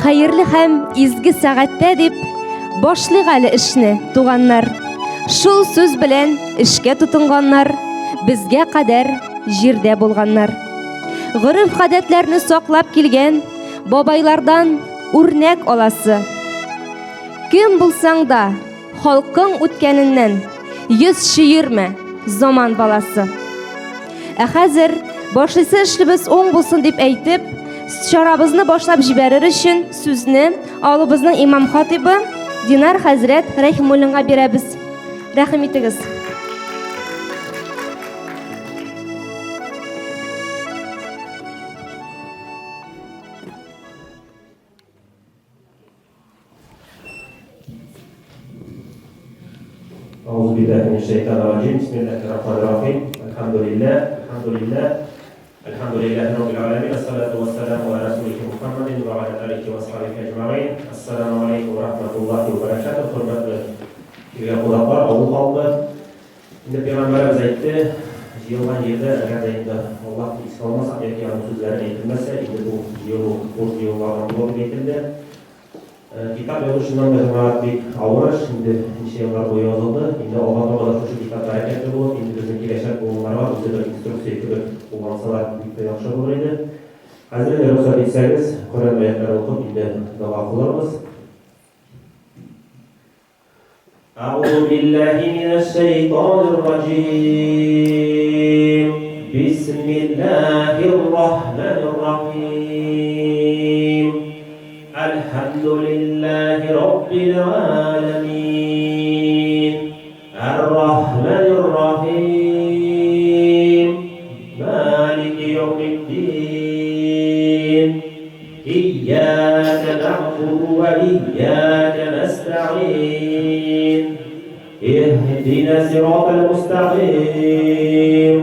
Хәерле һәм изге сәгатьтә дип башлыйк әле эшне, туганнар. Шул сүз белән эшкә тотынганнар, безгә кадәр җирдә булганнар. Гореф-гадәтләрне саклап килгән бабайлардан үрнәк аласы. Кем булсаң да, Халкың үткәненнән йөз чөермә, заман баласы. Ә хәзер башлыйсы эшлебез уң булсын дип әйтеп, чарабызны башлап җибәрер өчен сүзне авылыбызның имам хатибы Динар хәзрәт Рәхимуллинга бирәбез. Рәхим итегез. أعوذ بالله من الشيطان الرجيم بسم الله الرحمن الرحيم الحمد لله الحمد لله الحمد لله رب العالمين الصلاة والسلام على رسوله محمد وعلى آله وصحبه أجمعين السلام عليكم ورحمة الله وبركاته Хөрмәтле килгән кунаклар, авыл халкы. Инде пәйгамбәребез әйтте, җыелган җирдә әгәр дә инде Аллаһны искә алмасак яки аның сүзләре әйтелмәсә, инде бу җыелу буш җыелулардан булыр дип әйтелде. Китап язу чыннан да җәмәгать бик авыр эш, инде ничә еллар буе язылды. Инде алга таба да шушы китап бәрәкәтле булып, инде безнең киләчәк буыннарга үзе бер инструкция кебек куллансалар, бик тә яхшы булыр иде. Хәзер инде рөхсәт итсәгез, Коръән аятьләре укып, инде дога кылырбыз. أعوذ بالله من الشيطان الرجيم بسم الله الرحمن الرحيم الحمد لله رب العالمين الرحمن الرحيم مالك يوم الدين إياك نعبد وإياك نستعين اهدنا صراط المستقيم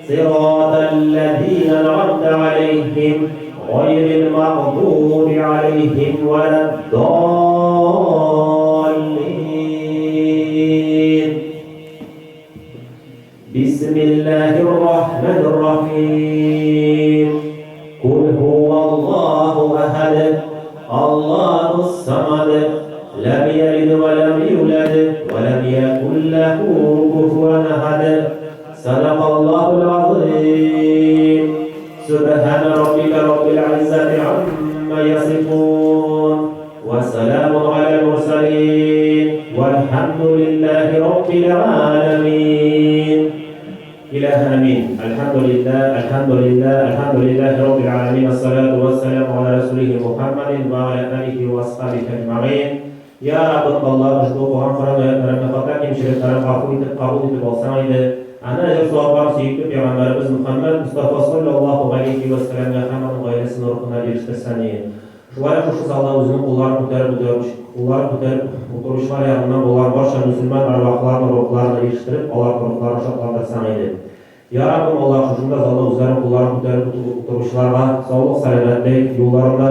صراط الذين أنعمت عليهم غير المغضوب عليهم ولا الضالين بسم الله الرحمن الرحيم قل هو الله أحد الله الصمد لم يلد ولم يولد ولم يكن له كفوا أحد صدق الله العظيم سبحان ربك رب العزة عما يصفون وسلام على المرسلين والحمد لله رب العالمين إله أمين الحمد لله الحمد لله الحمد لله رب العالمين الصلاة والسلام على رسوله محمد وعلى آله وأصحابه أجمعين Я Раббым Аллаһ, ошбу укыган Коръән аятьләреңне хата кимчелекләрен гафу итеп, кабул итеп алсаң иде. Аны әҗер-савапларын сөекле пәйгамбәребез Мөхәммәд Мостафа салләллаһу галәйһи вә сәлләмгә һәм аның гаиләсенең рухына ирештерсәң ие. Шулай ук шушы залда үзенең кулларын күтәреп утыручы, кулларын күтәреп утыручылар ягыннан булган барча мөселман әрвахларының рухларына ирештереп, аларның рухларын шатландырсаң иде. Я Раббым Аллаһ, шушында залда үзләренең кулларын күтәреп утыручыларга саулык-сәламәтлек, юлларында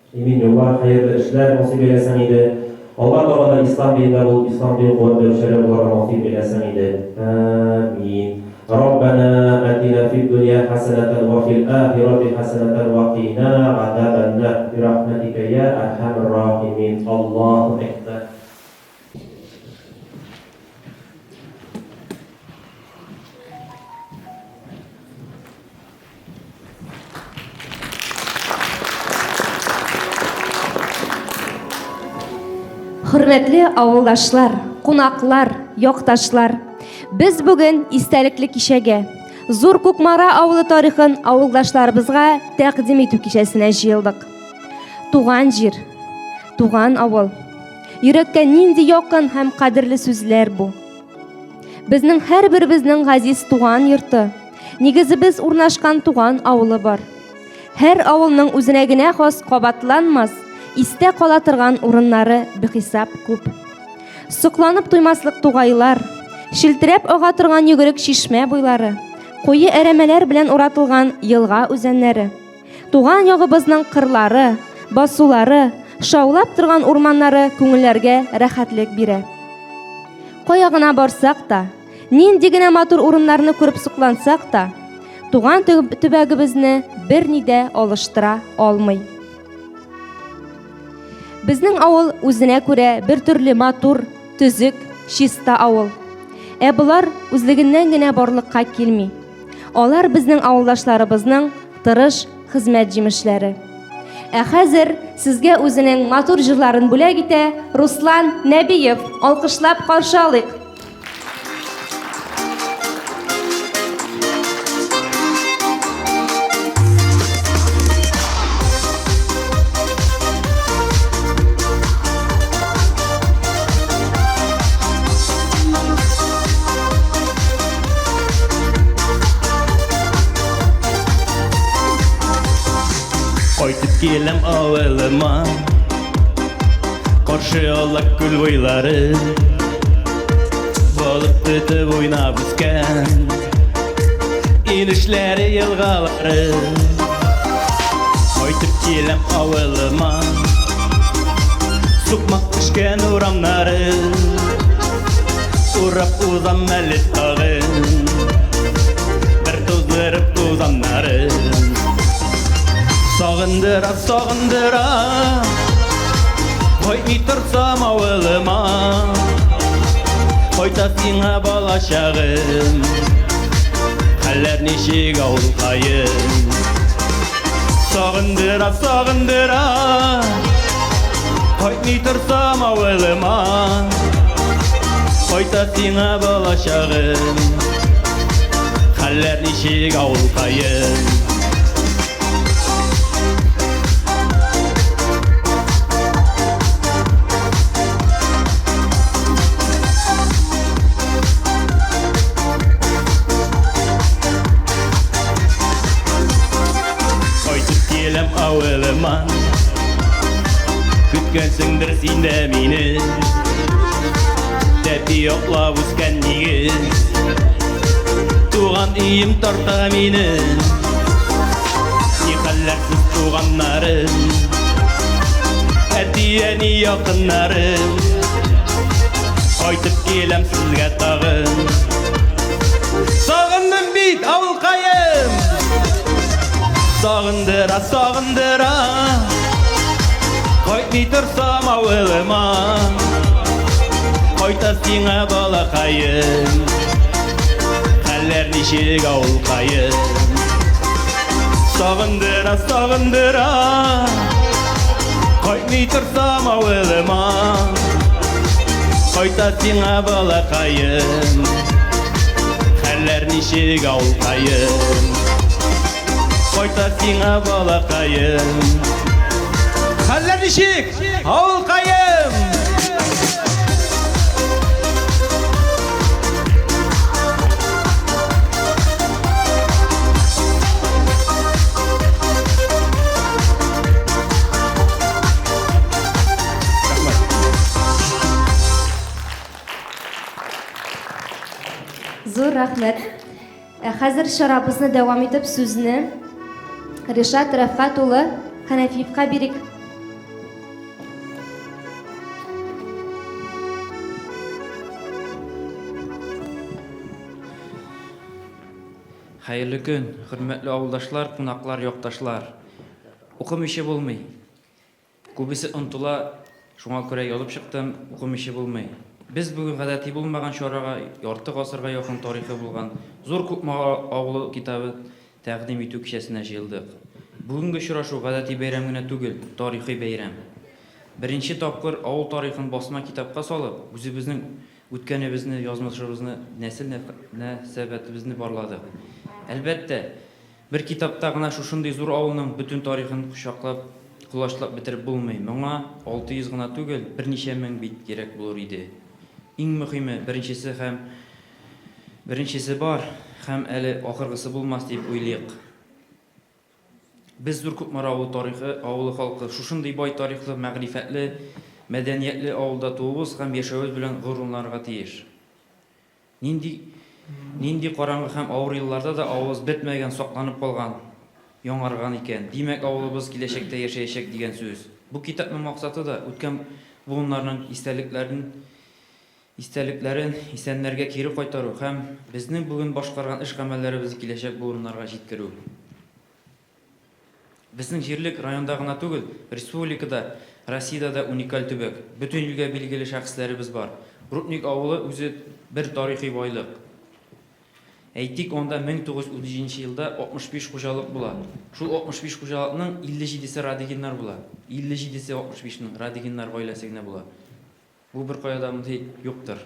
Имин юллар, хәерле эшләр насыйп әйләсәң иде. Алга таба да ислам динендә булып, ислам динен куәтләүчеләр буларга насыйп әйләсәң иде. Амин. Раббана атина фид дөнья хәсәнәтән ва фил ахирати хәсәнәтән ва кина газабәннар бирахмәтикә я әрхәмәр рахимин. Аллаһу әкбәр. Хөрмәтле авылдашлар, кунаклар, якташлар, без бүген истәлекле кичәгә, Зур Кукмара авылы тарихын авылдашларыбызга тәкъдим итү кичәсенә җыелдык. Туган җир, туган авыл. Йөрәккә нинди якын һәм кадерле сүзләр бу. Безнең һәрберебезнең газиз туган йорты, Нигезебез урнашкан туган авылы бар. Һәр авылның үзенә генә хас кабатланмас, истә кала торган урыннары бихисап күп. Сокланып туймаслык тугайлар, Челтерәп ага торган йөгерек чишмә буйлары, куе әрәмәләр белән уратылган елга үзәннәре, туган ягыбызның кырлары, басулары, шаулап торган урманнары күңелләргә рәхәтлек бирә. Кая гына барсак та, нинди генә матур урыннарны күреп соклансак та, туган төбәгебезне берни дә алыштыра алмый. Безнең авыл үзенә күрә бер төрле матур, төзек, чиста авыл. Ә болар үзлегеннән генә барлыкка килми. Алар безнең авылдашларыбызның тырыш хезмәт җимешләре. Ә хәзер сезгә үзенең матур җырларын бүләк итә Руслан Нәбиев. Алкышлап каршы алыйк. Кайтып киләм авылыма Каршы ала күл буйлары Балык тотып уйнап үскән Инешләре, елгалары Кайтып киләм авылыма Сукмак төшкән урамнары Урап узам әле тагын Бер туздырып тузаннары Сагындыра, сагындыра Кайтмый торсам авылыма Кайта сиңа балачагым Хәлләр ничек авылкаем Сагындыра, сагындыра Кайтмый торсам авылыма Кайта сиңа балачагым Хәлләр ничек авылкаем Кайтып киләм авылыма Көткәнсеңдер син дә мине Тәпи атлап үскән нигез Туган өем тарта мине Ни хәлләр сез туганнарым Әти-әни якыннарым Кайтып киләм сезгә тагын Сагындым бит, авылкаем Сагындыра, сагындыра Кайтмый торсам авылыма Кайта сиңа балакаем Хәлләр ничек, авылкаем Сагындыра, сагындыра Кайтмый торсам авылыма Кайта сиңа балакаем Хәлләр ничек, авылкаем Кайта сиңа балакаем Хәлләр ничек, авылкаем Зур рәхмәт. Ә хәзер чарабызны дәвам итеп сүзне Ришат Рәфкать улы Хәнәфиевка бирик. Хәерле көн, хөрмәтле авылдашлар, кунаклар, якташлар. Укымыйча булмый. Күбесе онтыла, шуңа күрә язып чыктым, укымыйча булмый. Без бүген гадәти булмаган чарага, ярты гасырга якын тарихы булган Зур Кукмара авылы китабы тәкъдим итү кичәсенә җыелдык. Бүгенге очрашу гадәти бәйрәм генә түгел, тарихи бәйрәм. Беренче тапкыр авыл тарихын басма китапка салып, үзебезнең үткәнебезне, язмышыбызны, нәсел-нәсәбәтебезне барладык. Әлбәттә, Бер китапта гына шушындый зур авылның бөтен тарихын кочаклап, колачлап бетереп булмый. Моңа 600 гына түгел, берничә мең бит кирәк булыр иде. Иң мөхиме, беренчесе һәм беренчесе бар һәм әле ахыргысы булмас дип уйлыйк. Без, Зур Кукмара авылы тарихы, авылы халкы, шушындый бай тарихлы, мәгърифәтле, мәдәниятле авылда тууыбыз һәм яшәвебез белән горурланырга тиеш. Нинди нинди караңгы һәм авыр елларда да авылыбыз бетмәгән, сакланып калган, яңарган икән. Димәк, авылыбыз киләчәктә яшәячәк дигән сүз. Бу китапның максаты да, үткән буыннарның истәлекләрен истәлекләрен исәннәргә кире кайтару һәм безнең бүген башкарган эш-гамәлләребезне киләчәк буыннарга җиткерү. Безнең җирлек районда гына түгел, республикада, Россиядә дә уникаль төбәк. Бөтен илгә билгеле шәхесләребез бар. Рудник авылы үзе бер тарихи байлык. Әйтик, анда 1917 нче елда 65 хуҗалык була. Шул 65 хуҗалыкның 57 се Радыгиннар була. 57 се 65 нең Радыгиннар гаиләсе генә була. Бу беркая да мондый юктыр.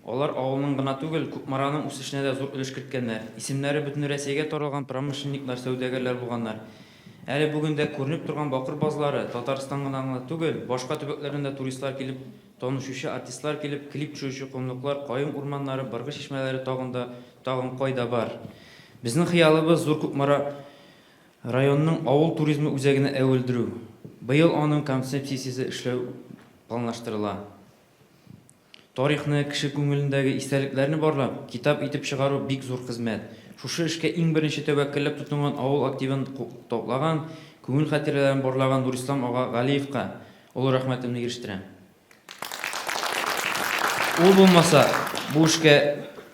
Алар авылның гына түгел, Кукмараның үсешенә дә зур өлеш керткәннәр. Исемнәре бөтен Рәсәйгә таралган промышленниклар, сәүдәгәрләр булганнар. Әле бүген дә күренеп торган бакыр базлары, Татарстаннан гына түгел, башка төбәкләрдән дә туристлар килеп танышучы, артистлар килеп клип төшерүче комлыклар, каен урманнары, быргы чишмәләре тагын да тагын кайда бар. Безнең хыялыбыз, Зур Кукмара Районның авыл туризмы үзәгенә әверелдерү. Быел аның концепциясе эшләү планлаштырыла. Тарихны, кеше күңелендәге истәлекләрне барлап, китап итеп чыгару бик зур хезмәт. Шушы эшкә иң беренче тәвәккәлләп тотынган авыл активын туплаган, күңел хатирәләрен барлаган Нурислам ага Галиевка олы рәхмәтемне ирештерәм. Ул булмаса, бу эшкә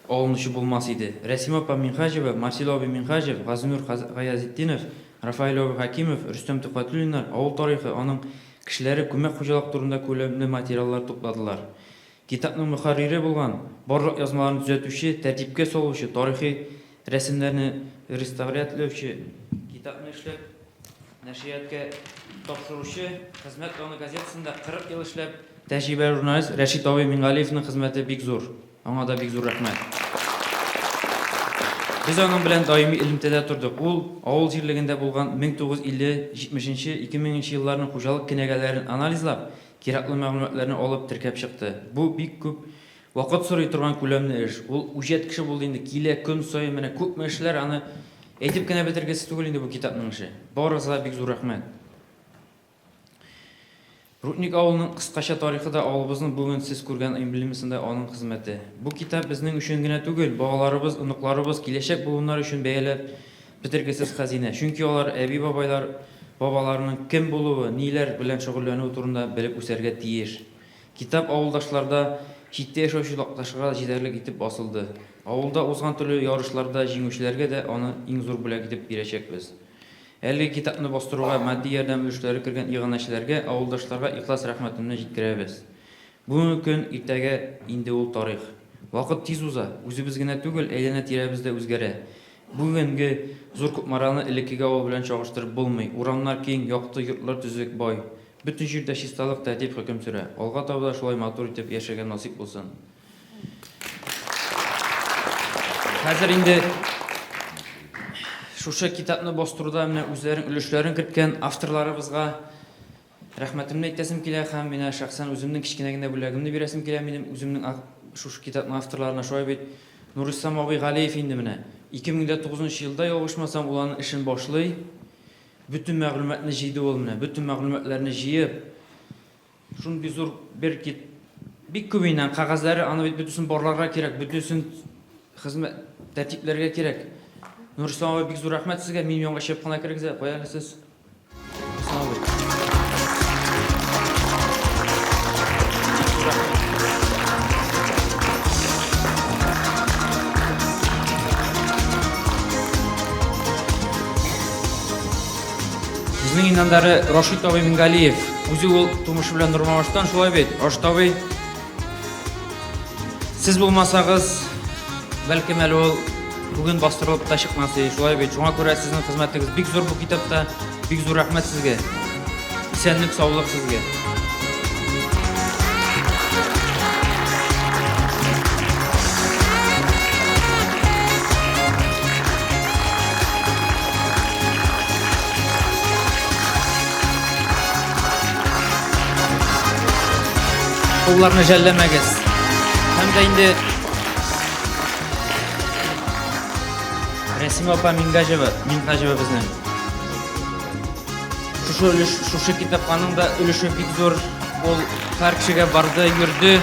алынучы булмас иде. Рәсимә апа Минһаҗева, Марсил абый Минһаҗев, Газинур Гаязетдинов, Рафаэль абый Хәкимов, Рөстәм Төхвәтуллиннар авыл тарихы, аның кешеләре, күмәк хуҗалык турында күләмле материаллар тупладылар. Китапның мөхәррире булган, барлык язмаларны төзәтүче, тәртипкә салучы, тарихи рәсемнәрне реставрятләүче, китапны эшләп, Нәшриятка тапшыручы, Хезмәт даны газетасында 40 ел эшләп, тәҗрибәле журналист Рәшит абый Мингалиевның хезмәте бик зур. Аңа да бик зур рәхмәт. Без аның белән даими элемтәдә тордык. Ул авыл җирлегендә булган 1950, 70 нче, 2000 нче елларның хуҗалык кенәгәләрен анализлап, кирәкле мәгълүматларны алып, теркәп чыкты. Бу бик күп Вакыт сорый торган күләмле эш. Ул үҗәт кеше булды инде, килә көн саен, менә күпме эшләр, аны әйтеп кенә бетергесез түгел инде бу китапның эше. Барыгызга бик зур рәхмәт. Рудник авылының кыскача тарихы да авылыбызның бүген сез күргән эмблемасында аның хезмәте. Бу китап безнең өчен генә түгел, балаларыбыз, оныкларыбыз, киләчәк буыннар өчен бәяләп бетергесез хәзинә. Чөнки алар әби-бабайлар, бабаларының кем булуы, ниләр белән шөгыльләнүе турында белеп үсәргә тиеш. Китап авылдашларда, читтә яшәүче якташларга да җитәрлек итеп басылды. Авылда узган төрле ярышларда җиңүчеләргә дә аны иң зур бүләк итеп бирәчәкбез. Әлеге китапны бастыруга матди ярдәм өлешләре кергән иганәчеләргә, авылдашларга ихлас рәхмәтемне җиткерәбез. Бүгенге көн, иртәгә инде ул тарих. Вакыт тиз уза, үзебез генә түгел, әйләнә-тирәбез дә үзгәрә. Бүгенге Зур Кукмараны элеккеге авыл белән чагыштырып булмый. Урамнар киң, якты, йортлар төзек, бай. Бөтен җирдә чисталык, тәртип хөкем сөрә. Алга таба да шулай матур итеп яшәргә насыйп булсын. Хәзер инде шушы китапны бастыруда менә үзләренең өлешләрен керткән авторларыбызга рәхмәтемне әйтәсем килә һәм менә шәхсән үземнең кечкенә генә бүләгемне бирәсем килә минем үземнең шушы китапның авторларына. Шулай бит Нурислам абый Галиев инде менә 2009 елда ялгышмасам ул аның эшен башлый. Бөтен мәгълүматны җыйды ул менә, бөтен мәгълүматларны җыеп, шундый зур бер кит, бик күп инде кәгазьләре, аны бит бөтенесен барларга кирәк, бөтенесен хезмәт тәртипләргә кирәк. Нурислам абый, бик зур рәхмәт сезгә, минем янга чыгып кына керегез әле, кая әле сез? Нурислам абый. Безнең инандары Рашид абый Мингалиев. Үзе ул тумышы белән Нормабаштан, шулай бит. Рашид абый, сез булмасагыз, бәлкем әле ул бүген бастырылып та чыкмас иде, шулай бит. Шуңа күрә сезнең хезмәтегез бик зур бу китапта. Бик зур рәхмәт сезгә. Исәнлек, саулык сезгә. Кулларны жәлләмәгез. Һәм дә инде Рәсимә апа Мингаҗева, Мингаҗева безнең. Шушы өлеш, шушы китапханың да өлеше бик зур. Ул һәр кешегә барды, йөрде.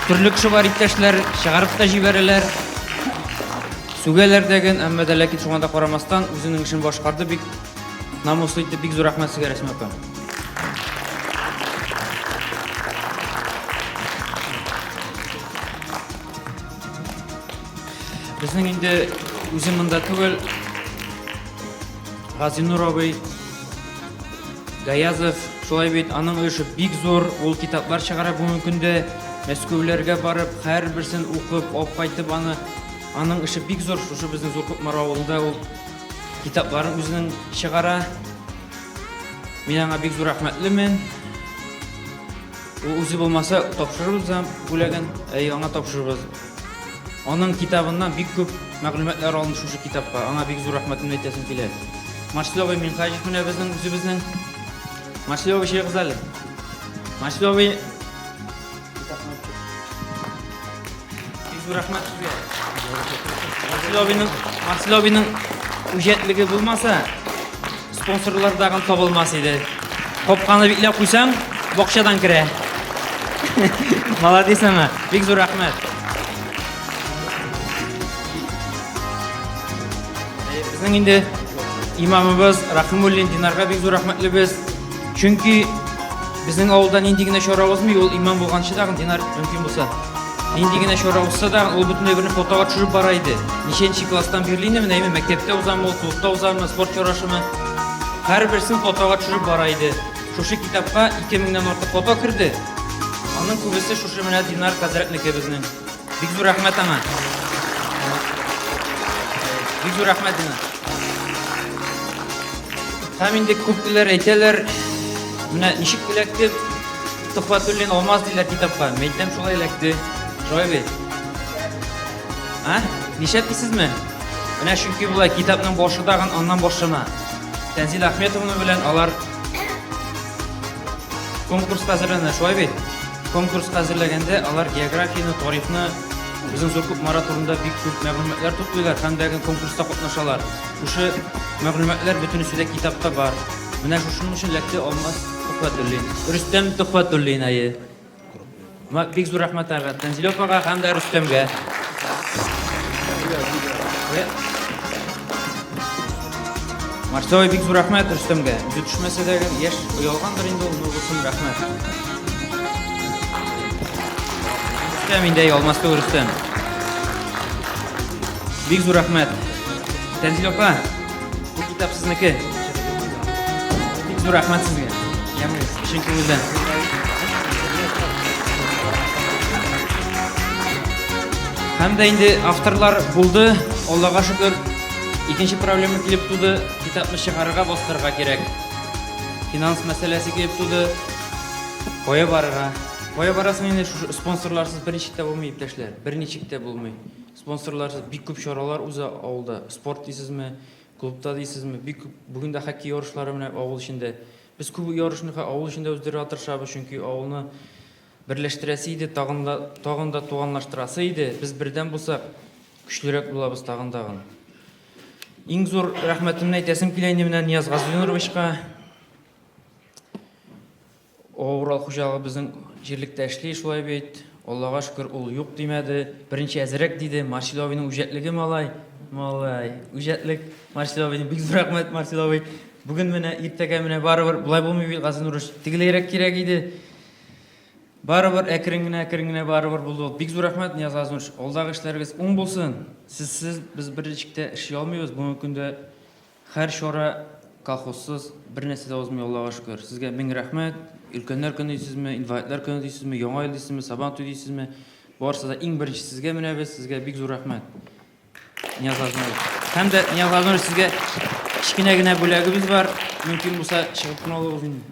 Төрле кеше бар, иптәшләр, чыгарып та җибәрәләр. Сүгәләр дәген, әмма дә ләкин шуңа да карамастан үзенең эшен башкарды бик намуслы итеп. Бик зур рәхмәт сезгә, Рәсимә апа. Безнең инде үзе монда түгел, Газинур абый Гаязов, шулай бит, аның өлеше бик зур, ул китаплар чыгара бүгенге көндә, Мәскәүләргә барып, һәрберсен укып, алып кайтып аны, аның эше бик зур, шушы безнең Зур Кукмара авылында ул китапларын үзенең чыгара. Мин аңа бик зур рәхмәтлемен. Ул үзе булмаса, тапшырырбыз да бүләген, әй, аңа тапшырырбыз. Аның китабыннан бик күп мәгълүматлар алынды шушы китапка. Аңа бик зур рәхмәтемне әйтәсем килә. Марсель абый Минһаҗев менә безнең үзебезнең. Марсель абый чыгыгыз әле. Марсель абый Бик зур рәхмәт сезгә. Марсель абыйның Марсель абыйның үҗәтлеге булмаса, спонсорлар тагын табылмас иде. Капканы бикләп куйсаң, бакчадан керә. Молодец аңа. Бик зур рәхмәт. Безнең инде имамыбыз Рахимуллин Динарга бик зур рәхмәтлебез. Чөнки безнең авылда нинди генә чара узмый, ул имам булганчы тагын Динар мөмкин булса. Нинди генә чара узса да, ул бөтенләй берне фотога төшереп бара иде. Ничәнче класстан бирле инде менә мәктәптә узамы ул, клубта узамы, спорт чарашымы. Һәрберсен фотога төшереп бара иде. Шушы китапка 2000-нән артык фото керде. Аның күбесе шушы менә Динар хәзрәтнеке безнең. Бик зур рәхмәт аңа. Бик зур рәхмәт Динар. Һәм инде күпләр әйтәләр, менә ничек эләкте Төхвәтуллин Алмаз диләр китапка. Мәйтәм шулай эләкте. Шулай бит. А? Нишләп дисезме? Менә чөнки болай китапның башы тагын аннан башлана. Тәнзил Ахметовна белән алар конкурска әзерләнә, шулай бит? Конкурска әзерләгәндә алар географияне, тарихны, безнең Зур Кукмара турында бик күп мәгълүматлар туплыйлар һәм дә конкурста катнашалар. Шушы мәгълүматлар бөтенесе дә китапта бар. Менә шушының өчен эләкте Алмаз Төхвәтуллин. Рөстәм Төхвәтуллин әйе. Бик зур рәхмәт ага Тәнзилә апага һәм дә Рөстәмгә. Марсель бик зур рәхмәт Рөстәмгә. Үзе төшмәсә дә яшь оялгандыр инде ул, булсын рәхмәт. Рөстәм инде Алмаз түгел Рөстәм. Бик зур рәхмәт. Тәнзилә апа, Бу китап сезнеке. Бик зур рәхмәт сезгә. Ямыз, чын күңелдән. Һәм дә инде авторлар булды. Аллага шөкер. Икенче проблема килеп туды. Китапны чыгарырга, бастырырга кирәк. Финанс мәсьәләсе килеп туды. Кая барырга? Кая барасың инде шушы спонсорларсыз берничек тә булмый, иптәшләр. Берничек тә булмый. Спонсорларсыз бик күп чаралар уза авылда. Спорт дисезме, клубта дисезме, бик күп. Бүген дә хоккей ярышлары менә авыл эчендә. Без күп ярышны авыл эчендә уздырырга тырышабыз, чөнки авылны берләштерәсе иде, тагын да, тагын да туганлаштырасы иде. Без бердәм булсак, көчлерәк булабыз тагын тагын. Иң зур рәхмәтемне әйтәсем килә инде менә Нияз Газинуровичка. Урал хуҗалыгы безнең җирлектә эшли, шулай бит. Аллага шөкер, ул юк димәде. Беренче әзерәк диде. Марсель абыйның үҗәтлеге малай. Малай, үҗәтлек. Марсель абыйның бик зур рәхмәт, Марсель абый. Бүген менә, иртәгә менә барыбер болай булмый бит, Газинур, тегеләйрәк кирәк иде. Барыбер әкрен генә, әкрен генә барыбер булды ул. Бик зур рәхмәт, Нияз Газинурович. Алдагы эшләрегез уң булсын. Сезсез без берничек тә эшли алмыйбыз. Бүгенге көндә Һәр чара колхозсыз бер нәрсә дә узмый, Аллага шөкер. Сезгә мең рәхмәт. Өлкәннәр көне дисезме, инвалидлар көне дисезме, Яңа ел дисезме, Сабан туе дисезме, барысы да иң беренче сезгә менәбез, сезгә бик зур рәхмәт. Нияз Азмаевич. Һәм дә Нияз Азмаевич сезгә кечкенә генә бүләгебез бар. Мөмкин булса, чыгып кына алыгыз инде.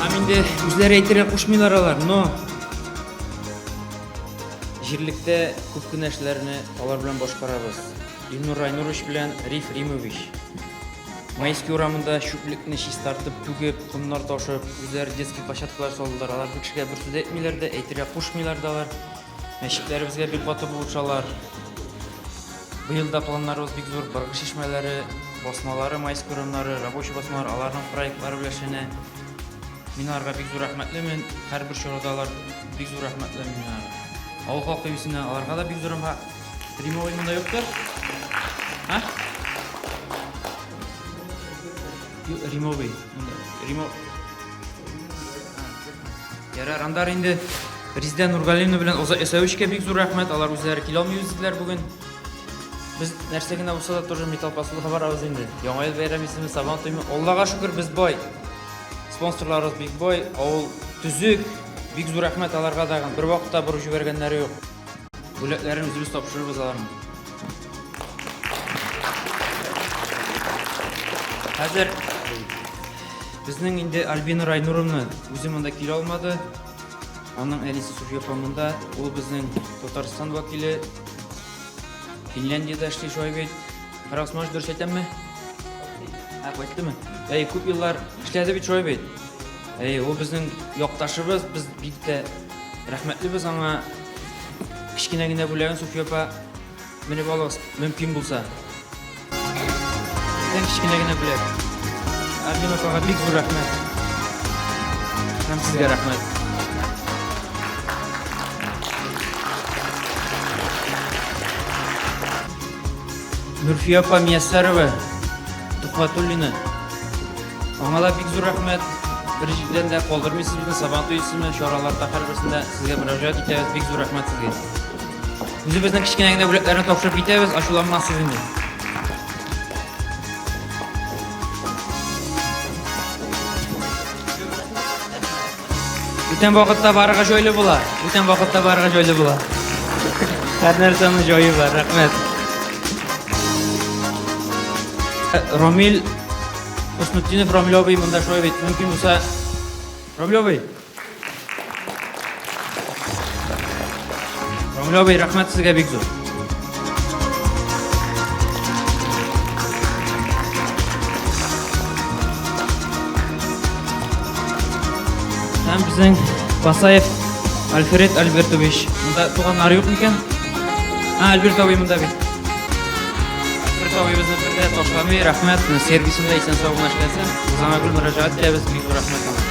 Һәм инде үзләре әйтергә кушмыйлар алар, но Җирлектә күп кенә эшләрне алар белән башкарабыз. Илнур Райнурович белән Риф Римович. Майский урамында чүплекне чистартып, түгеп, комнар ташып, үзләре детский площадкалар салдылар. Алар бер кешегә бер сүз әйтмиләр дә, әйтергә кушмыйлар да алар. Мәчетләребезгә бик каты булышалар. Быел да планнарыбыз бик зур. Быргы чишмәләре, басмалары, Майский урамнары, рабочий басмалар, аларның проектлары белән эшләнә. Мин аларга бик зур рәхмәтлемен. Һәрбер чарада алар бик зур рәхмәтле мин аларга. Авыл халкы исеменнән аларга да бик зур рәхмәт. Римовый монда юктыр? А? Римовый. Римо. Ярар, андар инде Резидә Нургалиевна белән Оза Ясәвичкә бик зур рәхмәт. Алар үзләре килә алмый үзләр бүген. Без нәрсә генә булса да тоже металл посылка барабыз инде. Яңа ел бәйрәме исеме Сабан туймы. Аллага шөкер, без бай. Спонсорларыбыз бик бай, авыл төзек. Бик зур рәхмәт аларга тагын. Бер вакытта борып җибәргәннәре юк. Бүләкләрен үзебез тапшырырбыз аларның. Хәзер безнең инде Альбина Райнуровна үзе монда килә алмады. Аның әнисе Суфия апа монда. Ул безнең Татарстан вәкиле. Финляндиядә эшли шулай бит. Фәрах Усманович, дөрес әйтәмме? Ә, кайттымы? Әй, күп еллар эшләде бит шулай бит. Әй, ул безнең якташыбыз, без бик тә рәхмәтлебез аңа. Кечкенә генә бүләген Суфия апа менеп алыгыз, мөмкин булса. Бездән кечкенә генә бүләк. Альбина апага бик зур рәхмәт. Һәм сезгә рәхмәт. Нурфия апа Мияссарова, Тухватуллина. Аңа да бик зур рәхмәт. Бер җирдән дә калдырмыйсыз безне Сабан туе исеме чараларда һәрберсендә сезгә мөрәҗәгать итәбез. Бик зур рәхмәт сезгә. Үзебезнең кечкенә генә бүләкләрне тапшырып китәбез, ачуланмассыз инде. Бүтән вакытта барырга җайлы була. Бүтән вакытта барырга җайлы була. Һәр нәрсәнең җае бар, рәхмәт. Рамил Хөснетдинов, Рамил абый монда шулай бит. Мөмкин булса, Рамил абый. Рамил абый, рәхмәт сезгә бик зур. Һәм безнең Басаев Альфред Альбертович. Монда туганнары юк микән? А, Альберт абый монда бит. Альберт абый безне бер дә ташламый, рәхмәт. Сервисында исән сау гына эшләсен. Без аңа гел мөрәҗәгать итәбез, бик зур рәхмәт аңа.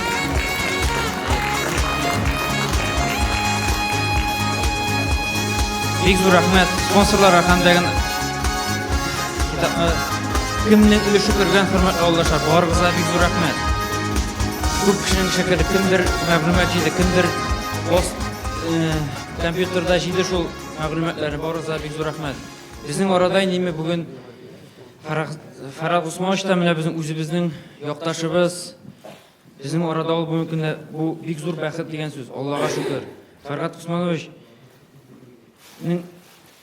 Бик зур рәхмәт спонсорларга һәм дә китапны кемнең өлеше кергән хөрмәтле авылдашлар, барыгызга бик зур рәхмәт. Күп кешенең эше керде, кемдер мәгълүмат җыйды, кемдер пост компьютерда җыйды шул мәгълүматларны, барыгызга бик зур рәхмәт. Безнең арада инде бүген Фәрхад Усманович та менә безнең үзебезнең якташыбыз. Безнең арада ул бүгенге көндә бу бик зур бәхет дигән сүз, Аллага шөкер. Фәрхад Усманович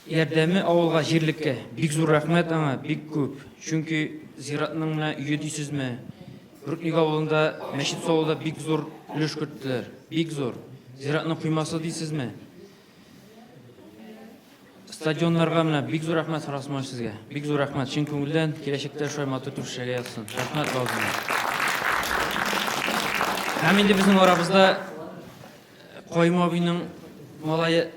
ярдәме авылга, җирлеккә бик зур рәхмәт аңа, бик күп. Чөнки зиратның менә өе дисезме, Рудник авылында мәчет салуда бик зур өлеш керттеләр. Бик зур. Зиратның коймасы дисезме? Стадионнарга менә бик зур рәхмәт, Фарасман сезгә. Бик зур рәхмәт, чын күңелдән. Киләчәктә шулай матур итеп эшләргә язсын. Рәхмәт барыгызга. Һәм инде безнең арабызда Каюм абыйның малае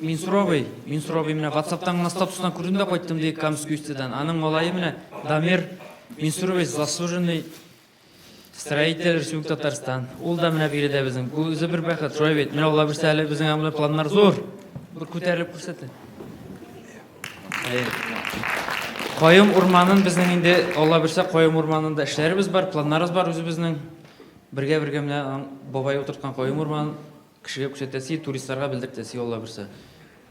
Минсур абый. Минсур абый менә WhatsApp-тан гына статустан күрдем дә кайттым ди Камский Устьедан. Аның малае менә Дамир Минсурович заслуженный строитель Республика Татарстан. Ул да менә биредә безнең. Бу үзе бер бәхет, шулай бит. Менә Алла бирсә әле безнең аңлы планнар зур. Бер күтәрелеп күрсәтә. Каюм урманын безнең инде Алла бирсә Каюм урманында эшләребез бар, планнарыбыз бар үзебезнең. Бергә-бергә менә аның бабай утырткан каен урманын кешегә күрсәтәсе, туристларга белдертәсе, Алла бирсә.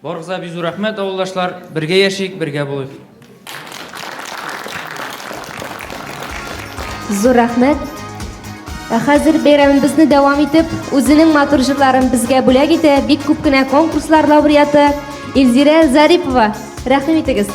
Барыгызга бик зур рәхмәт, авылдашлар. Бергә яшик, бергә булыйк. Зур рәхмәт. Ә хәзер бәйрәмебезне дәвам итеп, үзенең матур җырларын безгә бүләк итә бик күп кенә конкурслар лауреаты Илзирә Зарипова. Рәхим итегез.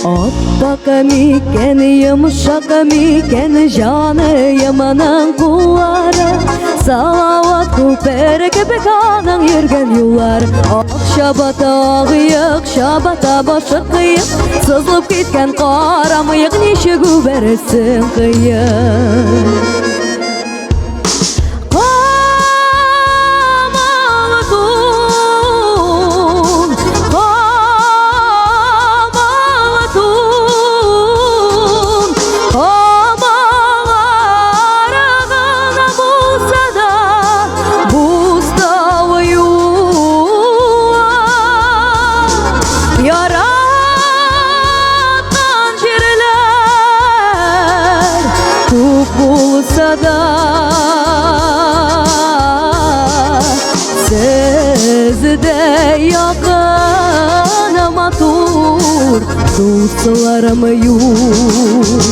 Аппак микән, йомшак микән җаныемның куллары? Салават күпере кебек аның йөргән юллар. Ак чабата, ак ыек, чабата башы кыек, сызылып киткән кара мыек ничек үбәрсең кыек. Күп булса да Сездә якын матур дусларым юк.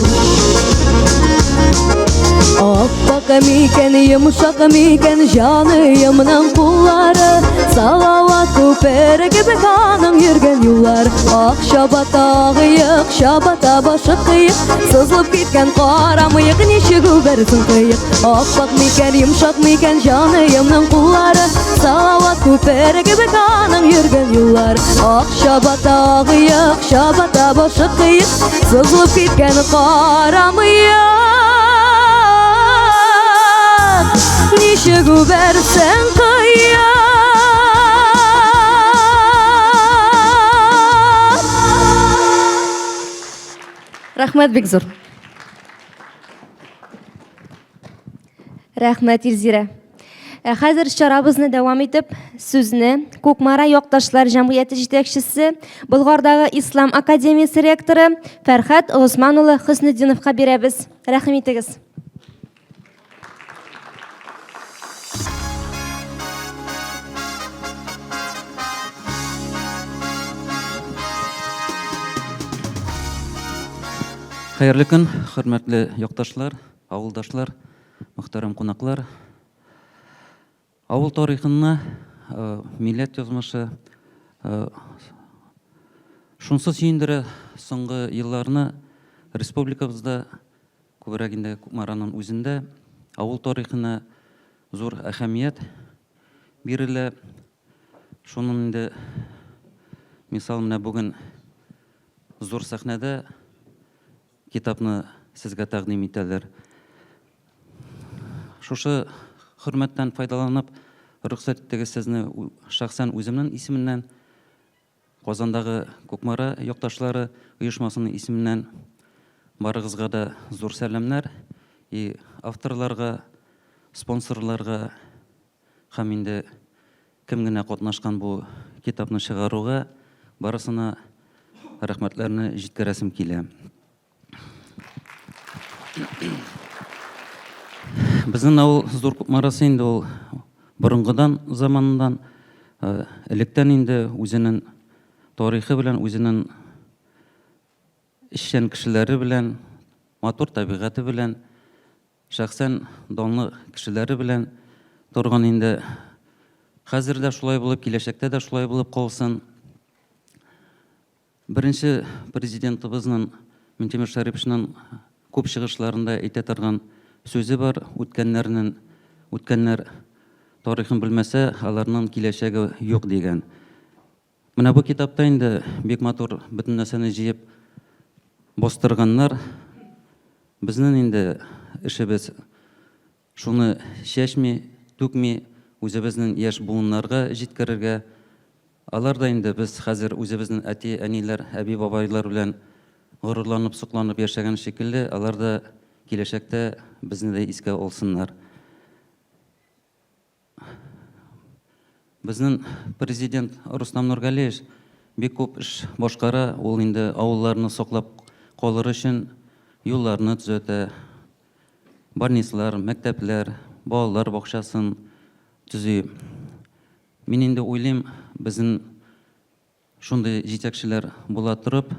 Аппак микән, йомшак микән җаныемның куллары? Салават күпере кебек аның йөргән юллар. Ак чабата, ак ыек, чабата башы кыек, сызылып киткән кара мыек ничек үбәрсең кыек. Аппак микән, йомшак микән җаныемның куллары? Салават күпере кебек аның йөргән юллар. Ак чабата, ак ыек, чабата башы кыек, сызылып киткән кара мыек ничек үбәрсең кыек. Рәхмәт бик зур. Рәхмәт, Илзирә. Ә хәзер чарабызны дәвам итеп, сүзне Кукмара якташлар җәмгыяте җитәкчесе, Болгардагы Ислам академиясе ректоры Фәрхәт Госман улы Хөснетдиновка бирәбез. Рәхим итегез. Хәерле көн, хөрмәтле якташлар, авылдашлар, мөхтәрәм кунаклар. Авыл тарихына э, милләт язмышы э, шунсы сөендерә, соңгы елларны республикабызда, күбрәк инде Кукмараның үзендә авыл тарихына зур әһәмият бирелә. Шуның инде мисал менә бүген зур сәхнәдә китапны сезгә тәкъдим итәләр. Шушы хөрмәттән файдаланып, рөхсәт итегез сезне шәхсән үземнең исеменнән, Казандагы Кукмара якташлары оешмасының исеменнән барыгызга да зур сәламнәр и авторларга, спонсорларга һәм инде кем генә катнашкан бу китапны чыгаруга, барысына рәхмәтләрне җиткерәсем килә. Безнең авыл Зур Кукмарасы инде ул борынгыдан заманыннан, э, электән инде үзенең тарихы белән, үзенең эшчән кешеләре белән, матур табигате белән, шәхсән данлы кешеләре белән торган инде. Хәзер дә шулай булып, киләчәктә дә шулай булып калсын. Беренче Президентыбызның Минтимер Шәриповичның күп чыгышларында әйтә торган сүзе бар, үткәннәрнең, үткәннәр тарихын белмәсә, аларның киләчәге юк дигән. Менә бу китапта инде бик матур бөтен нәрсәне җыеп бастырганнар. Безнең инде эшебез Шуны чәчми, түкми үзебезнең яшь буыннарга җиткерергә. Алар да инде без хәзер үзебезнең әти-әниләр, әби-бабайлар белән горурланып, сокланып яшәгән шикелле, алар да киләчәктә безне дә искә алсыннар. Безнең президент Рустам Нургалиевич бик күп эш башкара. Ул инде авылларны саклап калыр өчен юлларны төзәтә, больницалар, мәктәпләр, балалар бакчасын төзи. Мин инде уйлыйм, безнең Шундый җитәкчеләр була торып,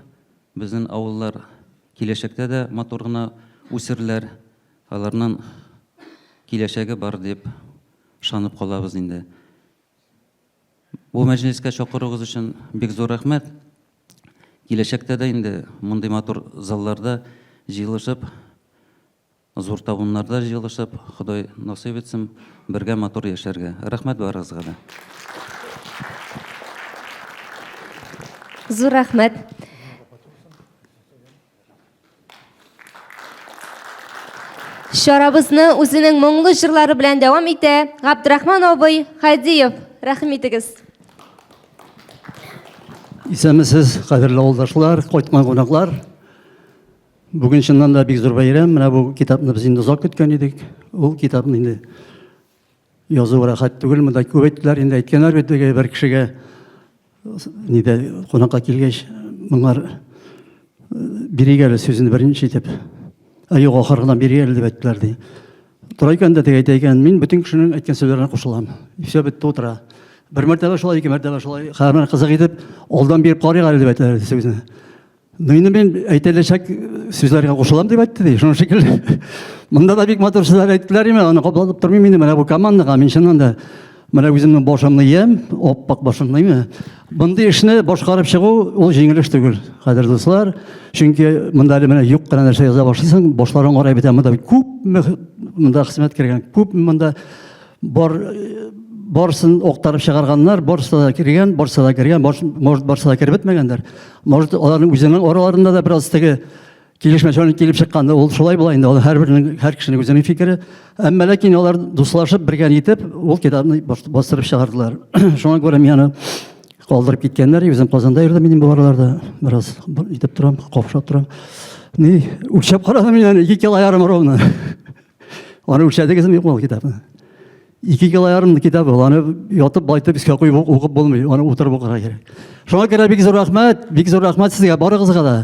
безнең авыллар киләчәктә дә матур гына үсерләр, аларның киләчәге бар дип ышанып калабыз инде. Бу мәҗлескә чакыруыгыз өчен бик зур рәхмәт. Киләчәктә дә инде мондый матур залларда җыелышып, зур табыннарда җыелышып, Ходай насыйп итсен, бергә матур яшәргә. Рәхмәт барыгызга да. Зур рәхмәт. Чарабызны үзенең моңлы җырлары белән дәвам итә Габдрахман абый Хадиев. Рәхим итегез. Исәнмесез, кадерле авылдашлар, кайткан кунаклар. Бүген чыннан да бик зур бәйрәм. Менә бу китапны без инде озак көткән идек. Ул китапны инде язу рәхәт түгел. Монда күп әйттеләр, инде әйткәннәр бит теге бер кешегә нидә кунакка килгәч, моңар бирик әле сүзен беренче итеп. Ә юк, ахыргыдан бирик әле дип әйттеләр ди. Тора икән дә теге әйтә икән, мин бөтен кешенең әйткән сүзләренә кушылам. И все бетте утыра. Бер мәртәбә шулай, ике мәртәбә шулай. Хәзер кызык итеп, алдан биреп карыйк әле дип әйтәләр сүзне. Ну инде мин әйтеләчәк сүзләргә кушылам дип әйтте ди. Шуның шикелле. Монда да бик матур сүзләр әйттеләр име, аны каплатып тормыйм инде. Менә бу командага мин чыннан да менә үземнең башымны иям, аппак башымны име. Мондый эшне башкарып чыгу ул җиңел эш түгел, кадерле дуслар. Чөнки монда әле менә юк кына нәрсә яза башлыйсың, башларың арай бетә. Монда күпме монда хезмәт кергән, күпме монда бар барысын актарып чыгарганнар, барысы да кергән, барысы да кергән, может, барысы да кереп бетмәгәндер. Может, аларның үзенең араларында да бераз теге килешмәүчәнлек килеп чыккан. Ул шулай була инде, ул һәрберенең, һәр кешенең үзенең фикере. Әмма ләкин алар дуслашып, бергә итеп, ул китапны бастырып чыгардылар. Шуңа күрә мин аны калдырып киткәннәр. Үзем Казанда йөрдем инде бу араларда. Бераз итеп торам, капшап торам. Ни, үлчәп карадым мин аны, 2 кило ярым ровно. Аны үлчәдегезме юкмы ул китапны? 2 кило ярым китап ул. Аны ятып байтып өскә куеп укып булмый. Аны утырып укырга кирәк. Шуңа күрә бик зур рәхмәт, бик зур рәхмәт сезгә барыгызга да.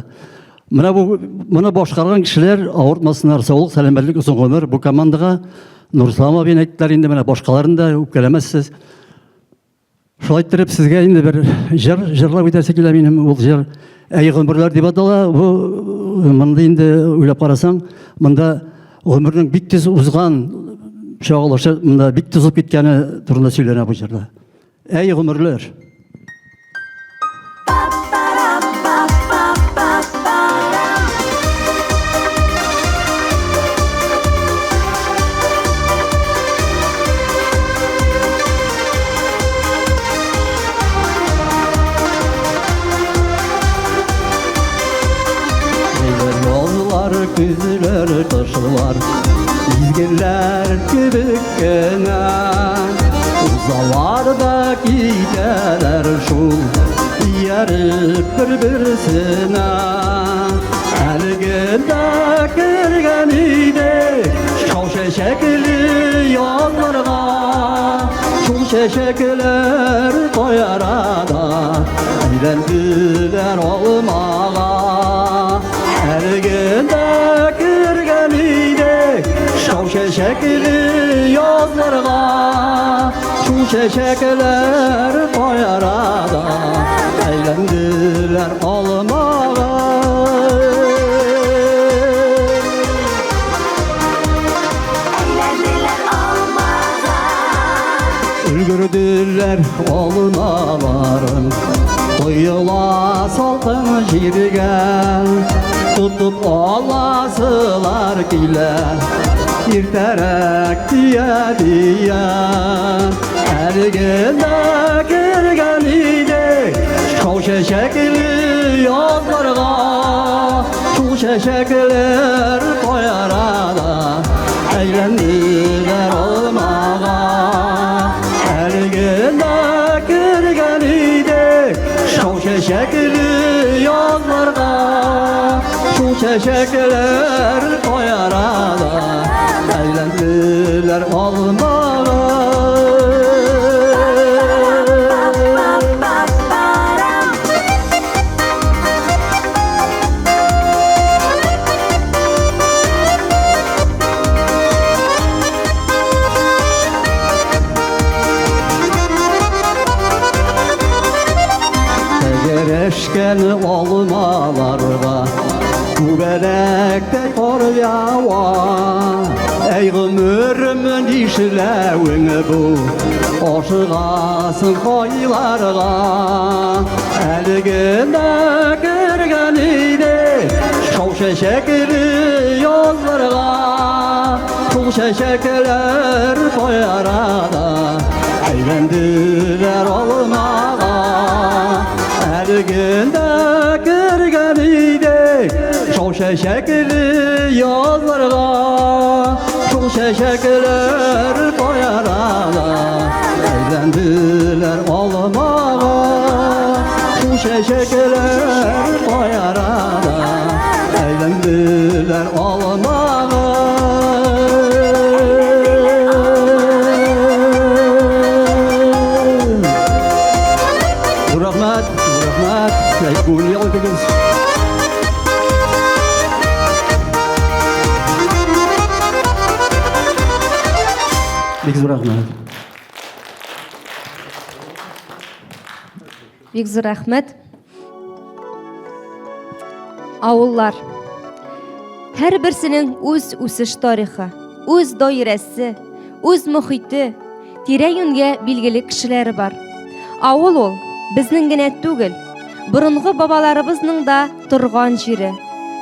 Менә бу моны башкарган кешеләр авыртмасыннар, саулык, сәламәтлек, озын гомер бу командага. Нурислам абыйны әйттеләр инде, менә башкаларын да үпкәләмәссез. Шулай иттереп сезгә инде бер җыр җырлап үтәсе килә минем. Ул җыр Әй гомерләр дип атала. Бу монда инде уйлап карасаң, монда гомернең бик тиз узган чагылышы, монда бик тиз узып киткәне турында сөйләнә бу җырда. Әй гомерләр. Язлар, көзләр, кышлар, Мизгелләр кебек кенә Узалар да китәләр шул Ияреп бер-берсенә Әле дә кергән идек Шау чәчәкле язларга Шул чәчәкләр кай арада Әйләнделәр алмага Әле дә кергән идек Шау чәчәкле язларга Шул чәчәкләр кай арада Әйләнделәр алмага Өлгерделәр алмаларым Коела салкын җиргә Тотып аласылар килә Иртәрәк тия-тия Әле генә кергән идек Шау чәчәкле язларга Шул чәчәкләр кай арада Әйләнделәр алмага Әле генә кергән идек Шау чәчәкле язларга Шул чәчәкләр кай арада Әйләнделәр алмага Тәгәрәшкән алмаларга Күбәләктәй кар ява. Әй гомерем нишләвең бу? Ашыгасың кайларга? Әле генә. кергән идек шау чәчәкле язларга. Шул чәчәкләр кай арада әйләнделәр алмага. Әле дә кергән идек шау чәчәкле язларга. Шул чәчәкләр кай арада әйләнделәр алмага. Шул чәчәкләр кай арада әйләнделәр алмага. Зур рәхмәт, зур рәхмәт. Күңелле ял итегез. Бик зур рәхмәт. Бик зур рәхмәт. Авыллар. Һәрберсенең үз үсеш тарихы, үз даирәсе, үз мохите, тирә-юньгә билгеле кешеләре бар. Авыл ул безнең генә түгел, борынгы бабаларыбызның да торган җире,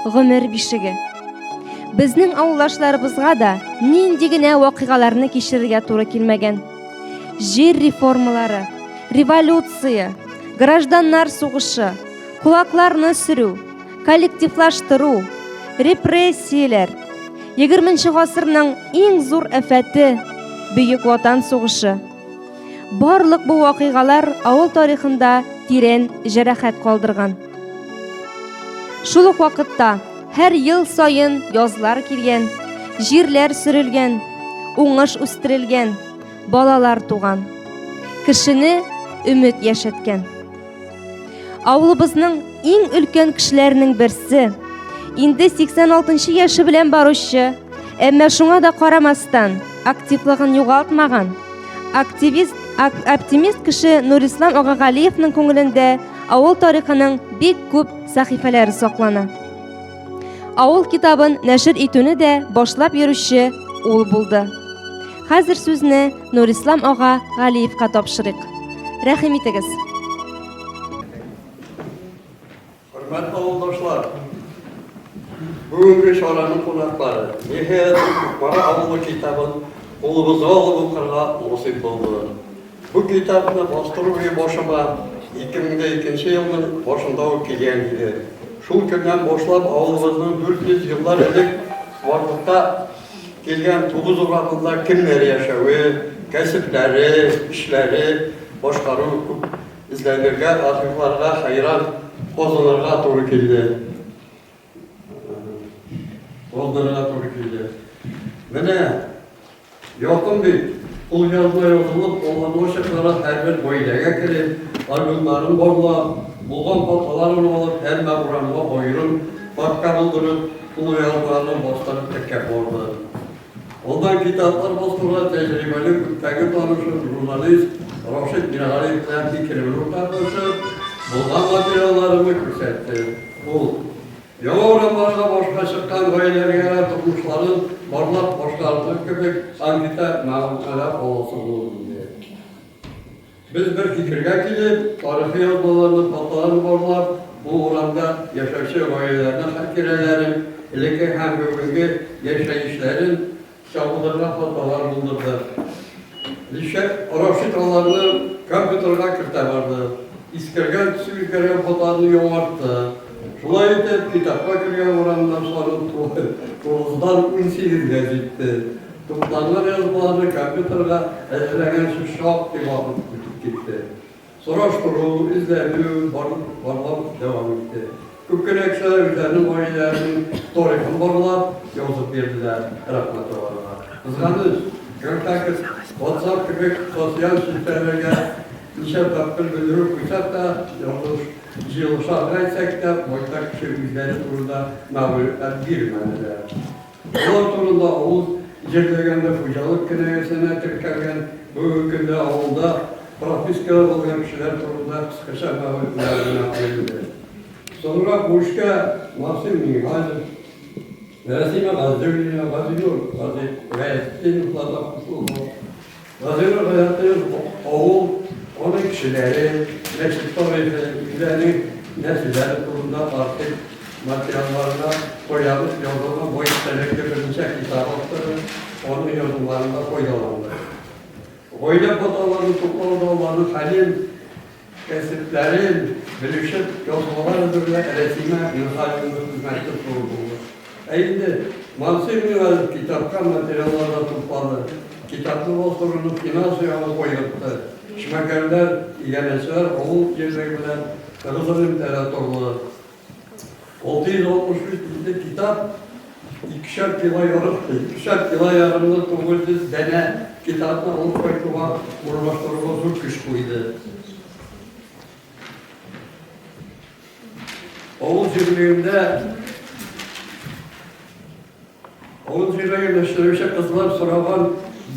гомер бишеге. Безнең авылдашларыбызга да нинди генә вакыйгаларны кичерергә туры килмәгән. Җир реформалары, революция, гражданнар сугышы, кулакларны сөрү, коллективлаштыру, репрессияләр, 20 гасырның иң зур афәте Бөек Ватан сугышы. Барлык бу вакыйгалар авыл тарихында тирән җәрәхәт калдырган. Шул ук вакытта һәр ел саен язлар килгән, җирләр сөрелгән, уңыш үстерелгән, балалар туган. Кешене өмет яшәткән. Авылыбызның иң өлкән кешеләренең берсе, инде 86 яше белән баручы, әмма шуңа да карамастан, активлыгын югалтмаган, активист, ак, оптимист кеше Нурислам ага Галиевның күңелендә авыл тарихының бик күп сәхифәләре саклана. Авыл китабын нәшер итүне дә башлап йөрүче ул булды. Хәзер сүзне Нурислам ага Галиевка тапшырыйк. Рәхим итегез. Хөрмәтле авылдашлар, бүгенге чараның кунаклары, ниһаять, Кукмара авылы китабын кулыбызга алып укырга насыйп булды. Бу китапны бастыру уе башыма 2002 елның башында ук килгән иде. Шул көннән башлап авылыбызның 400 еллар элек барлыкка килгән тугыз урамында кемнәр яшәве, кәсепләре, эшләре башкаруы күп эзләнергә, архивларга хәйран казынырга туры килде. Казынырга туры килде. Менә Якын бит, кулъязма язылып алынучыклары һәрбер гаиләгә кереп, альбомнарын барлап, булган хаталарын алып, һәммә урамга аерым папка булдырып, кулъязмаларны бастырып теркәп барды. Алдан китаплар бастыруда тәҗрибәле күптәнге танышым, журналист Рашит Миргалиев белән фикеремне уртаклашып, булган материалларымны күрсәттем. Ул. Яңа урамнарга башка чыккан гаиләләргә тормышларын барлап башкарылган кебек анкета мәгълүматлар аласы булыр иде. Без бер фикергә килеп, тарихи язмаларны, фотоларны барлап, бу урамда яшәүче гаиләләрнең хатирәләрен, элекке һәм бүгенге яшәешләрен Чагылдырган фотолар булдырды. Ничек Рашит аларны компьютерга кертә барды. Искергән, төсе үзгәргән фотоларны яңартты. Шулай итеп, китапка кергән урамнар саны тугыздан унсигезгә җитте. Тупланган язмаларны компьютерга әзерләгәнче шактый вакыт үтеп китте. Сораштыру, эзләнү, барлау дәвам итте. Күп кенә кешеләр үзләренең гаиләләренең тарихын барлап, язып бирделәр. Рәхмәт аларга. Кызганыч, Контакт, WhatsApp кебек социаль челтәрләргә ничә тапкыр белдерү куйсак та, язылыш, җыелышларга әйтсәк тә, байтак кеше үзләре турында мәгълүмат бирмәделәр. Алар турында авыл җирлегендә хуҗалык кенәгәсенә теркәлгән, бүгенге көндә авылда пропискада булган кешеләр турында кыскача мәгълүматлар гына бирелде. Соңрак бу эшкә Марсель Миңнегалиев, Рәсимә Газзуллина, Газинур Гаязетдиновлар да кушылды. Газинур Гаязетдинов авыл, аның кешеләре, мәчет тарихы, үзләренең. нәселләре турында архив материалларына таянып язылган бай истәлекле берничә китап авторы, аның язуларында файдаланды. Гаилә фотоларын туплауда аларның хәлен, кәсепләрен белешеп, язмалар әзерләп Рәсимә Минһаҗевна хезмәте зур булды. Ә инде Мансыйр Миңалев китапка материаллар да туплады, китапны бастыруның финанс ягын кайгыртты, эшмәкәрләр, иганәчеләр авыл җирлеге белән тыгыз элемтәдә торды. 663 битлек китап икешәр кило ярым, икешәр кило ярымлы 900 данә китапны алып кайтуга, урнаштыруга зур көч куйды. Авыл җирлегендә авыл җирлегендә эшләүче кызлар сораган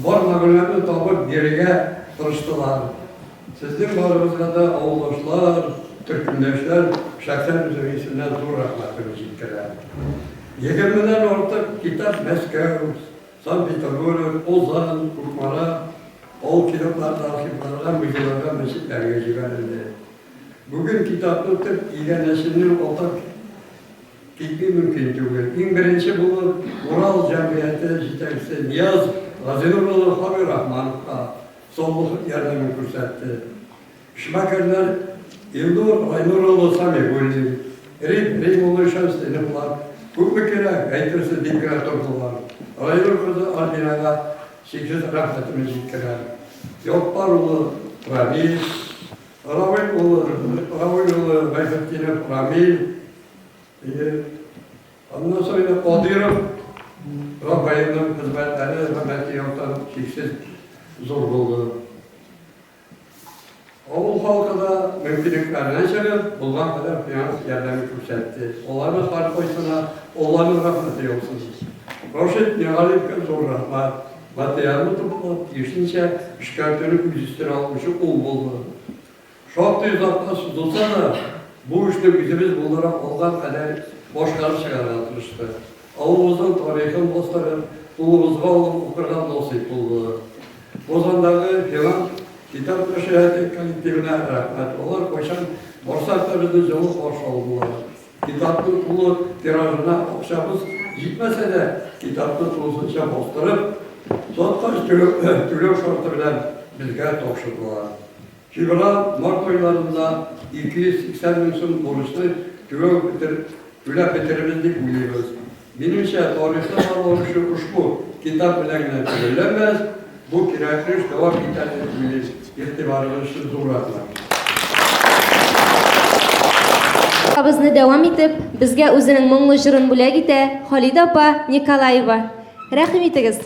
бар мәгълүматны табып бирергә тырыштылар. Сезнең барыгызга да авылдашлар, төркемдәшләр шәхсән үзем исемнән зур рәхмәтемне җиткерәм. Егермедән артык китап Мәскәү, Санкт-Петербург, Казан, Кукмара авыл китапларына, архивларга, музейларга, мәчетләргә җибәрелде. Бүген китапны төп иганәчене атап китми мөмкин түгел. Иң беренче булып Урал җәмгыяте җитәкчесе Нияз Газинур улы Хабирахмановка саулык ярдәмен күрсәтте. Эшмәкәрләр Илнур Райнур улы Самигуллин, Рим Рим улы Шәмсетдиновлар күпме кирәк, әйтерсез дип кенә тордылар. Райнур кызы Альбинага чиксез рәхмәтемне җиткерәм. Яппар улы Рамил, Равил улы, Равил улы Гайфетдинов Рамил, әйе. Аннан соң инде Кадыйров Рафаилның хезмәтләре рәхмәти яктан чиксез зур булды. Авыл халкы да мөмкинлекләреннән чыгып, булган кадәр финанс ярдәме күрсәтте. Аларның һәркайсына Алланың рәхмәте яусын. Рашид Миңгалиевка зур рәхмәт. Материалны туплап, тиешенчә эшкәртүне үз өстенә алучы ул булды. Шактый озакка сузылса да, бу эшне үзебез булдыра алган кадәр башкарып чыгарга тырыштык. Авылыбызның тарихын бастырып, кулыбызга алып укырга насыйп булды. Казандагы Филан китап нәшрияты коллективына рәхмәт. Алар кайчан барсак та безне җылы каршы алдылар. Китапның тулы тиражына акчабыз җитмәсә дә, китапны тулысынча бастырып, саткач түләү шарты белән безгә тапшырдылар. Февраль, март айларында 280 мең сум бурычны түләү бетер, түләп бетерербез дип уйлыйбыз. Минемчә, тарихны барлау эше ошбу китап белән генә төгәлләнмәс, бу кирәкле эш дәвам итәр дип уйлыйм. Игътибарыгыз өчен зур рәхмәт. Абызны дәвам итеп, безгә үзенең моңлы җырын бүләк итә Халидә апа Николаева. Рәхим итегез!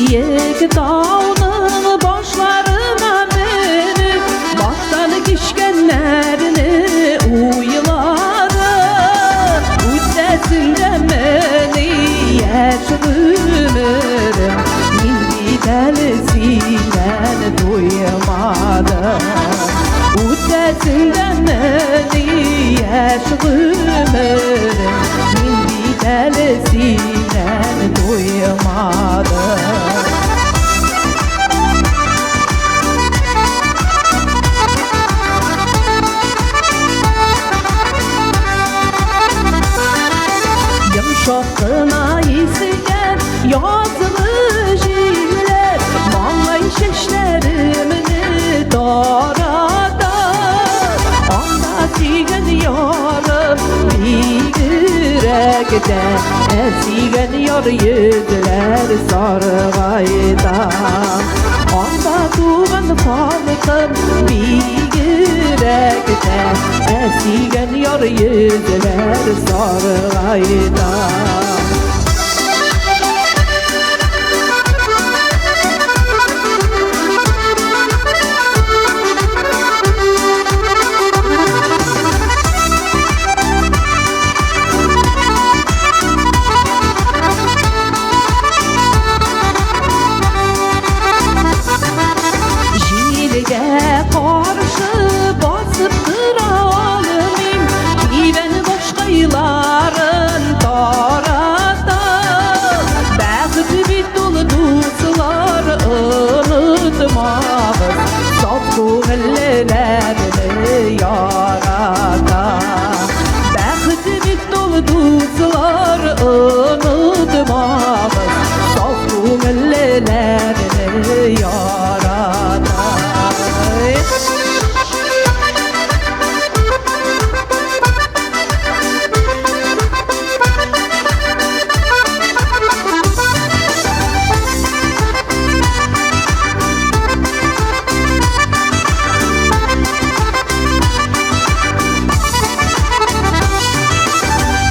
Биек тауның башларына менеп, баштан кичкәннәрне уйладым. Үтәсеңдәмени яшь гомерем, мин бит әле синнән туймадым. Үтәсеңдәмени яшь гомерем, мин бит әле синнән туймадым. Йомшак кына исегән язгы җилләр маңгай чәчләремне тарата. Анда сөйгән ярым бигрәк тә, ә сөйгән яр йөзләр саргайта. Анда туган халкым бигрәк тә, ә сөйгән яр йөзләр саргайта. Каршы басып тора алмыйм, Кибән башкайларын тарата. Бәхет бит ул, дуслар, онытмагыз, Саф күңеллеләрне ярата. Бәхет бит ул, дуслар, онытмагыз, Саф күңеллеләрне ярата.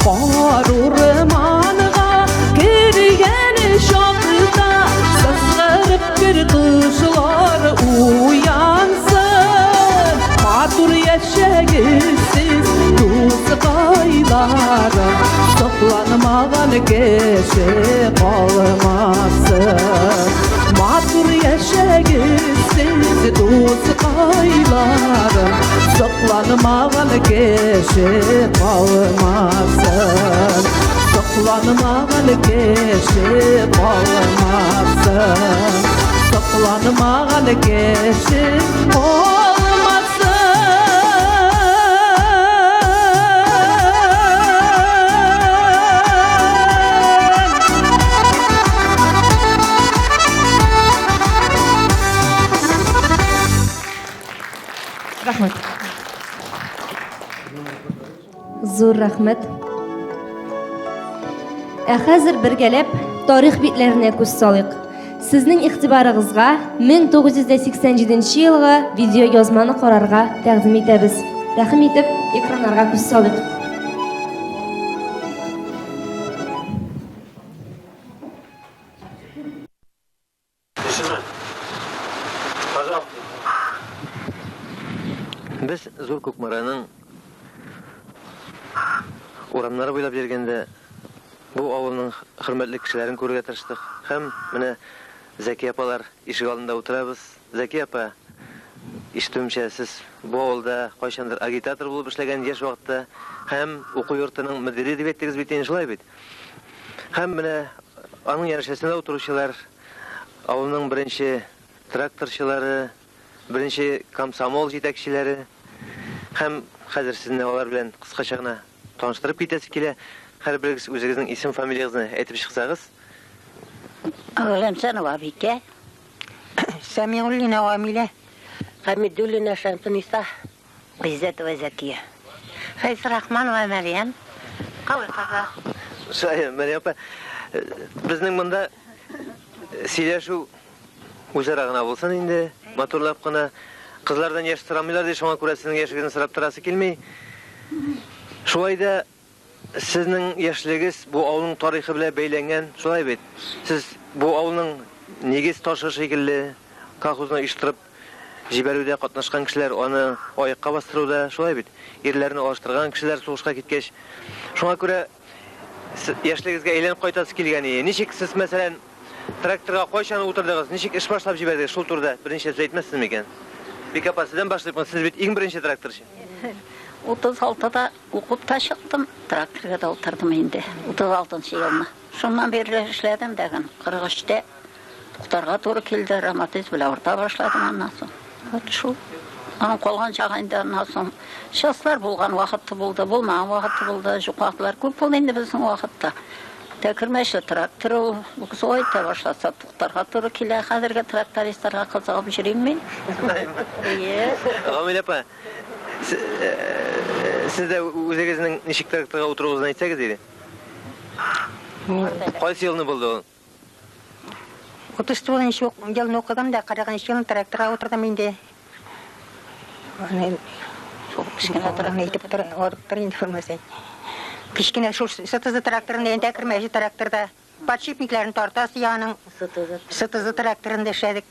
Кар урманга кергән чакта Сызгырып кер кошлар уянсын. Матур яшәгез сез, дускайларым, Сокланмаган кеше калмасын. Матур яшәгез сез, дускайларым, Сокланмаган кеше калмасын. Сокланмаган кеше калмасын. Сокланмаган кеше калмасын. Рәхмәт. Зур рәхмәт. Ә хәзер бергәләп тарих битләренә күз салыйк. Сезнең игътибарыгызга 1987 елгы видеоязманы карарга тәкъдим итәбез. Рәхим итеп, экраннарга күз салыйк. Тишина. Пожалуйста. Без Зур Кукмараның урамнары буйлап йөргәндә бу авылның хөрмәтле кешеләрен күрергә тырыштык. Һәм менә Зәки апалар ишек алдында утырабыз. Зәки апа, ишетүемчә, сез бу авылда кайчандыр агитатор булып эшләгән яшь вакытта һәм уку йортының мөдире дип әйттегез бит инде, шулай бит? Һәм менә аның янәшәсендә утыручылар авылның беренче тракторчылары, беренче комсомол җитәкчеләре. Һәм хәзер сезне алар белән кыскача гына таныштырып китәсе килә. Һәрберегез үзегезнең исем-фамилиягезне әйтеп чыксагыз. Галәмсәнова Бикә. Сәмигуллина Гамилә. Хәмидуллина Шәмсениса. Гыйззәтова Зәкия. Фәйзрахманова Мәрьям. Кавый кызы. Шулай, Мәрьям апа, безнең монда сөйләшү үзара гына булсын инде, матурлап кына. Кызлардан яшь сорамыйлар ди, шуңа күрә сезнең яшегезне сорап торасы килми. Шулай да сезнең яшьлегез бу авылның тарихы белән бәйләнгән, шулай бит? Сез бу авылның нигез ташы шикелле, колхозны оештырып җибәрүдә катнашкан кешеләр, аны аякка бастыруда, шулай бит? Ирләрне алыштырган кешеләр сугышка киткәч. Шуңа күрә яшьлегезгә әйләнеп кайтасы килгән ие. Ничек сез, мәсәлән, тракторга кайчан утырдыгыз, ничек эш башлап җибәрдегез, шул турыда берничә сүз әйтмәссез микән? Бик апа, сездән башлыйк, сез бит иң беренче тракторчы. 36-да укып та чыктым, тракторга да утырдым инде. 36 елны. Шуннан бирле эшләдем дәген. 43-тә туктарга туры килде, ревматизм белән авырта башладым аннан соң. Вот шул. Аның калган чагы инде аннан соң частлар булган вакыты булды, булмаган вакыты булды. Юк вакытлар күп булды инде безнең вакытта. Тәкермәчле трактор ул, шулай итә башласа туктарга туры килә. Хәзерге трактористларга кызыгып йөрим мин. Әйе. Гамилә апа, сез дә үзегезнең ничек тракторга утыруыгызны әйтсәгез иде. Кайсы елны булды ул? 39 елны укыдым да, 40 елны тракторга утырдым инде. Кечкенә трактор. Әйтеп тор, тор инде булмаса. Кечкенә шул СТЗ тракторында, инде кермәче тракторда. Подшипникларын тартасы яның. СТЗ тракторында эшләдек.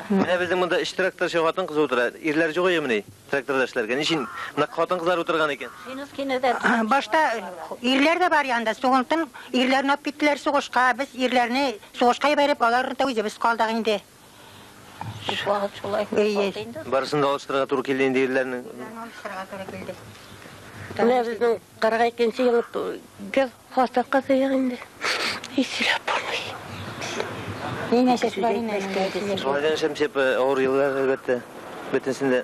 Менә безнең монда өч тракторчы хатын кыз утыра. Ирләр юк иемени тракторда эшләргә. Ничек нәкъ хатын кызлар утырган икән? Башта ирләр дә бар янда. Сугынтын ирләрне алып киттеләр сугышка. Без ирләрне сугышка җибәреп, алар да үзебез калдык инде. Күп вакыт шулай калды инде. Барысын да алыштырырга туры килде инде ирләрнең. Алыштырырга туры килде. Менә безнең 42 нче ел гел хатын кызыек инде. И сөйләп булмый. Ни нәрсәсе бар инде аның? Шулай да Шәмсия апа, авыр еллар, әлбәттә, бөтенесендә.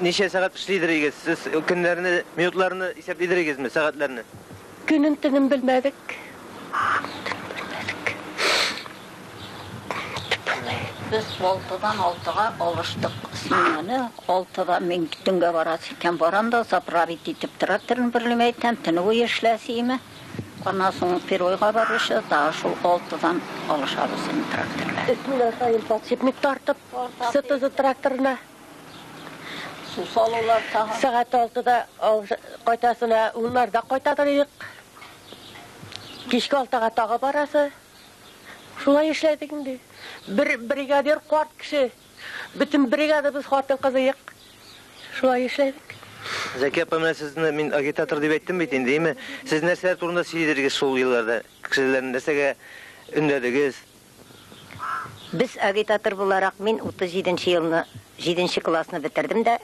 Ничә сәгать эшлидер идегез? Сез көннәрне, минутларны исәплидер идегезме, сәгатьләрне? Көнен төнен белмәдек. Без алтыдан алтыга алыштык сменаны. Алтыда мин төнгә барасы икән, барам да заправить итеп тракторны берлеме әйтәм, төне буе эшләсе име. Аннан соң первойга баручы, тагы шул алтыдан алышабыз инде трактор белән. Смена саен подшипник тартып, СТЗ тракторына. Су салулар тагы. Сәгать алтыда кайтасына, уннарда кайтадыр идек. Кичке алтыга тагы барасы. Шулай эшләдек инде. Бер бригадир карт кеше. Бөтен бригадабыз хатын-кыз ыек. Шулай эшләдек. Зәкия апа, менә сезне мин агитатор дип әйттем бит инде, әйме? Сез нәрсәләр турында сөйлидегез шул елларда? Кешеләрне нәрсәгә өндәдегез? Без агитатор буларак мин 37 нче елны 7 нче классны бетердем дә,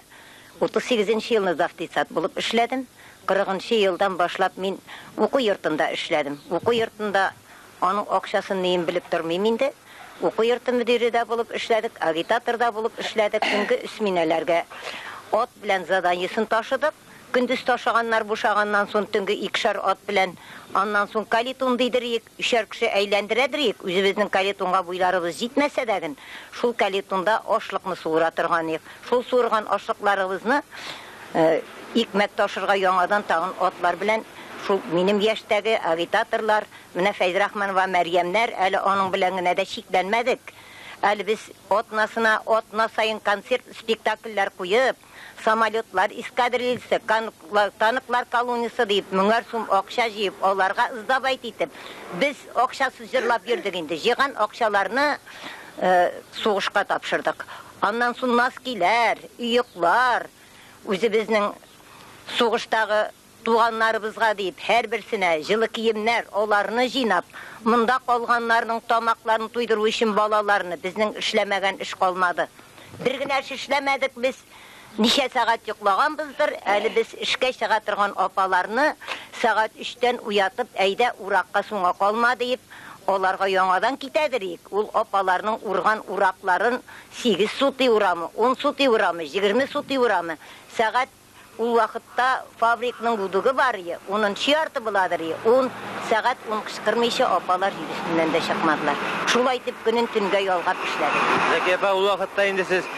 38 нче елны завтицат булып эшләдем. 40 нчы елдан башлап мин уку йортында эшләдем. Уку йортында аның акчасын ниен белеп тормыйм инде. Уку йорты мөдире дә булып эшләдек, агитатор да булып эшләдек. Төнге эсминәләргә ат белән заданиесен ташыдык. Көндез ташыганнар бушаганнан сон төнге икешәр ат белән, аннан сон калитун дидериек, өчәр кеше әйләндерәдериек, үзебезнең калитунга буйларыбыз җитмәсә дәген, шул калитунда ашлыкны суыра торганыек. Шул суырган ашлыкларыбызны икмәк ташырга яңадан тагын атлар белән шул минем яшьтәге агитаторлар, менә Фәйзрахманова Мәрьямнәр, әле аның белән генә дә чикләнмәдек. Әле без атнасына атна саен концерт, спектакльләр куеп, самолетлар эскадрильясы, танклар колониясы диеп, меңәр сум акча җыеп, аларга сдавать итеп, без акчасыз җырлап йөрдек инде. Җыйган акчаларны сугышка тапшырдык. Аннан соң носкиләр, оеклар, үзебезнең сугыштагы туганнарыбызга дип, һәрберсенә җылы киемнәр, аларны җыйнап, монда калганнарның тамакларын туйдыру өчен балаларны, безнең эшләмәгән эш калмады. Бер генә эш эшләмәдек без, ничә сәгать йоклаганбыздыр, әле без эшкә чыга торган апаларны сәгать өчтән уятып, әйдә уракка соңга калма диеп, аларга яңадан китәдер идек. Ул апаларның урган уракларын сигез сутый урамы, ун сутый урамы, 20 сутый урамы, сәгать ул вакытта фабрикның гудогы бар ие, унынчы ярты буладыр ие, ун сәгать ун кычкырмыйча апалар җир өстеннән дә чыкмадылар. Шулай итеп көнен төнгә ялгап эшләдек. Зәкия апа, ул вакытта инде сез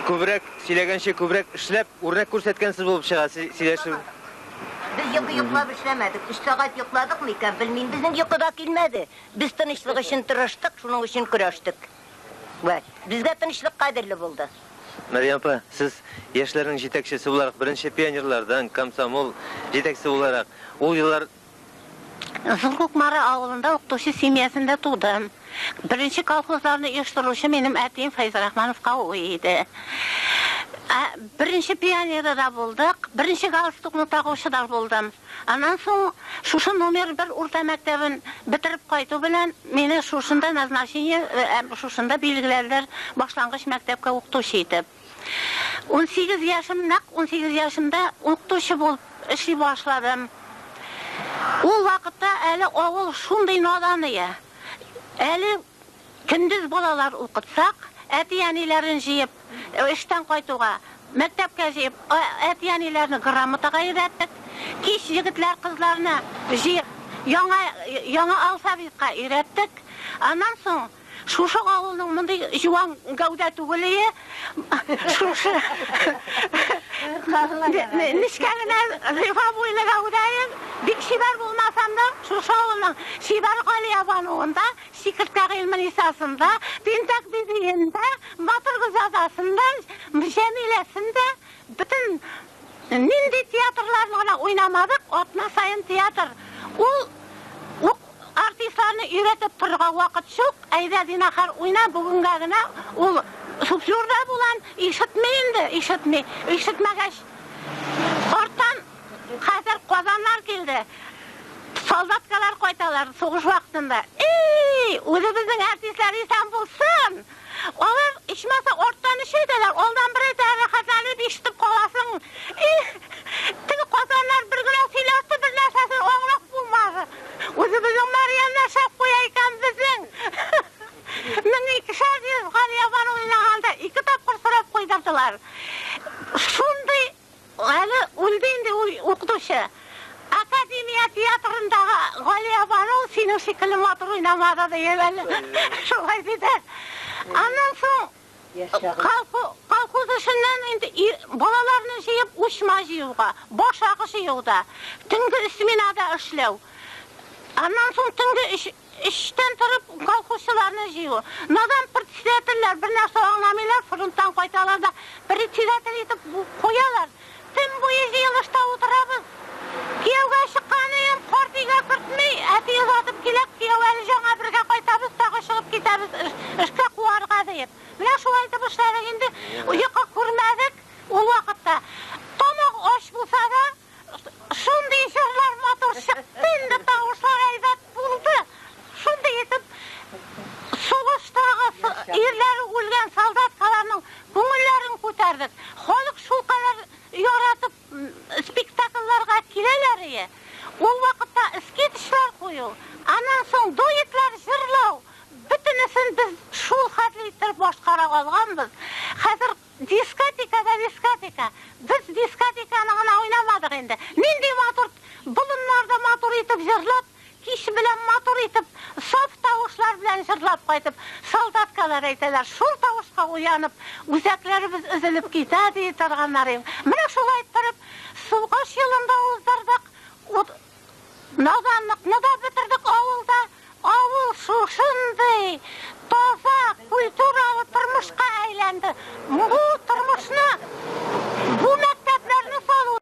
күбрәк сөйләгәнче күбрәк эшләп, үрнәк күрсәткәнсез булып чыга сөйләшү. Без йокы йоклап эшләмәдек. Өч сәгать йокладыкмы икән, белмим, безнең йокы да килмәде. Без тынычлык өчен тырыштык, шуның өчен көрәштек. Вәт, безгә тынычлык кадерле булды. Мәрьям апа, сез яшьләрнең җитәкчесе буларак, беренче пионерлардан, комсомол җитәкчесе буларак, ул еллар Зур Кукмара авылында укытучы семьясында тудым. Беренче колхозларны оештыручы минем әтием Фәйзрахманов Кауи иде. Беренче пионеры да булдык, беренче галстукны тагучы да булдым. Аннан соң шушы номер бер урта мәктәбен бетереп кайту белән мине шушында назначение, шушында билгеләделәр башлангыч мәктәпкә укытучы итеп. 18 яшем, нәкъ 18 яшемдә укытучы булып эшли башладым. Ул вакытта әле авыл шундый надан ие. Әле көндез балалар укытсак, әти-әниләрен җыеп, эштән кайтуга, мәктәпкә җыеп, әти-әниләрне грамотага өйрәттек. Кич егетләр, кызларны җыеп, яңа яңа алфавитка өйрәттек. Аннан соң шушы авылның мондый җуан гәүдә түгел ие, шушы нечкә генә зифа буйлы гәүдәем, бик чибәр булмасам да, шушы авылның чибәр Галия Бануында, Чикерткә Гыйльменисасында, Тинтәк Бибиендә, Батыр Гөлзадасында, Җәмиләсендә бөтен нинди театрларны гына уйнамадык, атна саен театр. Ул ук артистларны өйрәтеп торырга вакыт юк. Әйдә, зинахар уйна, бүгенгә генә ул суфлер да булам, ишетми инде, ишетми. Ишетмәгәч, арттан хәзер Казаннар килде. Солдаткалар кайталар сугыш вакытында. Эй, үзебезнең артистлар исән булсын! Алар ичмаса арттан өч әйтәләр, алдан бер әйтә, рәхәтләнеп ишетеп каласың. Эх, теге казаннар бер генә сөйләште, бер нәрсәсен аңлап булмады. Үзебезнең Мәрьямнәр шәп куя икән безнең. 1200 Галиябану уйнаганда ике тапкыр сорап куйдырдылар. Шундый Әле үлде инде ул укытучы. Академия театрындагы Галиябану синең шикелле матур уйнамады диеп әле шулай диде. Аннан соң колхоз эшеннән инде балаларны җыеп учма җыюга, башак җыюда, төнге сменада эшләү. Аннан соң төнге Өчтән торып колхозчыларны җыю. Надан председательләр бер нәрсә аңламыйлар, фронттан кайталар да председатель итеп куялар. Төн буе җыелышта утырабыз. Кияүгә чыкканыем, карт өйгә кертми, әти озатып килә, кияү әле җаңа бергә кайтабыз, тагы чыгып китәбез эшкә куарга диеп. Менә шулай итеп эшләдек инде. Йокы күрмәдек ул вакытта. Тамак ач булса да, Шундый җырлар матур чыкты инде, тавышлар әйбәт булды. Шундый итеп сугыштагы ирләре үлгән солдаткаларның күңелләрен күтәрдек. Халык шулкадәр яратып спектакльләргә киләләр ие. Ул вакытта скетчлар кую, аннан соң дуэтлар җырлау, бөтенесен без шул хәтле иттереп башкара алганбыз. Хәзер Дискотека да дискотека. Без дискотеканы гына уйнамадык инде. Нинди матур болыннарда матур итеп җырлап, кич белән матур итеп, саф тавышлар белән җырлап кайтып, солдаткалар әйтәләр, шул тавышка уянып, үзәкләребез өзелеп китә, ди торганнар. Менә шулай иттереп, сугыш елын да уздырдык, Наданлыкны да бетердек авылда. Авыл шушындый таза, культуралы тормышка әйләнде. Бу тормышны, бу мәктәпләрне салу.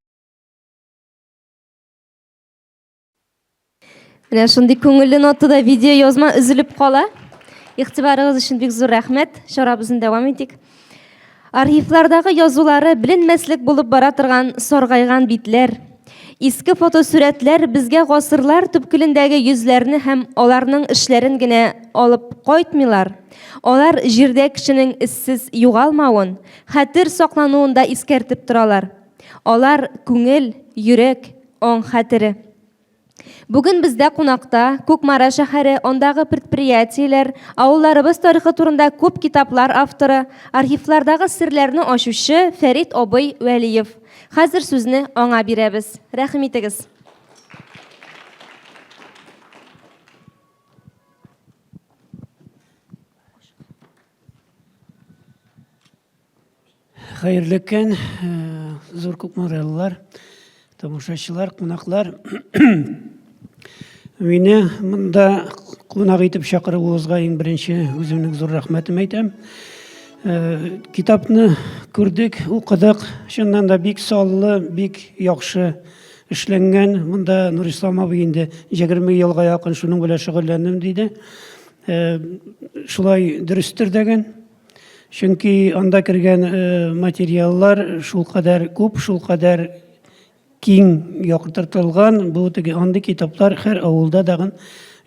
Менә шундый күңелле нотада видеоязма өзелеп кала. Игътибарыгыз өчен бик зур рәхмәт. Чарабызны дәвам итик. Архивлардагы язулары беленмәслек булып бара торган саргайган битләр, иске фотосурәтләр безгә гасырлар төпкелендәге йөзләрне һәм аларның эшләрен генә алып кайтмыйлар. Алар җирдә кешенең эзсез югалмавын, хәтер саклануын да искәртеп торалар. Алар, күңел, йөрәк, аң хәтере. Бүген бездә кунакта Кукмара шәһәре, андагы предприятиеләр, авылларыбыз тарихы турында күп китаплар авторы, архивлардагы серләрне ачучы Фәрит абый Вәлиев. Хәзер сүзне аңа бирәбез. Рәхим итегез. Хәерле көн, зур кукмаралылар, тамашачылар, кунаклар. Мине монда кунак итеп чакыруыгызга иң беренче үземнең зур рәхмәтем әйтәм. Китапны күрдек, укыдык. Чыннан да бик саллы, бик яхшы эшләнгән. Монда Нурислам абый инде 20 елга якын шуның белән шөгыльләндем диде. Шулай дөрестер дәген. Чөнки анда кергән материаллар шулкадәр күп, шулкадәр киң яктыртылган, бу теге андый китаплар һәр авылда дагын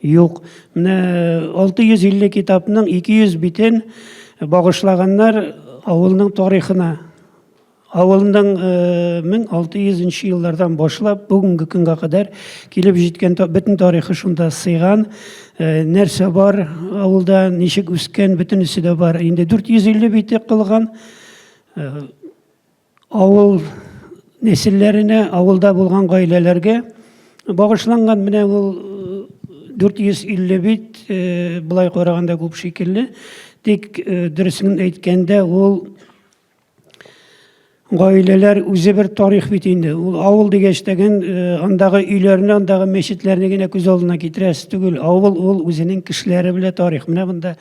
юк. Менә 650 китапның 200 битен багышлаганнар авылның тарихына. Авылның 1600 нче еллардан башлап бүгенге көнгә кадәр килеп җиткән бөтен тарихы шунда сыйган. Нәрсә бар авылда, ничек үскән, бөтенесе дә бар. Инде 450 бите кылган авыл нәселләренә, авылда булган гаиләләргә багышланган. Менә ул 450 бит болай караганда күп шикелле. Тик дөресен әйткәндә, ул Гаиләләр үзе бер тарих бит инде. Ул авыл дигәч тәген э, андагы өйләрне, андагы мәчетләрне генә күз алдына китерәсе түгел. Авыл ул үзенең кешеләре белән тарих. Менә монда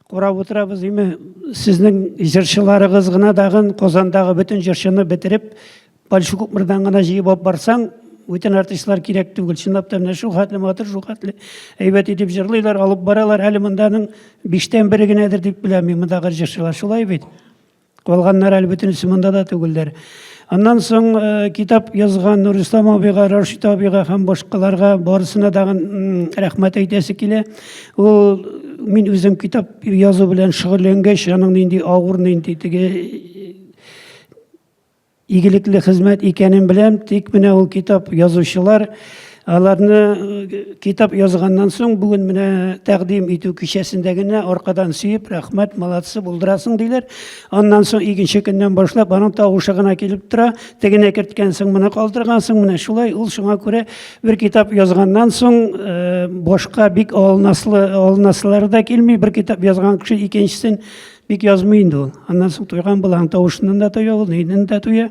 карап утырабыз, име, сезнең җырчыларыгыз гына дагын Казандагы бөтен җырчыны бетереп, Большекукмырдан гына җыеп алып барсаң, бүтән артистлар кирәк түгел. Чынлап та менә шул хәтле матур, шул хәтле әйбәт итеп җырлыйлар, алып баралар. Әле монданың биштән бере генәдер дип беләм мин мондагы җырчылар. Шулай бит? Калганнар әле бөтенесе монда да түгелләр. Аннан соң китап язган Нурислам абыйга, Рашид абыйга һәм башкаларга барысына тагын рәхмәт әйтәсе килә. Ул мин үзем китап язу белән шөгыльләнгәч, аның нинди авыр, нинди теге Игелекле хезмәт икәнен беләм, тик менә ул китап язучылар, аларны китап язганнан соң бүген менә тәкъдим итү кичәсендә генә аркадан сөеп, рәхмәт, молодцы, булдырасың диләр. Аннан соң икенче көннән башлап аның тавышы гына килеп тора, тегене керткәнсең, моны калдыргансың, менә шулай ул шуңа күрә бер китап язганнан соң башка бик алынаслы алынасылары да килми, бер китап язган кеше икенчесен Бик язмый инде ул. Аннан соң туйган була, аның тавышыннан да туя ул, нидән дә туя.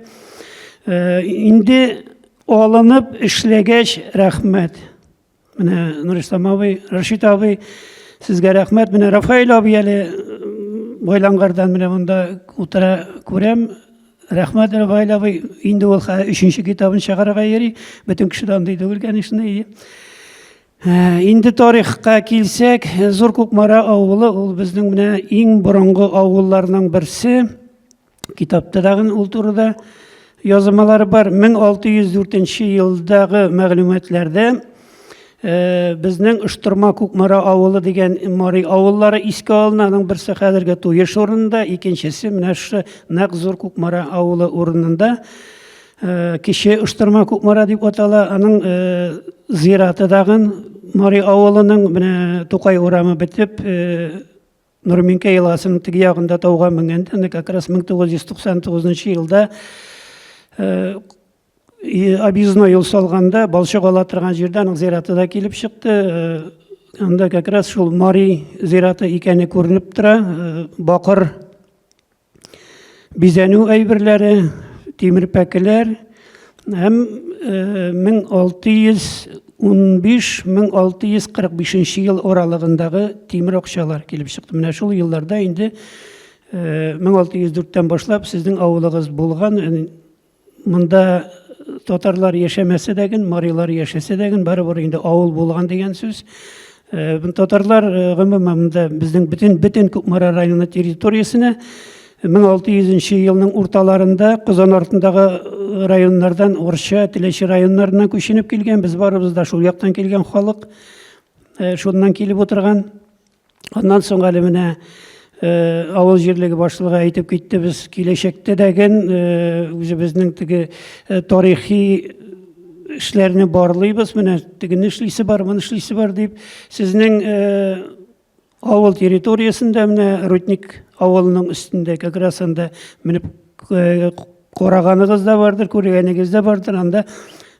Э, инде алынып эшләгәч, рәхмәт. Менә Нурислам абый, Рашид абый, сезгә рәхмәт. Менә Рафаэль абый әле Байлангардан менә монда утыра күрәм. Рәхмәт, Рафаэль абый. Инде ул хәзер өченче китабын чыгарырга йөри. Бөтен кеше дә андый түгел, конечно. Инде тарихка килсәк, Зур Кукмара авылы ул безнең менә иң борынгы авылларның берсе. Китапта дагын ул турыда язмалар бар. 1604 елдагы мәгълүматларда безнең Оштырма Кукмара авылы дигән мари авыллары искә алына. Аның берсе хәзерге Туеш урынында, икенчесе менә шушы нәкъ Зур Кукмара авылы урынында. Кече Оштырма Кукмара дип атала. Аның зираты дагын Мари авылының менә Тукай урамы бетеп, Нурминкә елгасының теге ягында тауга менгәндә, аны как раз 1999 елда объездной юл салганда балчык ала торган җирдә аның зираты да килеп чыкты. Анда как раз шул Мари зираты икәне күренеп тора. Бакыр Бизәнү әйберләре, тимер пәкеләр һәм 1615-1645 ел аралыгындагы тимер акчалар килеп чыкты. Менә шул елларда инде 1604-тән башлап сезнең авылыгыз булган. Монда татарлар яшәмәсә дә ген, марилар яшәсә дә ген, барыбер инде авыл булган дигән сүз. Татарлар гомумән монда безнең бөтен бөтен Кукмара районы территориясенә 1600 елның урталарында Казан артындагы районнардан Орча, Теләче районнарыннан күченеп килгән. Без барыбыз да шул яктан килгән халык, шуннан килеп утырган. Аннан соң әле менә авыл җирлеге башлыгы әйтеп китте, без киләчәктә дә ген үзебезнең теге тарихи эшләрне барлыйбыз, менә тегене эшлисе бар, моны эшлисе бар дип. Сезнең авыл территориясендә менә Рудник авылының өстендә как раз анда менеп караганыгыз да бардыр, күргәнегез дә бардыр, анда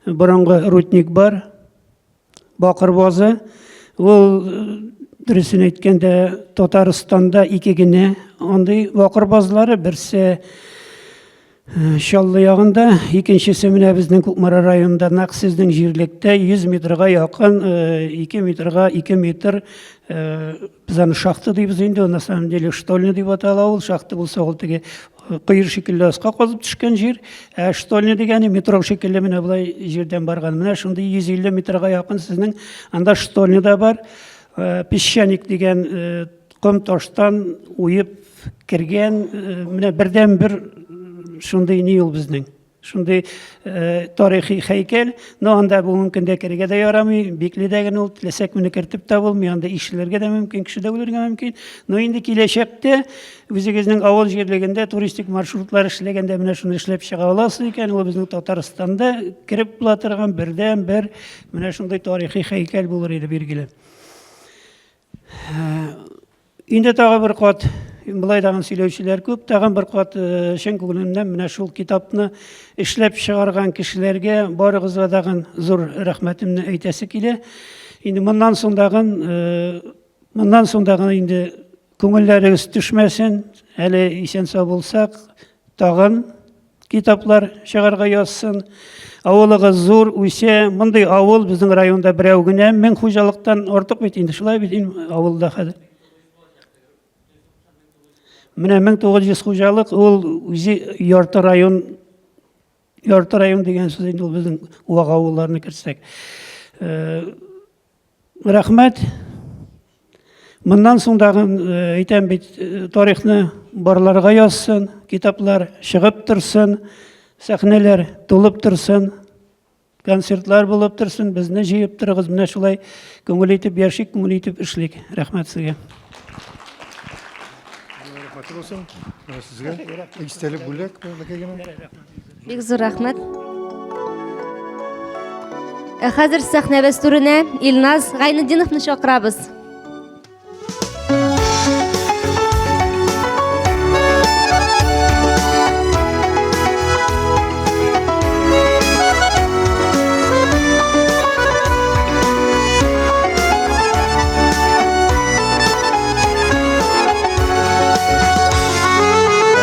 борынгы рудник бар. Бакыр базы. Ул дөресен әйткәндә Татарстанда ике генә андый бакыр базлары, берсе Чаллы ягында, икенчесе менә безнең Кукмара районында, нәкъ сезнең җирлектә 100 метрга якын, 2 метрга 2 метр Без аны шахта дибез инде, на самом деле штольня дип атала ул. Шахта булса ул теге кыер шикелле аска казып төшкән җир. Ә штольня дигәне метро шикелле менә болай җирдән барган. Менә шундый 150 метрга якын сезнең анда штольня да бар. Песчаник дигән ком таштан уеп кергән менә бердән-бер шундый ни ул безнең. Шундый тарихи һәйкәл, но анда бүгенге көндә керергә дә ярамый, бикле дә генә ул, теләсәк моны кертеп тә булмый, анда ишелергә дә мөмкин, кеше дә үлергә мөмкин. Но инде киләчәктә үзегезнең авыл җирлегендә туристик маршрутлар эшләгәндә менә шуны эшләп чыга аласыз икән, ул безнең Татарстанда кереп була торган бердән-бер менә шундый тарихи һәйкәл булыр иде, билгеле. Инде тагы бер кат, болай тагын сөйләүчеләр күп, тагын бер кат чын күңелемнән менә шул китапны эшләп чыгарган кешеләргә барыгызга тагын зур рәхмәтемне әйтәсе килә. Инде моннан соң тагын, моннан соң тагын инде күңелләрегез төшмәсен, әле исән-сау булсак, тагын Китаплар чыгарга язсын. Авылыгыз зур, үсә. Мондый авыл безнең районда берәү генә, 1000 хуҗалыктан артык бит инде. Шулай бит инде авылда хәзер. Менә 1900 хуҗалык ул үзе ярты район, ярты район дигән сүз инде ул безнең вак авылларны кертсәк. Рәхмәт. Моннан соң тагын әйтәм бит, тарихны барларга язсын, китаплар чыгып торсын, сәхнәләр тулып торсын, концертлар булып торсын, безне җыеп торыгыз, менә шулай күңел итеп яшик, күңел итеп эшлик. Рәхмәт сезгә. Рәхмәт булсын. Менә сезгә истәлек бүләк бәләкәй генә. Бик зур рәхмәт. Ә хәзер сәхнәбез түренә Илназ Гайнетдиновны чакырабыз.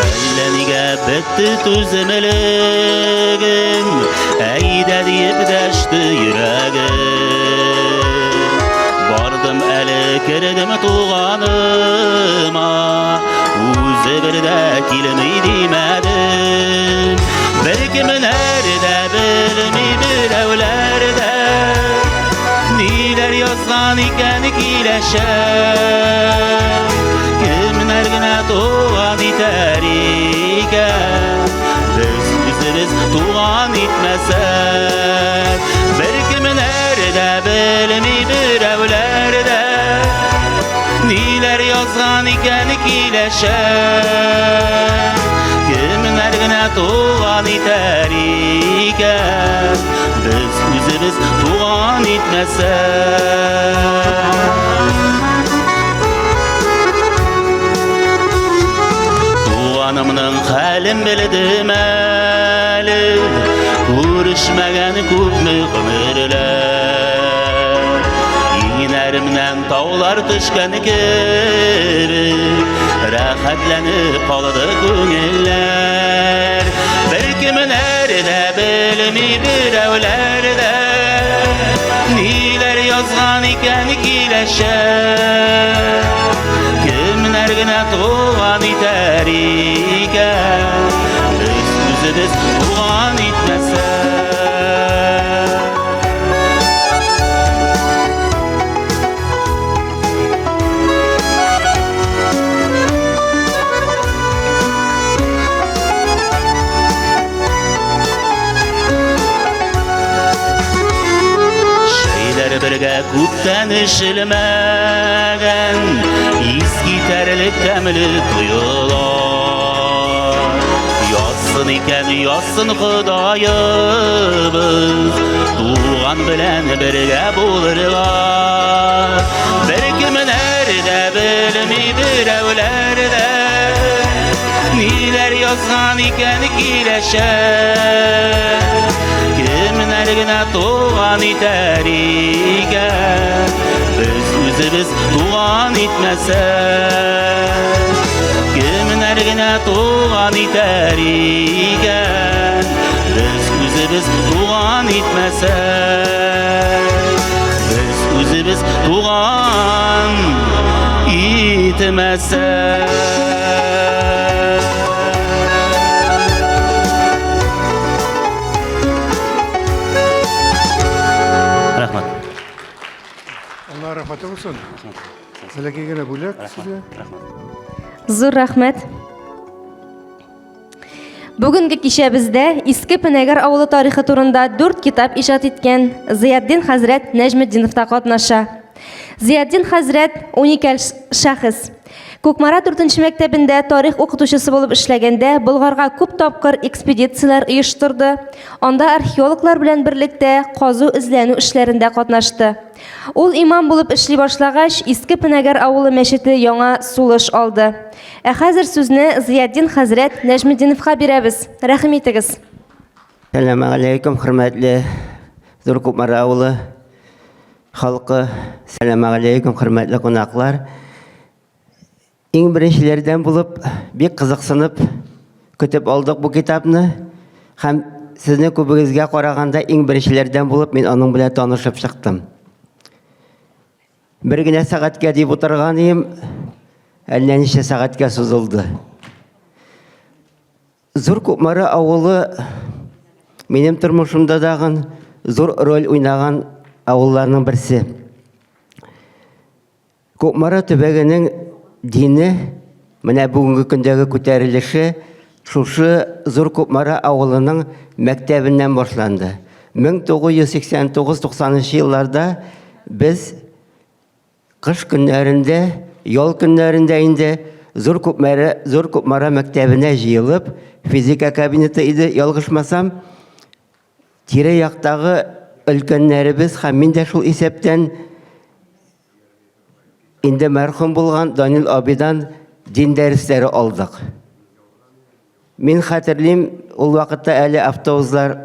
Әллә нигә бетте түземлегем, Әйдә диеп дәште йөрәгем. Бардым әле кердем туганыма, Үзе бер дә килми димәдем. Беркемнәр дә белми берәүләр дә, Ниләр язган икән киләчәк? Кемнәр генә туган итәр икән? Без үзебез туган итмәсәк, Беркемнәр дә белми берәүләр дә Ниләр язган икән киләчәк? Кемнәр генә туган итәр икән? Без үзебез туган итмәсәк. Туганымның хәлен белдем әле, Күрешмәгән күпме гомерләр. Иңнәремнән таулар төшкән кебек, Рәхәтләнеп калды күңелләр. Беркемнәр дә белми берәүләр дә Ниләр язган икән киләчәк. Кемнәр генә туган итәр икән, Без үзебез туган итмәсәк. Чәйләр бергә күптән эчелмәгән, Искитәрлек тәмле тоела. Язсын икән, язсын Ходаебыз, Туган белән бергә булырга. Беркемнәр дә белми, берәүләр дә Ниләр язган икән киләчәк. Кемнәр генә туган итәр икән, Без үзебез туган итмәсәк. Кемнәр генә туган итәр икән, Без үзебез туган итмәсәк. Без үзебез туган итмәсәк. Рәхмәт. Алла рәхмәте булсын. Бәләкәй генә бүләк сезгә. Зур рәхмәт. Бүгенге кичәбездә Иске Пенәгәр авылы тарихы турында дүрт китап иҗат иткән Зыятдин хәзрәт Нәҗметдинов та катнаша. Зыятдин хәзрәт уникаль шәхес. Кукмара 4 мәктәбендә тарих укытучысы булып эшләгәндә Болгарга күп тапкыр экспедицияләр оештырды. Анда археологлар белән берлектә казу-эзләнү эшләрендә катнашты. Ул имам булып эшли башлагач, Иске Пенәгәр авылы мәчете яңа сулыш алды. Ә хәзер сүзне Зыятдин хәзрәт Нәҗметдиновка бирәбез. Рәхим итегез. Сәламәгаләйкүм, хөрмәтле Зур Кукмара авылы халкы. Сәламәгаләйкүм, хөрмәтле кунаклар. Иң беренчеләрдән булып, бик кызыксынып көтеп алдык бу китапны. Һәм сезнең күбегезгә караганда иң беренчеләрдән булып мин аның белән танышып чыктым. Бер генә сәгатькә дип утырган идем, әллә ничә сәгатькә сузылды. Зур Кукмара авылы минем тормышымда дагын зур роль уйнаган авылларның берсе. Кукмара төбәгенең дине менә бүгенге көндәге күтәрелеше шушы Зур Кукмара авылының мәктәбеннән башланды. 1989-90 елларда без кыш көннәрендә, ял көннәрендә инде Зур Кукмара, Зур Кукмара мәктәбенә җыелып, физика кабинеты иде, ялгышмасам, тирә-яктагы өлкәннәребез һәм мин дә шул исәптән инде мәрхүм булган Данил абыйдан дин дәресләре алдык. Мин хәтерлим, ул вакытта әле автобуслар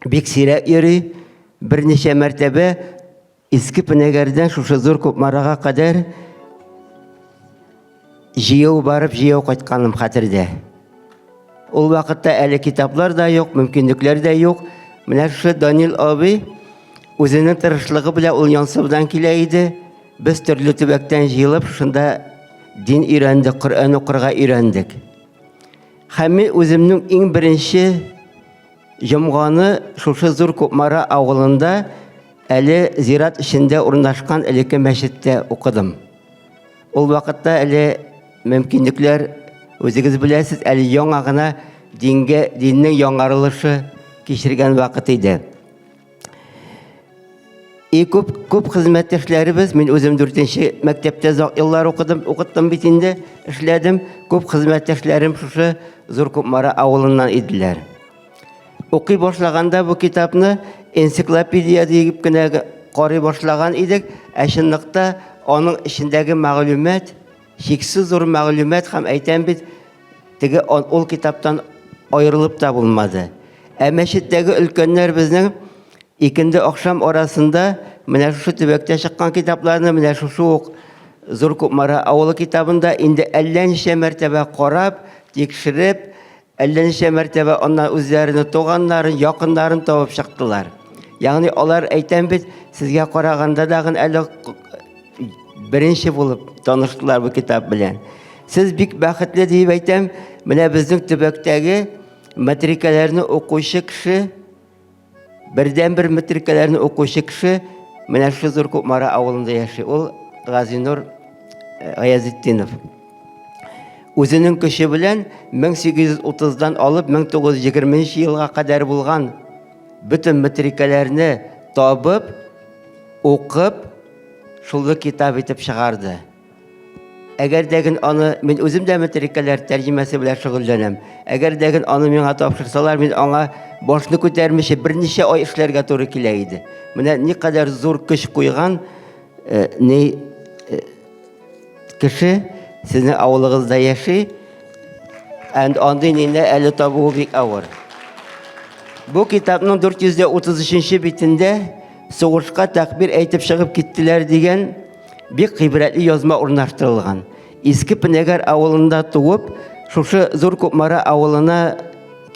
бик сирәк йөри. Берничә мәртәбә Иске Пенәгәрдән шушы Зур Кукмарага кадәр җыяу барып, җыяу кайтканым хәтердә. Ул вакытта әле китаплар да юк, мөмкинлекләр дә юк. Менә шушы Данил абый үзенең тырышлыгы белән ул Янсыбыдан килә иде. Без төрле төбәктән җыелып, шунда дин өйрәндек, Коръән укырга өйрәндек. Һәм мин үземнең иң беренче Җомганы шушы Зур Кукмара авылында әле зират эчендә урнашкан элекке мәчеттә укыдым. Ул вакытта әле мөмкинлекләр, үзегез беләсез, әле яңа гына дингә, диннең яңарылышы кичергән вакыт иде. И күп, күп хезмәттәшләребез, мин үзем дүртенче мәктәптә озак еллар укыдым, укыттым бит инде, эшләдем. Күп хезмәттәшләрем шушы Зур Кукмара авылыннан иделәр. Укый башлаганда бу китапны энциклопедия диеп кенә карый башлаган идек, ә чынлыкта аның эчендәге мәгълүмат, чиксез зур мәгълүмат һәм әйтәм бит, теге ул китаптан аерылып та булмады. Ә мәчеттәге өлкәннәр безнең икенде ахшам арасында менә шушы төбәктә чыккан китапларны, менә шушы ук Зур Кукмара авылы китабында инде әллә ничә мәртәбә карап, тикшереп, әллә ничә мәртәбә аннан үзләренең туганнарын, якыннарын табып чыктылар. Ягъни алар әйтәм бит, сезгә караганда дагын әле беренче булып таныштылар бу китап белән. Сез бик бәхетле диеп әйтәм, менә безнең төбәктәге метрикәләрне укучы кеше, бердәнбер метрикәләрне укучы кеше менә шушы Зур Кукмара авылында яши. Ул Газинур э, Гаязетдинов. Үзенең көче белән 1830-дан алып 1920 елга кадәр булган бөтен метрикәләрне табып, укып, шулны китап итеп чыгарды. Әгәр дә ген аны, мин үзем дә метрикәләр тәрҗемәсе белән шөгыльләнәм. Әгәр дә ген аны миңа тапшырсалар, мин аңа башны күтәрмичә берничә ай эшләргә туры килә иде. Менә никадәр зур көч куйган э, ни э, кеше сезнең авылыгызда яши. Андый нине әле табуы бик авыр. Бу китапның 433 битендә сугышка тәкбир әйтеп чыгып киттеләр дигән бик гыйбрәтле язма урнаштырылган. Иске Пенәгәр авылында туып, шушы Зур Кукмара авылына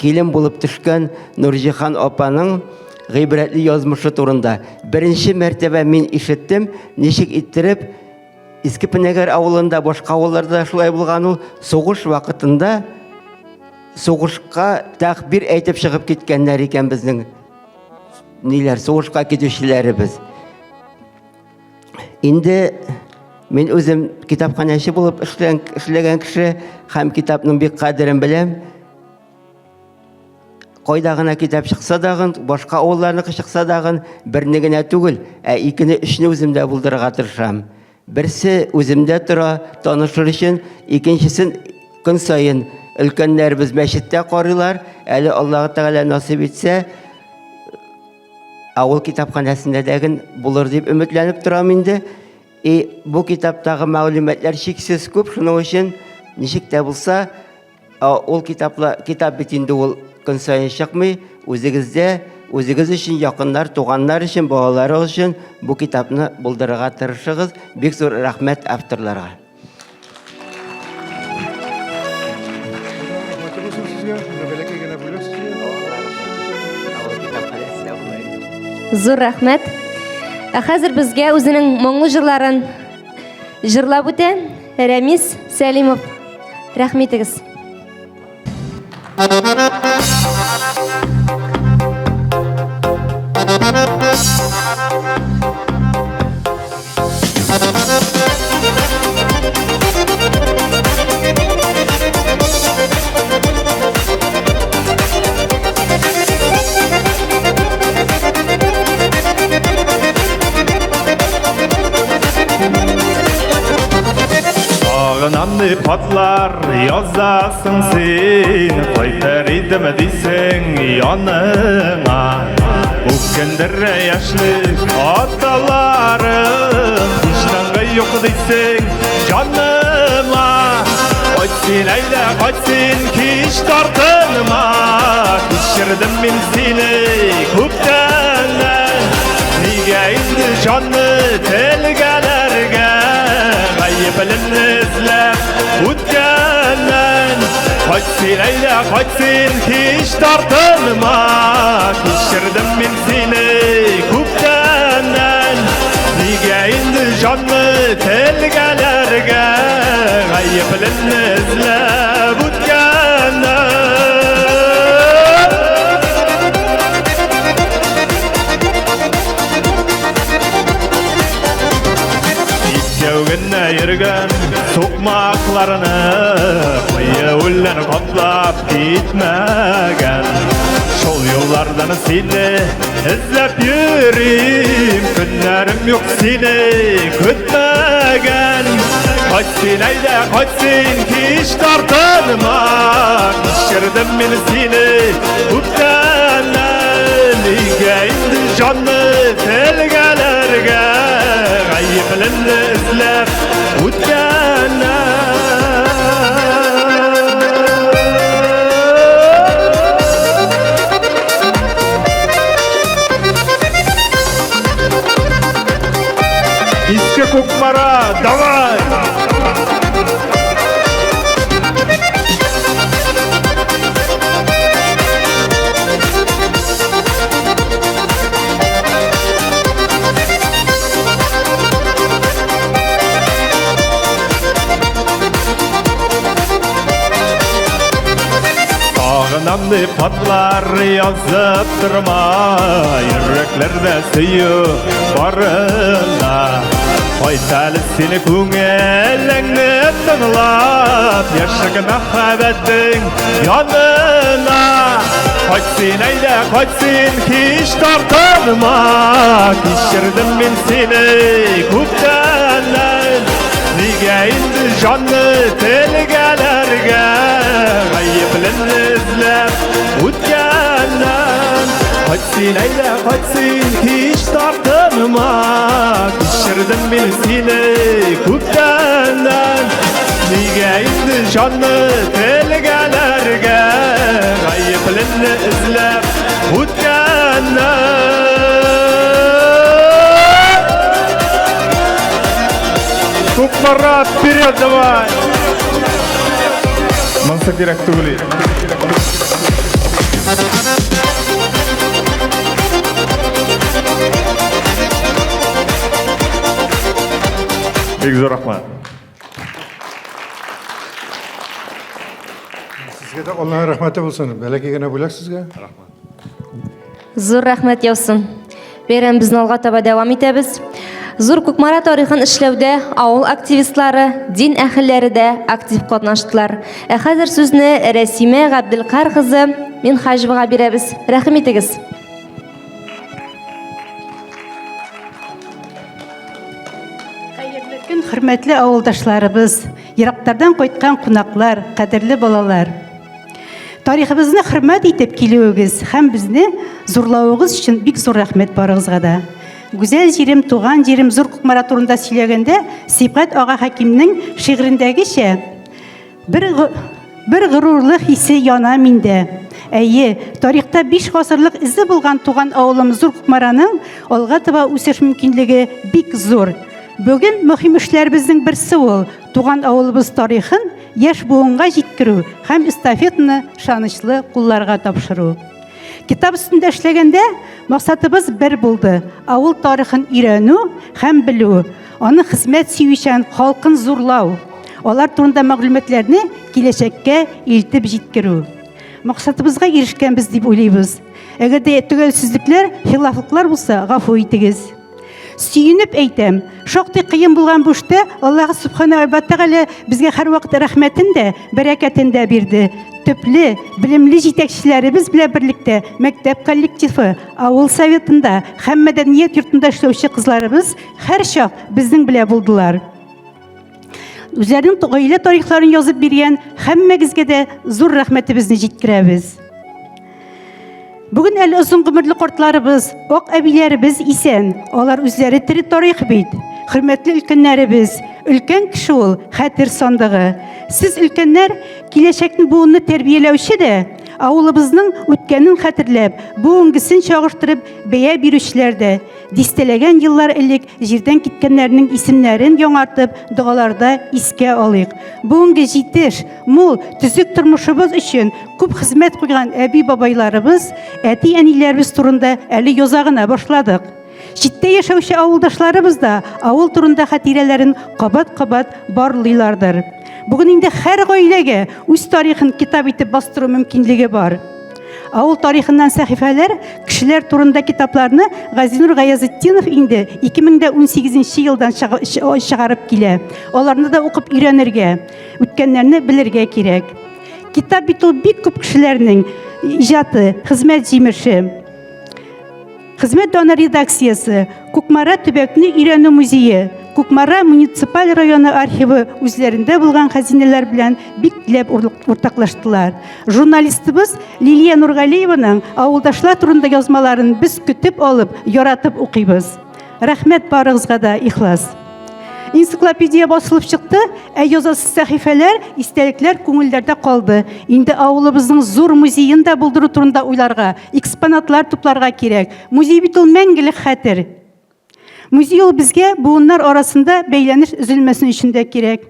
килен булып төшкән Нурҗихан апаның гыйбрәтле язмышы турында беренче мәртәбә мин ишеттем, ничек иттереп Иске Пенәгәр авылында, башка авылларда да шулай булган ул, сугыш вакытында сугышка тәкбир әйтеп чыгып киткәннәр икән безнең ниләр, сугышка китүчеләребез. Инде мин үзем китапханәче булып эшләгән кеше һәм китапның бик кадерен беләм. Кайда гына китап чыкса дагын, башка авылларныкы чыкса дагын, берне генә түгел, ә икене, өчне үземдә булдырырга тырышам. Берсе үземдә тора, танышыр өчен, икенчесен көн саен өлкәннәребез мәчеттә карыйлар. Әле Аллаһы Тәгалә насыйп итсә, авыл китапханәсендә дә ген булыр дип өметләнеп торам инде. И бу китаптагы мәгълүматлар чиксез күп, шуның өчен ничек тә булса, ул китапла, китап бит инде ул көн саен чыкмый, үзегездә, үзегез өчен, якыннар, туганнар өчен, балаларыгыз өчен бу китапны булдырырга тырышыгыз. Бик зур рәхмәт авторларга. Зур рәхмәт. Ә хәзер безгә үзенең моңлы җырларын җырлап үтә Рәмис Сәлимов. Рәхмәт итегез. дип хатлар язасың син, кайтыр идем дисең яныңа. Үкендерә яшьлек аталарым, һич тынгы юк дисең җаныма. Кайт син, әйдә, кайт син, һич тартынма, кичердем мин сине күптәннән. Нигә инде җанны телгәләргә, гаеплемне эзләп үткәннән. Кайт син, әйдә, кайт син, һич тартынма, кичердем мин сине күптәннән. Нигә инде җанны телгәләргә, гаеплемне эзләп үткәннән. Икәү генә йөргән сукмакларны куе үлән каплап китмәгән. Шул юллардан сине эзләп йөрим, көннәрем юк сине көтмәгән. Кайт син, әйдә, кайт син, һич тартынма, кичердем мин сине күптәннән. Нигә инде җанны телгәләргә, гаеплемне эзләп үткәннән. Иске Кукмара, давай! Сагынам дип хатлар язып торма, йөрәкләрдә сөю барында. Кайт әле сине күңелеңне тыңлап, яшьлек мәхәббәтең янына. Кайт син, әйдә, кайт син, һич тартынма, кичердем мин сине күптәннән. Нигә инде җанны телгәләргә, гаеплемне эзләп үткәннән. Кайт син, әйдә, кайт син, һич тартынма, кичердем мин сине күптәннән. Нигә инде җанны телгәләргә, гаеплемне эзләп үткәннән. Кукмара, вперед давай! Монсы кирәк түгел иде. Бик зур рәхмәт. Сезгә дә Аллаһның рәхмәте булсын. Бәләкәй генә бүләк сезгә. Рәхмәт. Зур рәхмәт яусын. Бәйрәмебезне алга таба дәвам итәбез. Зур Кукмара тарихын эшләүдә авыл активистлары, дин әһелләре дә актив катнаштылар. Ә хәзер сүзне Рәсимә Габделкар кызы Минһаҗевага бирәбез. Рәхим итегез. Хәерле көн, хөрмәтле авылдашларыбыз, ерактардан кайткан кунаклар, кадерле балалар. Тарихыбызны хөрмәт итеп килүегез һәм безне зурлавыгыз өчен бик зур рәхмәт барыгызга да. Гүзәл җирем, туган җирем Зур Кукмара турында сөйләгәндә, Сибгать ага Хәкимнең шигырендәгечә, бер бер горурлык хисе яна миндә. Әйе, тарихта 5 гасырлык эзе булган туган авылым Зур Кукмараның алга таба үсеш мөмкинлеге бик зур. Бүген мөһим эшләребезнең берсе ул, туган авылыбыз тарихын яшь буынга җиткерү һәм эстафетаны ышанычлы кулларга тапшыру. Китап өстендә эшләгәндә максатыбыз бер булды: авыл тарихын өйрәнү һәм белү, аны хезмәт сөючән халкын зурлау, алар турында мәгълүматларны киләчәккә илтеп җиткерү. Максатыбызга ирешкәнбез дип уйлыйбыз. Әгәр дә төгәлсезлекләр, хилафлыклар булса, гафу итегез. Сөенеп әйтәм, шактый кыен булган бу эштә Аллаһ Субхана ва Тәгалә безгә һәрвакыт рәхмәтен дә, бәрәкәтен дә бирде. Төпле, белемле җитәкчеләребез белән берлектә мәктәп коллективы, авыл советында һәм мәдәният йортында эшләүче кызларыбыз һәрчак безнең белән булдылар. үзләренең гаилә тарихларын язып биргән һәммәгезгә дә зур рәхмәтебезне җиткерәбез. Бүген әле озын гомерле картларыбыз, ак әбиләребез исән. Алар үзләре тере тарих бит. Хөрмәтле өлкәннәребез, өлкән кеше ул хәтер сандыгы. Сез өлкәннәр киләчәкне буынны тәрбияләүче дә, авылыбызның үткәнен хәтерләп, бүгенгесен чагыштырып бәя бирүчеләр дә. Дистәләгән еллар элек җирдән киткәннәрнең исемнәрен яңартып, догаларда искә алыйк. Бүгенге җитеш, мул, төзек тормышыбыз өчен күп хезмәт куйган әби-бабайларыбыз, әти-әниләребез турында әле яза гына башладык. Читтә яшәүче авылдашларыбыз да авыл турында хатирәләрен кабат-кабат барлыйлардыр. Бүген инде һәр гаиләгә үз тарихын китап итеп бастыру мөмкинлеге бар. Авыл тарихыннан сәхифәләр, кешеләр турында китапларны Газинур Гаязетдинов инде 2018 елдан чыгарып килә. Аларны да укып өйрәнергә, үткәннәрне белергә кирәк. Китап бит ул бик күп кешеләрнең иҗаты, хезмәт җимеше. Хезмәт даны редакциясе, Кукмара төбәкне өйрәнү музее, Кукмара муниципаль районы архивы үзләрендә булган хәзинәләр белән бик теләп уртаклаштылар. Журналистыбыз Лилия Нургалиеваның авылдашлар турында язмаларын без көтеп алып, яратып укыйбыз. Рәхмәт барыгызга да ихлас. Энциклопедия басылып чыкты, ә язасы сәхифәләр, истәлекләр күңелләрдә калды. Инде авылыбызның зур музеен да булдыру турында уйларга, экспонатлар тупларга кирәк. Музей бит ул мәңгелек хәтер. Музей ул безгә буыннар арасында бәйләнеш өзелмәсен өчен дә кирәк.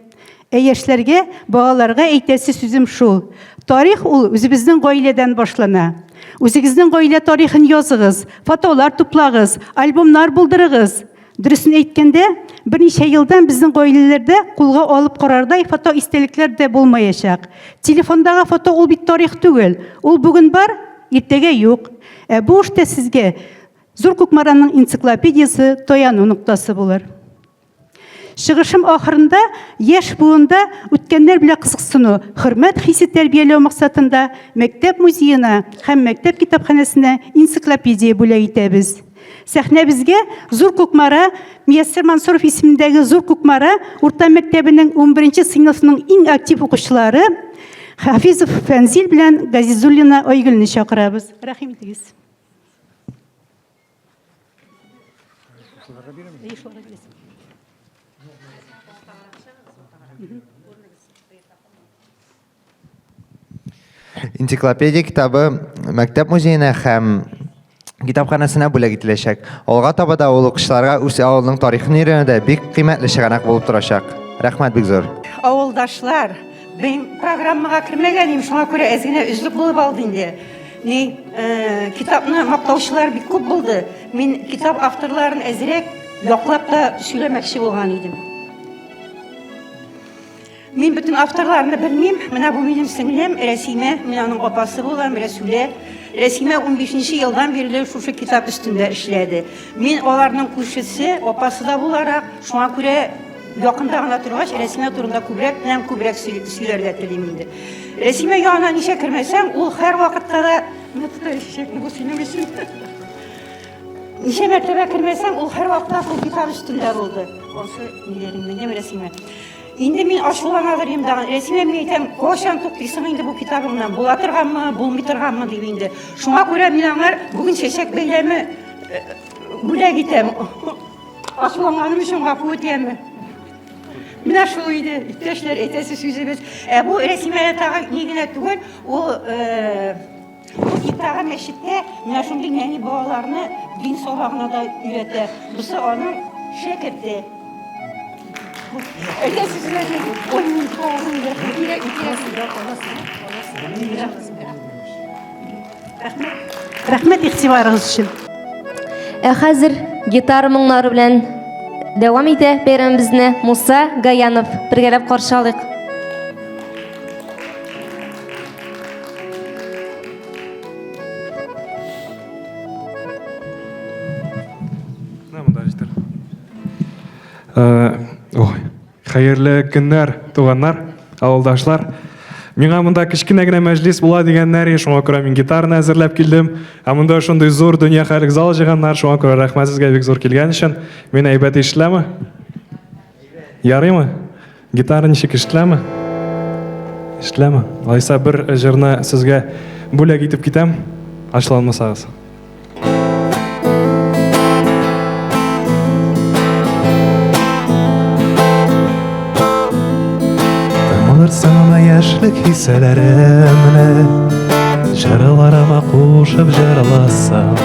Ә яшьләргә, балаларга әйтәсе сүзем шул. Тарих ул үзебезнең гаиләдән башлана. Үзегезнең гаилә тарихын языгыз, фотолар туплагыз, альбомнар булдырыгыз. Дөресен әйткәндә, берничә елдан безнең гаиләләрдә кулга алып карардай фото-истәлекләр дә булмаячак. Телефондагы фото ул бит тарих түгел. Ул бүген бар, иртәгә юк. Ә бу эштә сезгә Зур Кукмараның энциклопедиясе таяну ноктасы булыр. Чыгышым ахырында яшь буында үткәннәр белән кызыксыну, хөрмәт хисе тәрбияләү максатында мәктәп музеена һәм мәктәп китапханәсенә энциклопедия бүләк итәбез. Сәхнәбезгә Зур Кукмара Мияссер Мансуров исемендәге Зур Кукмара урта мәктәбенең 11 сыйныфының иң актив укучылары Хафизов Фәнзил белән Газизуллина Айгөлне чакырабыз. Рәхим итегез. Энциклопедия китабы мәктәп музеена һәм китапханәсенә бүләк ителәчәк. Алга таба да ул укучыларга үз авылының тарихын өйрәнүдә бик кыйммәтле чыганак булып торачак. Рәхмәт бик зур. Авылдашлар, мин программага кермәгән идем, шуңа күрә әз генә өзлек булып алды инде. Ни, э, китапны мактаучылар бик күп булды. Мин китап авторларын әзрәк яклап та сөйләмәкче булган идем. Мин бөтен авторларны белмим. Менә бу минем сеңлем Рәсимә, мин аның апасы булам, Рәсүлә. Рәсимә 15 елдан бирле шушы китап өстендә эшләде. Мин аларның күршесе, апасы да буларак, шуңа күрә якында гына торгач, Рәсимә турында күбрәк белән күбрәк сөйләргә телим инде. Рәсимә янына ничә кермәсәң, ул һәрвакытта да менә тота чәчәкне бу синең өчен. Ничә мәртәбә кермәсәң, ул һәрвакытта шул китап өстендә булды. Ансы ниләреңнән, Рәсимә. Инде мин ачуланадыр идем тагын. Рәсимә, мин әйтәм, кайчан туктыйсың инде бу китабыңнан? Була торганмы, булмый торганмы дип инде. Шуңа күрә мин аңар бүген чәчәк бәйләме э, бүләк итәм. Ачуланганым өчен гафу ит, яме. Менә шул иде, иптәшләр, әйтәсе сүзебез. Ә бу Рәсимә тагы ни генә түгел, ул э, Бу Итага мәчеттә менә шундый нәни балаларны дин сабагына да өйрәтә. Бусы аның шәкерте. Әйтә сүзләрне. Ой, мин кирәк, кирәк. Рәхмәт. Рәхмәт игътибарыгыз өчен. Ә хәзер гитара моңнары белән дәвам итә бәйрәмебезне Муса Гаянов. Бергәләп каршы алыйк. Ой, хәерле көннәр, туганнар, авылдашлар. Миңа монда кечкенә генә мәҗлис була дигәннәр, шуңа күрә мин гитараны әзерләп килдем. Ә монда шундый зур дөнья хәлек зал җыйганнар, шуңа күрә рәхмәт сезгә бик зур килгән өчен. Мин әйбәт ишетеләме? Ярыймы? Гитара ничек ишетеләме? Ишетеләме? Алайса бер җырны сезгә бүләк итеп китәм. Ачуланмасагыз. Тыңларсыңмы яшьлек хисләремне, Җырларыма кушып җырласам,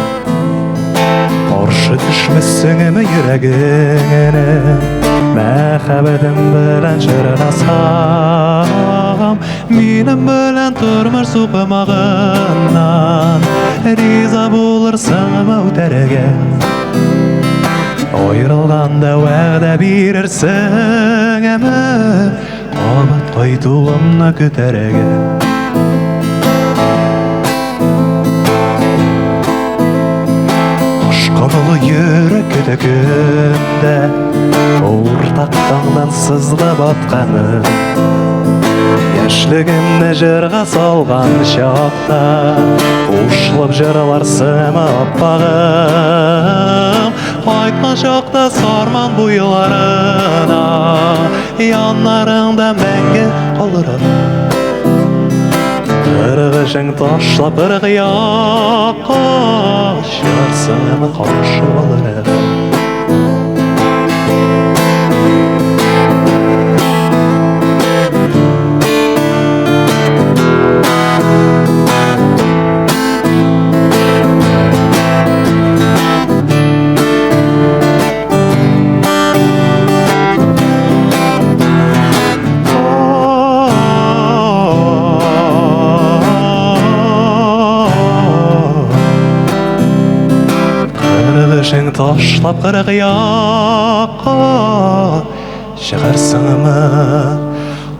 Каршы төшмәссеңме йөрәгеңне, Мәхәббәтем белән җырласам, Минем белән тормыш сукмагыннан Риза булырсыңмы үтәргә? Аерылганда вәгъдә бирерсеңме, Кабат кайтуымны көтәргә? Ашкынулы йөрәк көтә көндә Уртак таңнан сызылып атканын Яшьлегемне җырга салган чакта Кушылып җырларсың аппагым Кайткан чакта Сарман буйларына Яннарыңда мәңге калырым Кыргышың ташлап кырык якка Чыгарсың каршы алырга. Кыргышың ташлап кырык якка Чыгарсыңмы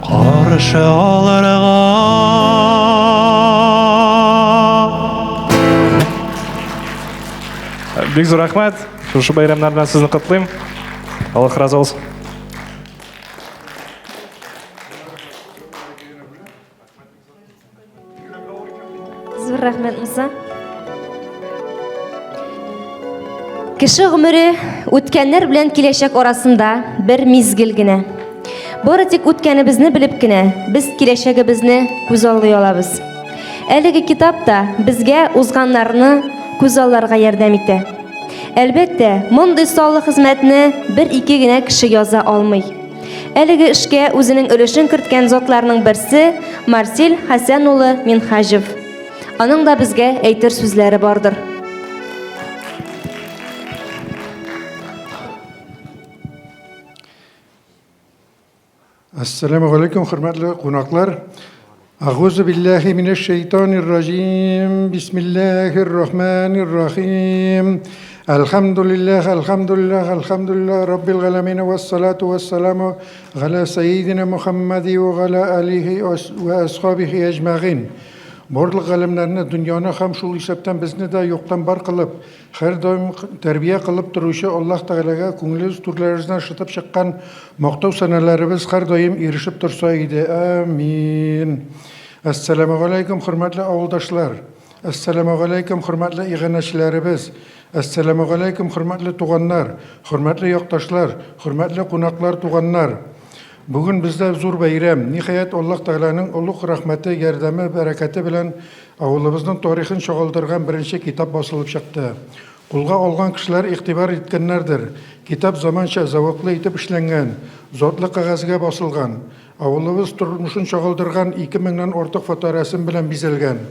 каршы алырга? Бик зур рәхмәт. Шушы бәйрәмнәр белән сезне котлыйм. Аллаһ разы булсын. Зур рәхмәт, Муса. Кеше гомере үткәннәр белән киләчәк арасында бер мизгел генә. Бары тик үткәнебезне белеп кенә без киләчәгебезне күзаллый алабыз. Әлеге китап та безгә узганнарны күзалларга ярдәм итә. Әлбәттә, мондый саллы хезмәтне бер-ике генә кеше яза алмый. Әлеге эшкә үзенең өлешен керткән затларның берсе Марсель Хәсән улы Минһаҗев. Аның да безгә әйтер сүзләре бардыр. Ассаламу алейкум, хөрмәтле кунаклар. Агузу биллахи минәш шайтанир раҗим. Бисмиллахир рахманир рахим. Альхамдулиллах, альхамдулиллах, альхамдулиллах раббил галәмин вассалату вассаламу галя сайидина Мухаммади ва галя алихи ва асхабихи әҗмәгин. Барлык галәмнәрне, дөньяны һәм шул исәптән безне дә юктан бар кылып, Һәрдаим тәрбия кылып торучы Аллаһ Тәгаләгә күңелебез түрләребездән шытып чыккан мактау сәнәләребез һәрдаим ирешеп торса иде. Амин. Әссәламегаләйкүм, хөрмәтле авылдашлар! Әссәламегаләйкүм, хөрмәтле иганәчеләребез! Әссәламегаләйкүм, хөрмәтле туганнар, хөрмәтле якташлар, хөрмәтле кунаклар, туганнар! Бүген бездә зур бәйрәм. Ниһаять, Аллаһ Тәгаләнең олуг рәхмәте, ярдәме, бәрәкәте белән Авылыбызның тарихын чагылдырган беренче китап басылып чыкты. Кулга алган кешеләр игътибар иткәннәрдер, китап заманча, зәвыклы итеп эшләнгән, затлы кәгазьгә басылган, авылыбыз тормышын чагылдырган 2000 нән артык фоторәсем белән бизәлгән.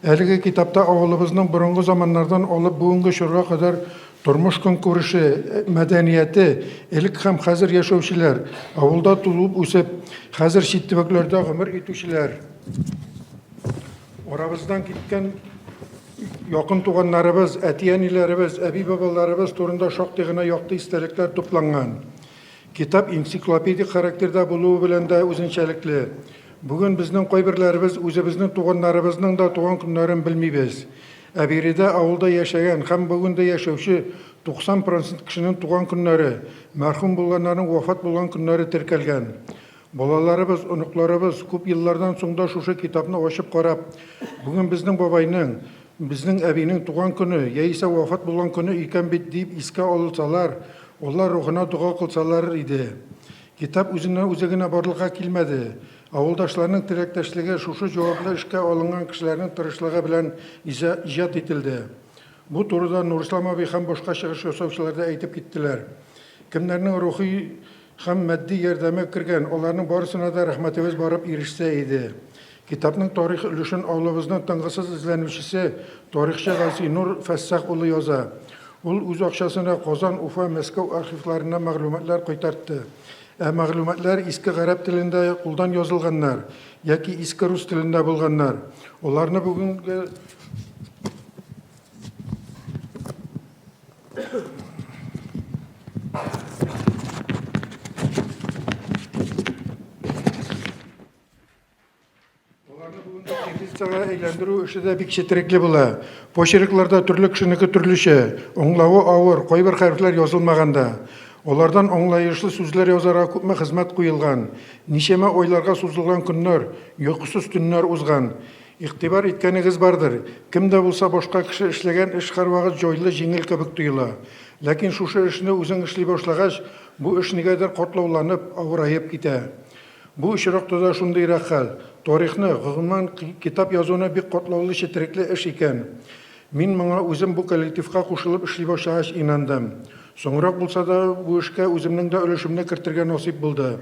Әлеге китапта авылыбызның борынгы заманнардан алып бүгенге чорга кадәр тормыш-көнкүреше, мәдәнияте, элек һәм хәзер яшәүчеләр, авылда туып-үсеп, хәзер чит төбәкләрдә гомер итүчеләр, Арабыздан киткән якын туганнарыбыз, әти-әниләребез, әби-бабаларыбыз турында шактый гына якты истәлекләр тупланган. Китап энциклопедик характерда булуы белән дә үзенчәлекле. Бүген безнең кайберләребез үзебезнең туганнарыбызның да туган көннәрен белмибез. Ә биредә авылда яшәгән һәм бүген дә яшәүче 90 процент кешенең туган көннәре, мәрхүм булганнарның вафат булган көннәре теркәлгән. Балаларыбыз, оныкларыбыз күп еллардан соң да шушы китапны ачып карап, бүген безнең бабайның, безнең әбинең туган көне яисә вафат булган көне икән бит дип искә алсалар, алар рухына дога кылсалар иде. Китап үзеннән-үзе генә барлыкка килмәде. Авылдашларның теләктәшлеге, шушы җаваплы эшкә алынган кешеләрнең тырышлыгы белән иҗат ителде. Бу турыда Нурислам абый һәм башка чыгыш ясаучылар да әйтеп киттеләр. Кемнәрнең рухи һәм матди ярдәме кергән, аларның барысына да рәхмәтебез барып ирешсә иде. Китапның тарих өлешен авылыбызның тынгысыз эзләнүчесе, тарихчы Газинур Фәссах улы яза. Ул үз акчасына Казан, Уфа, Мәскәү архивларыннан мәгълүматлар кайтартты. Ә мәгълүматлар иске гарәп телендә кулдан язылганнар яки иске рус телендә булганнар. Аларны бүгенге Аларны бүгенге кириллицага әйләндерү эше дә бик четерекле була. Почеркларда төрле кешенеке төрлечә, аңлавы авыр, кайбер хәрефләр язылмаган да. Алардан аңлаешлы сүзләр язарга күпме хезмәт куелган, ничәмә айларга сузылган көннәр, йокысыз төннәр узган. Игътибар иткәнегез бардыр, кем дә булса башка кеше эшләгән эш һәрвакыт җайлы, җиңел кебек тоела. Ләкин шушы эшне үзең эшли башлагач, бу эш нигәдер катлауланып, авыраеп китә. Бу очракта да шундыйрак хәл. Тарихны, гомумән, китап язуны бик катлаулы, четерекле эш икән. Мин моңа үзем бу коллективка кушылып эшли башлагач инандым. Соңрак булса да, бу эшкә үземнең дә өлешемне кертергә насыйп булды.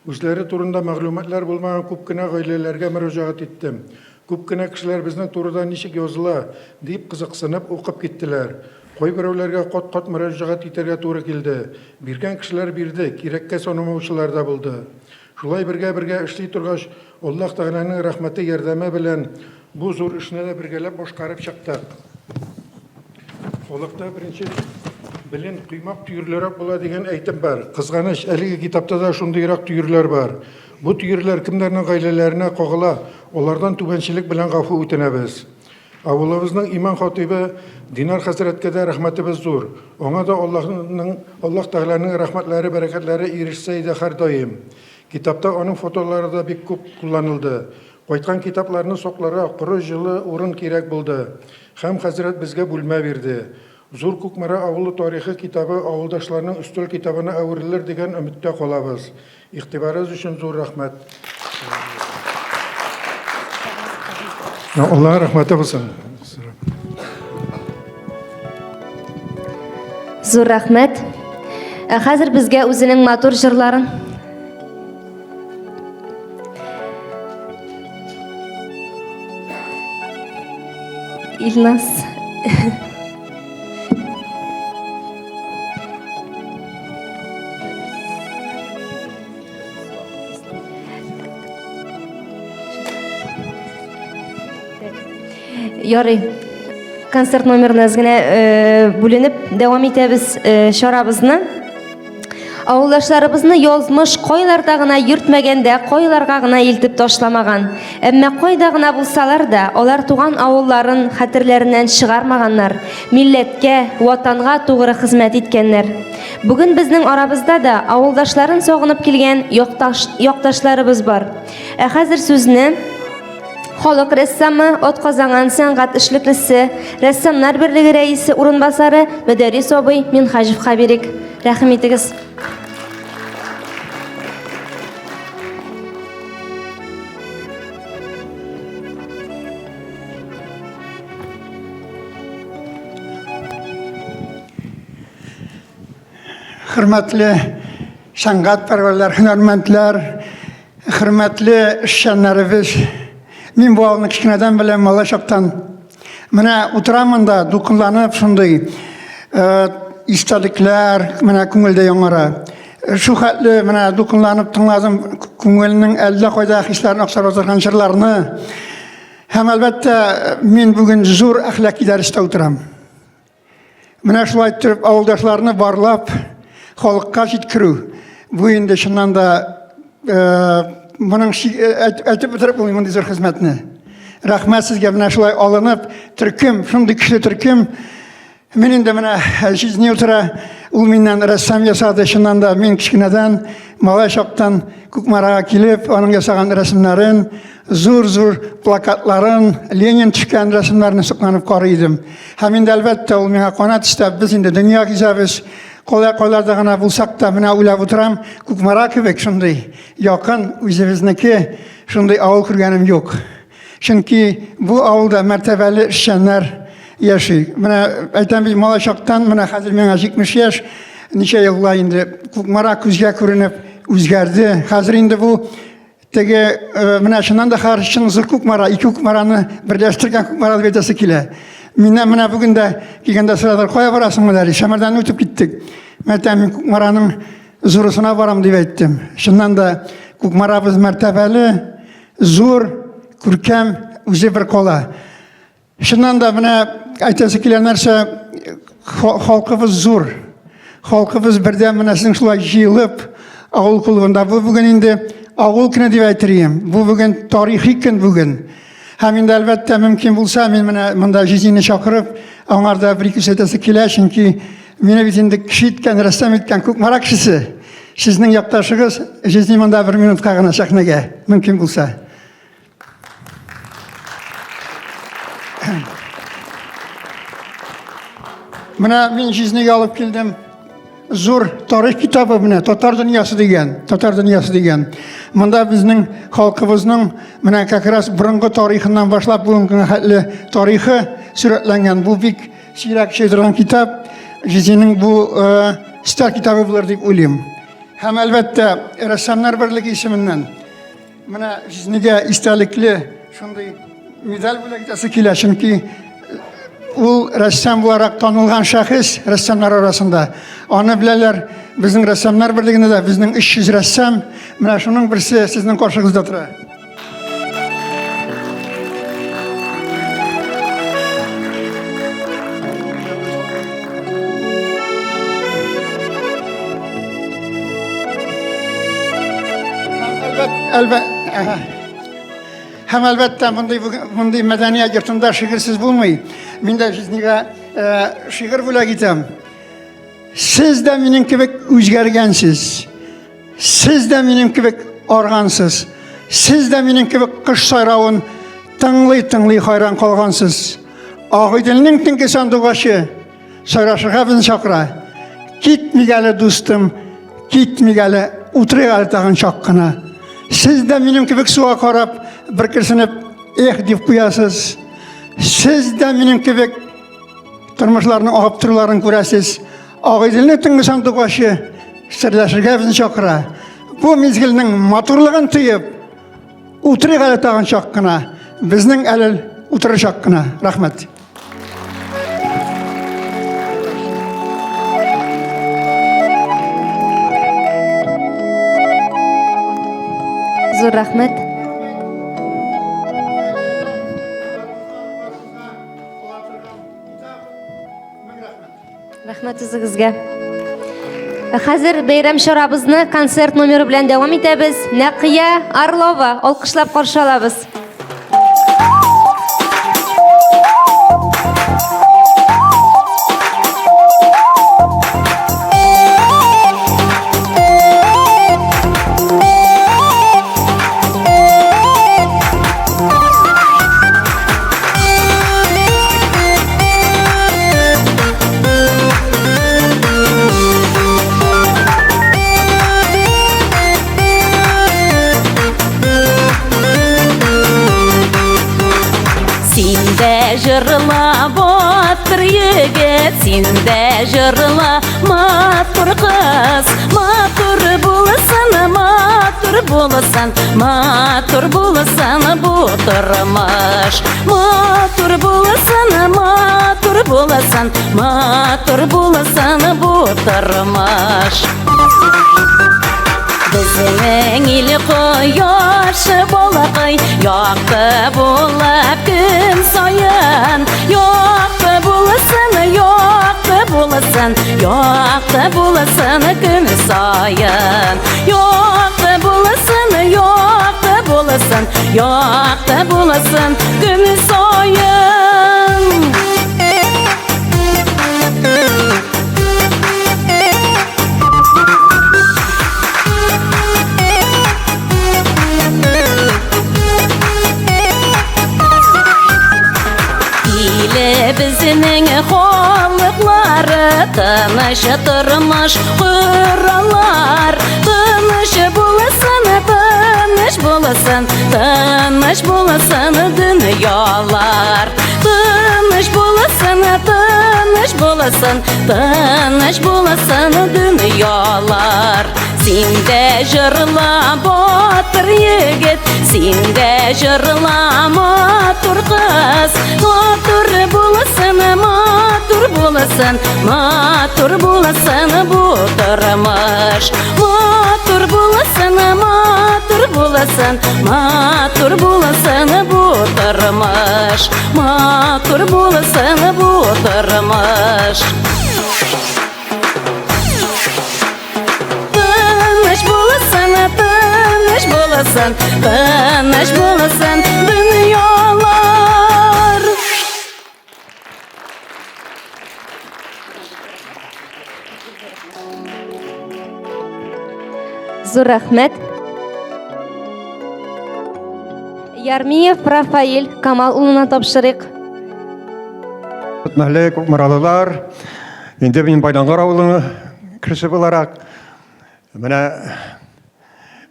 Үзләре турында мәгълүматлар булмаган күп кенә гаиләләргә мөрәҗәгать иттем. Күп кенә кешеләр безнең турыда ничек языла, дип кызыксынып укып киттеләр. Кайберәүләргә кат-кат мөрәҗәгать итәргә туры килде. Биргән кешеләр бирде, кирәккә санамаучылар да булды. Шулай бергә-бергә эшли торгач, Аллаһ Тәгаләнең рәхмәте, ярдәме белән бу зур эшне дә бергәләп башкарып чыктык. Халыкта беренче белен коймак төерлерәк була дигән әйтем бар. Кызганыч, әлеге китапта да шундыйрак төерләр бар. Бу төерләр кемнәрнең гаиләләренә кагыла, алардан түбәнчелек белән гафу үтенәбез. Авылыбызның имам хатыйбы Динар хәзрәткә дә рәхмәтебез зур. Аңа да Аллаһның, Аллаһ Тәгаләнең рәхмәтләре, бәрәкәтләре ирешсә иде һәрдаим. Китапта аның фотолары да бик күп кулланылды. Кайткан китапларны сакларга коры, җылы урын кирәк булды. Һәм хәзрәт безгә бүлмә бирде. Зур Кукмара авылы тарихы китабы авылдашларның өстәл китабына әверелер дигән өметтә калабыз. Игътибарыгыз өчен зур рәхмәт. Аллаһ рәхмәте булсын. Зур рәхмәт. Ә хәзер безгә үзенең матур җырларын Илназ. Ярый. Концерт номерына әз генә э, бүленеп дәвам итәбез э, чарабызны. Авылдашларыбызны язмыш кайларда гына йөртмәгән дә, кайларга гына илтеп ташламаган. Әмма кайда гына булсалар да, алар туган авылларын хәтерләреннән чыгармаганнар, милләткә, ватанга тугры хезмәт иткәннәр. Бүген безнең арабызда да авылдашларын сагынып килгән якташ, якташларыбыз бар. Ә хәзер сүзне Халык рәссамы, атказанган сәнгать эшлеклесе, Рәссамнар берлеге рәисе урынбасары Мөдәррис абый Минһаҗевка бирик. Рәхим итегез. Хөрмәтле сәнгать пәрвәрләр, һөнәрмәндләр, Хөрмәтле эшчәннәребез, мин бу авылны кечкенәдән беләм, малай чактан. Менә утырам монда, дулкынланып шундый э, истәлекләр менә күңелдә яңара. Шул хәтле менә дулкынланып тыңладым күңелнең әллә кайда хисләрен аксап торган җырларны. Һәм әлбәттә, мин бүген зур әхлаки дәрестә утырам. Менә шулай иттереп авылдашларны барлап, халыкка җиткерү, бу инде чыннан да э, моның э, әйтеп бетереп булмый мондый зур хезмәтне. Рәхмәт сезгә менә шулай алынып, төркем, шундый көчле төркем. Мин инде менә җизни утыра, ул миннән рәссам ясады, чыннан да мин кечкенәдән, малай чактан Кукмарага килеп, аның ясаган рәсемнәрен, зур-зур плакатларын, Ленин төшкән рәсемнәрне сокланып карый идем. Һәм инде, әлбәттә, ул миңа канат өстәп, без инде дөнья гизәбез. Кая кайларда гына булсак та, менә уйлап утырам, Кукмара кебек шундый якын үзебезнеке шундый авыл күргәнем юк. Чөнки бу авылда мәртәбәле эшчәннәр яши. Менә әйтәм бит, малай чактан, менә хәзер миңа 70 яшь, ничә елла инде Кукмара күзгә күренеп үзгәрде. Хәзер инде бу теге э, менә чыннан да хәзер чын зур Кукмара, ике Кукмараны берләштергән Кукмара дип әйтәсе килә. Миннән менә бүген дә килгәндә сорадылар, кая барасың менә, Шәмәрдәнне үтеп киттек. Мен әйтәм, мин Кукмараның зурысына барам дип әйттем. Чыннан да Кукмарабыз мәртәбәле, зур, күркәм, үзе бер кала. Чыннан да менә әйтәсе килә нәрсә, халкыбыз зур. Халкыбыз бердәм менә сезнең шулай җыелып авыл клубында. Бу бүген инде авыл көне дип әйтер идем. Бу бүген тарихи көн бүген. Һәм инде әлбәттә мөмкин булса, мин менә монда җизине чакырып, аңар да бер ике сүз әйтәсе килә, чөнки мине бит инде кеше иткән, рәссам иткән Кукмара кешесе. Сезнең якташыгыз җизни монда бер минутка гына сәхнәгә, мөмкин булса. Менә мин җизнигә алып килдем. Зур тарих китабы менә Татар дөньясы дигән, Татар дөньясы дигән. Монда безнең халкыбызның менә как раз борынгы тарихыннан башлап бүгенге хәтле тарихы сурәтләнгән. Бу бик сирәк очрый торган китап. Җизнинең бу өстәл китабы булыр дип уйлыйм. Һәм әлбәттә, рәссамнар берлеге исеменнән Менә җизнигә истәлекле шундый медаль бүләк итәсе килә, чөнки ул рәссам буларак танылган шәхес рәссамнар арасында. Аны беләләр безнең рәссамнар берлегендә дә безнең 300 рәссам. Менә шуның берсе сезнең каршыгызда тора. Һәм әлбәттә, мондый мондый мәдәният йортында шигырьсез булмый. Мин дә җизнигә э, шигырь бүләк итәм. Сез дә минем кебек үзгәргәнсез. Сез дә минем кебек аргансыз. Сез дә минем кебек кош сайравын тыңлый-тыңлый хайран калгансыз. Агыйделнең төнге сандугачы сайрашырга безне чакыра. Китмик әле, дустым, китмик әле, утырыйк әле тагын чак кына. Сез дә минем кебек суга карап, бер керсенеп, эх дип куясыз. Сез дә минем кебек тормышларның агып торуларын күрәсез. Агыйделнең төнге сандугачы серләшергә безне чакыра. Бу мизгелнең матурлыгын тоеп, утырыйк әле тагын чак кына. Безнең әле утырыр чак кына. Рәхмәт. Зур рәхмәт. Рәхмәт үзегезгә. Ә хәзер бәйрәм чарабызны концерт номеры белән дәвам итәбез. Нәкыя Орлова, алкышлап каршы алабыз. Син дә җырла, батыр егет, син дә җырла, матур кыз, матур булсын, матур булсын, матур булсын бу тормыш. Матур булсын, матур булсын, матур булсын бу тормыш. Безнең ил кояшы балакай, якты булып көн саен. Якты булсын, якты булсын, якты булсын көн саен. Якты булсын, якты булсын, якты булсын көн саен. Илебезнең халыклары тыныч тормыш коралар. Тыныч булсын, тыныч булсын, тыныч булсын дөньялар. Тыныч булсын, тыныч булсын, тыныч булсын дөньялар. Син дә җырла, батыр егет, син дә җырла, матур кыз. Матур булсын, матур булсын, матур булсын бу тормыш. Матур булсын, матур булсын, матур булсын бу тормыш. Матур булсын бу тормыш. Тыныч булсын, тыныч булсын, тыныч булсын дөньялар. Зур рәхмәт. Ярмиев Рафаэль Камал улына тапшырыйк. Хөрмәтле Кукмаралылар, инде мин Байлангар авылының кешесе буларак, менә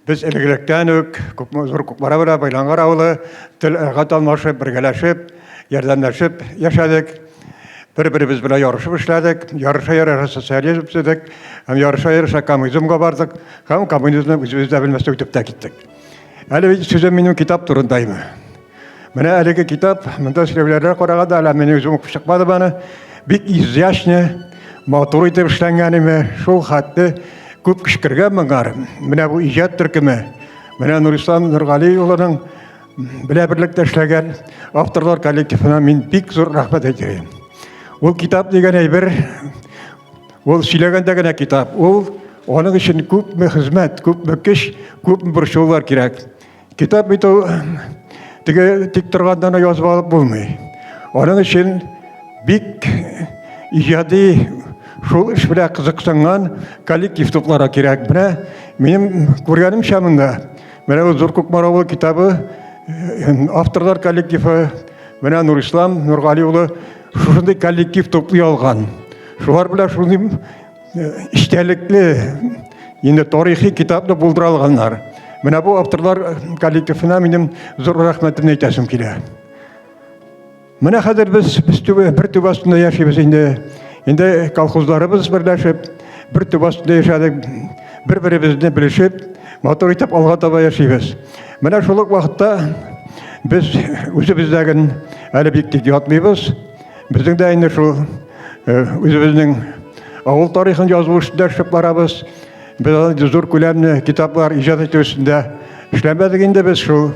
без элегрәктән үк Кукма, Зур Кукмара белән Байлангар авылы тел рәхәт алмашып, бергәләшеп, ярдәмләшеп яшәдек. Бер-беребез белән ярышып эшләдек, ярыша-ярыша социализм төзедек, һәм ярыша-ярыша коммунизмга бардык, һәм коммунизмны үзебез дә белмәстән үтеп тә киттек. Әле бит сүзем минем китап турындаймы? Менә әлеге китап, монда сөйләүләргә караганда, әле мин үзем укып чыкмадым аны, бик изящный, матур итеп эшләнгән име, шул хәтле күп көч кергән моңар. Менә бу иҗат төркеме, менә Нурислам Нургали улының белә берлектә эшләгән авторлар коллективына мин бик зур рәхмәт әйтәм. Ул китап дигән әйбер, ул сөйләгәндә генә китап, ул аның өчен күпме хезмәт, күпме көч, күпме борчылулар кирәк. Китап бит ул теге тик торганнан язып алып булмый. Аның өчен бик иҗади шул эш белән кызыксынган коллектив тупларга кирәк. Менә минем күргәнемчә монда, менә бу Зур Кукмара авылы китабы авторлар коллективы, менә Нурислам Нургали улы шушындый коллектив туплый алган. Шулар белән шундый Эчтәлекле, инде тарихи китапны булдыра алганнар. Менә бу авторлар коллективына минем зур рәхмәтемне әйтәсем килә. Менә хәзер без, без түбә, бер түбә астында яшибез инде. Инде колхозларыбыз берләшеп, бер түбә астында яшәдек, бер-беребезне белешеп, матур итеп алга таба яшибез. Менә шул ук вакытта без үзебездәген әле бик тик ятмыйбыз. Безнең дә инде шул үзебезнең авыл тарихын язу өстендә эшләп барабыз. Без аны зур күләмле китаплар иҗат итү өстендә эшләмәдек инде без шул.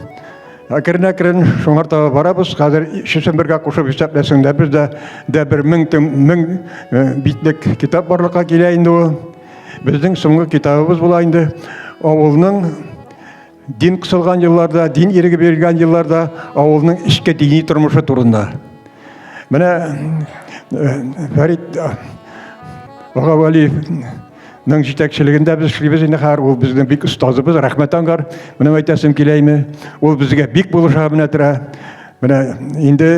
Әкрен-әкрен шуңар таба барабыз. Хәзер өчесен бергә кушып исәпләсәң дә бездә дә бер мең мең битлек китап барлыкка килә инде ул. Безнең соңгы китабыбыз була инде. Авылның Дин кысылган елларда, дин иреге бирелгән елларда авылның эчке дини тормышы турында. Менә э, Фәрит э, ага Вәлиевның җитәкчелегендә без эшлибез инде хәзер. Ул безнең бик остазыбыз, рәхмәт аңар. Менә әйтәсем киләйме? Ул безгә бик булыша менә тора. Менә инде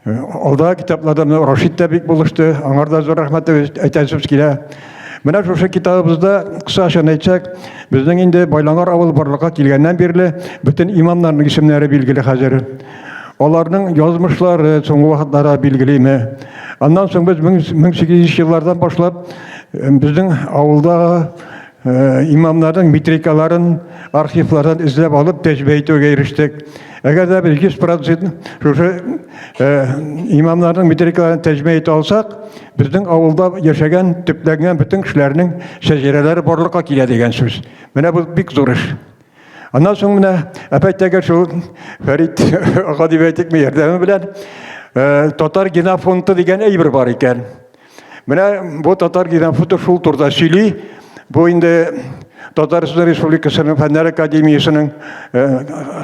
э, алда китапларда менә Рашид та бик булышты. Аңар да зур рәхмәт әйтәсебез килә. Менә шушы китабыбызда кыскача әйтсәк, безнең инде Байлангар авылы барлыкка килгәннән бирле бөтен имамнарның исемнәре билгеле хәзер. Аларның язмышлары соңгы вакытларда билгелеме. Аннан соң без 1800 еллардан башлап э, безнең авылдагы э, имамнарның метрикаларын архивлардан эзләп алып тәҗрибә итүгә ирештек. Әгәр дә без 100% шушы э, имамнарның метрикаларын тәҗмә итә алсак, безнең авылда яшәгән, төпләнгән бөтен кешеләрнең шәҗәрәләре барлыкка килә дигән сүз. Менә бу бик зур эш. Аннан соң менә әпәттәге шул Фәрит ага дип әйтикме ярдәме белән э, татар генофонды дигән әйбер бар икән. Менә бу татар генофонды шул турыда сөйли. Бу инде Татарстан Республикасының Фәннәр академиясенең э,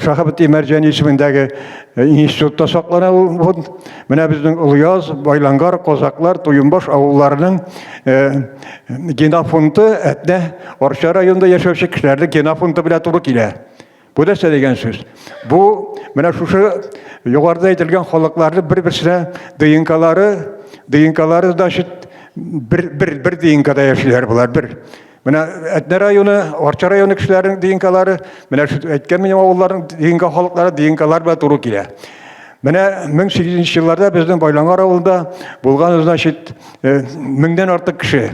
Шаһабетдин Мәрҗани исемендәге э, институтта саклана ул фонд. Менә безнең Олыяз, Байлангар, Казаклар, Туембаш авылларының э, генофонды Әтнә, Арча районында яшәүче кешеләрнең генофонды белән туры килә. Бу нәрсә дигән сүз? Бу менә шушы югарыда әйтелгән халыкларны бер-берсенә ДНКлары, ДНКлары значит бер бер бер ДНКда яшиләр болар бер. Менә Әтнә районы, Арча районы кешеләренең ДНКлары, менә шу әйткән минем авылларның ДНК халыклары ДНКлар белән туры килә. Менә 1800 елларда безнең Байлангар авылында булган, значит, э, меңнән артык кеше.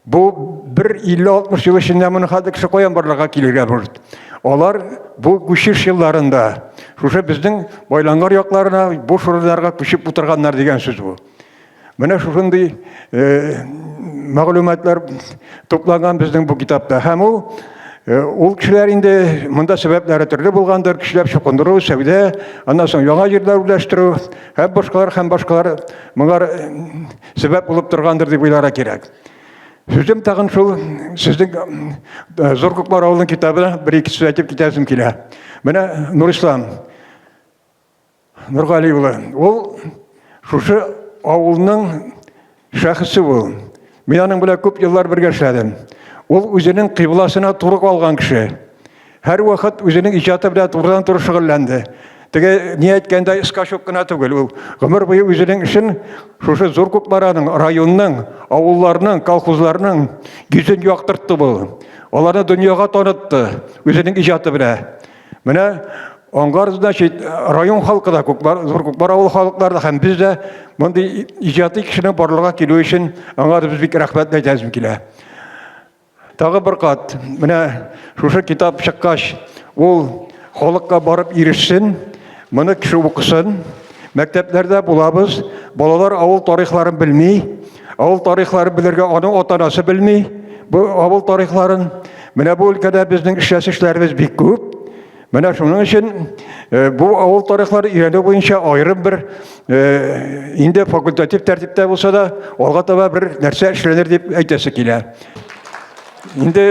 Бу бер 50-60 ел эчендә моны хәзер кеше каян барлыкка килергә может. Алар бу күчеш елларында шушы безнең Байлангар якларына, буш урыннарга күчеп утырганнар дигән сүз бу. Менә шушындый э, мәгълүматлар тупланган безнең бу китапта. Һәм ул э, ул кешеләр инде монда сәбәпләре төрле булгандыр, кешеләр чукындыру, сәүдә, аннан соң яңа җирләр үзләштерү һәм башкалар һәм башкалар моңар э, сәбәп булып торгандыр дип уйларга кирәк. Сүзем тагын шул сезнең э, Зур Кукмара авылының китабына бер-ике сүз әйтеп китәсем килә. Менә Нурислам Нургали улы, ул шушы авылның шәхесе ул. Мин аның белән күп еллар бергә эшләдем. Ул үзенең кыйбласына туры калган кеше. Һәрвакыт үзенең иҗаты белән турыдан-туры шөгыльләнде. Теге ни әйткәндә скачок кына түгел, ул гомер буе үзенең эшен шушы Зур Кукмараның, районның, авылларның, колхозларның йөзен яктыртты бу. Аларны дөньяга танытты үзенең иҗаты белән. Менә аңгар, значит, район халкы да, Кукмар, Зур Кукмар авыл халыклары да һәм без дә мондый иҗади кешенең барлыкка килүе өчен аңа без бик рәхмәтле әйтәсем килә. Тагы бер кат, менә шушы китап чыккач, ул халыкка барып ирешсен, моны кеше укысын. Мәктәпләрдә булабыз, балалар авыл тарихларын белми, авыл тарихларын белергә аның ата-анасы белми бу авыл тарихларын. Менә бу өлкәдә безнең эшләсе эшләребез бик күп. Менә шуның өчен э, бу авыл тарихлары өйрәнү буенча аерым бер э, инде факультатив тәртиптә булса да, алга таба бер нәрсә эшләнер дип әйтәсе килә. Инде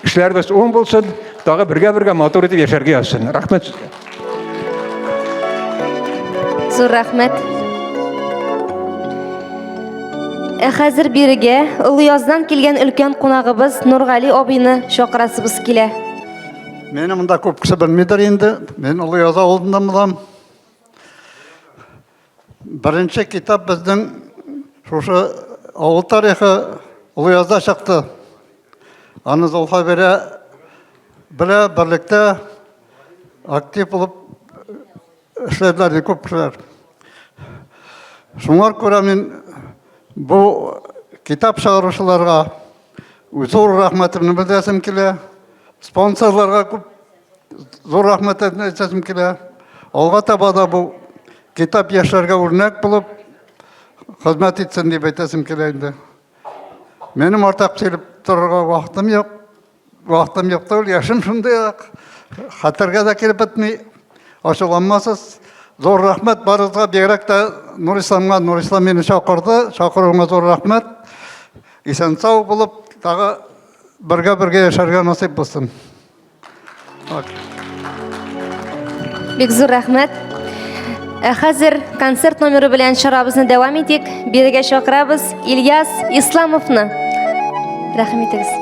эшләребез уң булсын, тагы бергә-бергә матур итеп яшәргә язсын. Рәхмәт сезгә. Зур рәхмәт. Ә хәзер бирегә Олыяздан килгән өлкән кунагыбыз Нургали абыйны чакырасыбыз килә. Мине монда күп кеше белмидер инде. Мин Олыяз авылыннан булам. Беренче китап безнең шушы авыл тарихы Олыязда чыкты. Аны Золхабирә белә берлектә актив булып эшләделәр күп кешеләр. Шуңа күрә мин бу китап чыгаручыларга зур рәхмәтемне белдерәсем килә. Спонсорларга күп зур рәхмәт әйтәсем килә. Алга таба да бу китап яшьләргә үрнәк булып хезмәт итсен дип әйтәсем килә инде. Минем артык сөйләп торырга вакытым юк. Вакытым юк түгел, яшем шундый ук. Хәтергә дә килеп бетми. Ачуланмасыз. Зур рәхмәт барыгызга, бигрәк тә Нурисламга. Нурислам мине чакырды. Чакыруыңа зур рәхмәт. Исән-сау булып, тагы бергә-бергә яшәргә насыйп булсын. Так. Бик зур рәхмәт. Ә хәзер концерт номеры белән чарабызны дәвам итик. Бирегә чакырабыз Ильяс Исламовны. Рәхим итегез.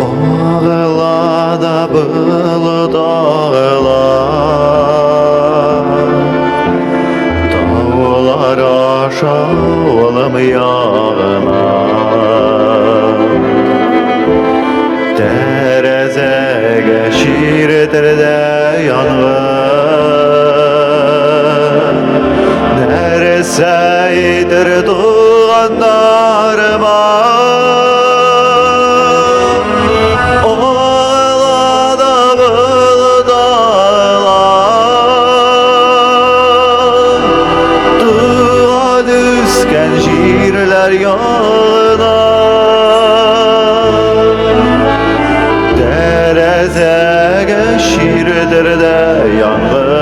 Агыла да болыт агыла, Таулар аша улым ягына. Тәрәзәгә чиретер дә янгын. Нәрсә әйтер туганнарыма? Олада булдала. Туган үскән җирләр ягына. Тәрәзәгә чиредер дә янгын.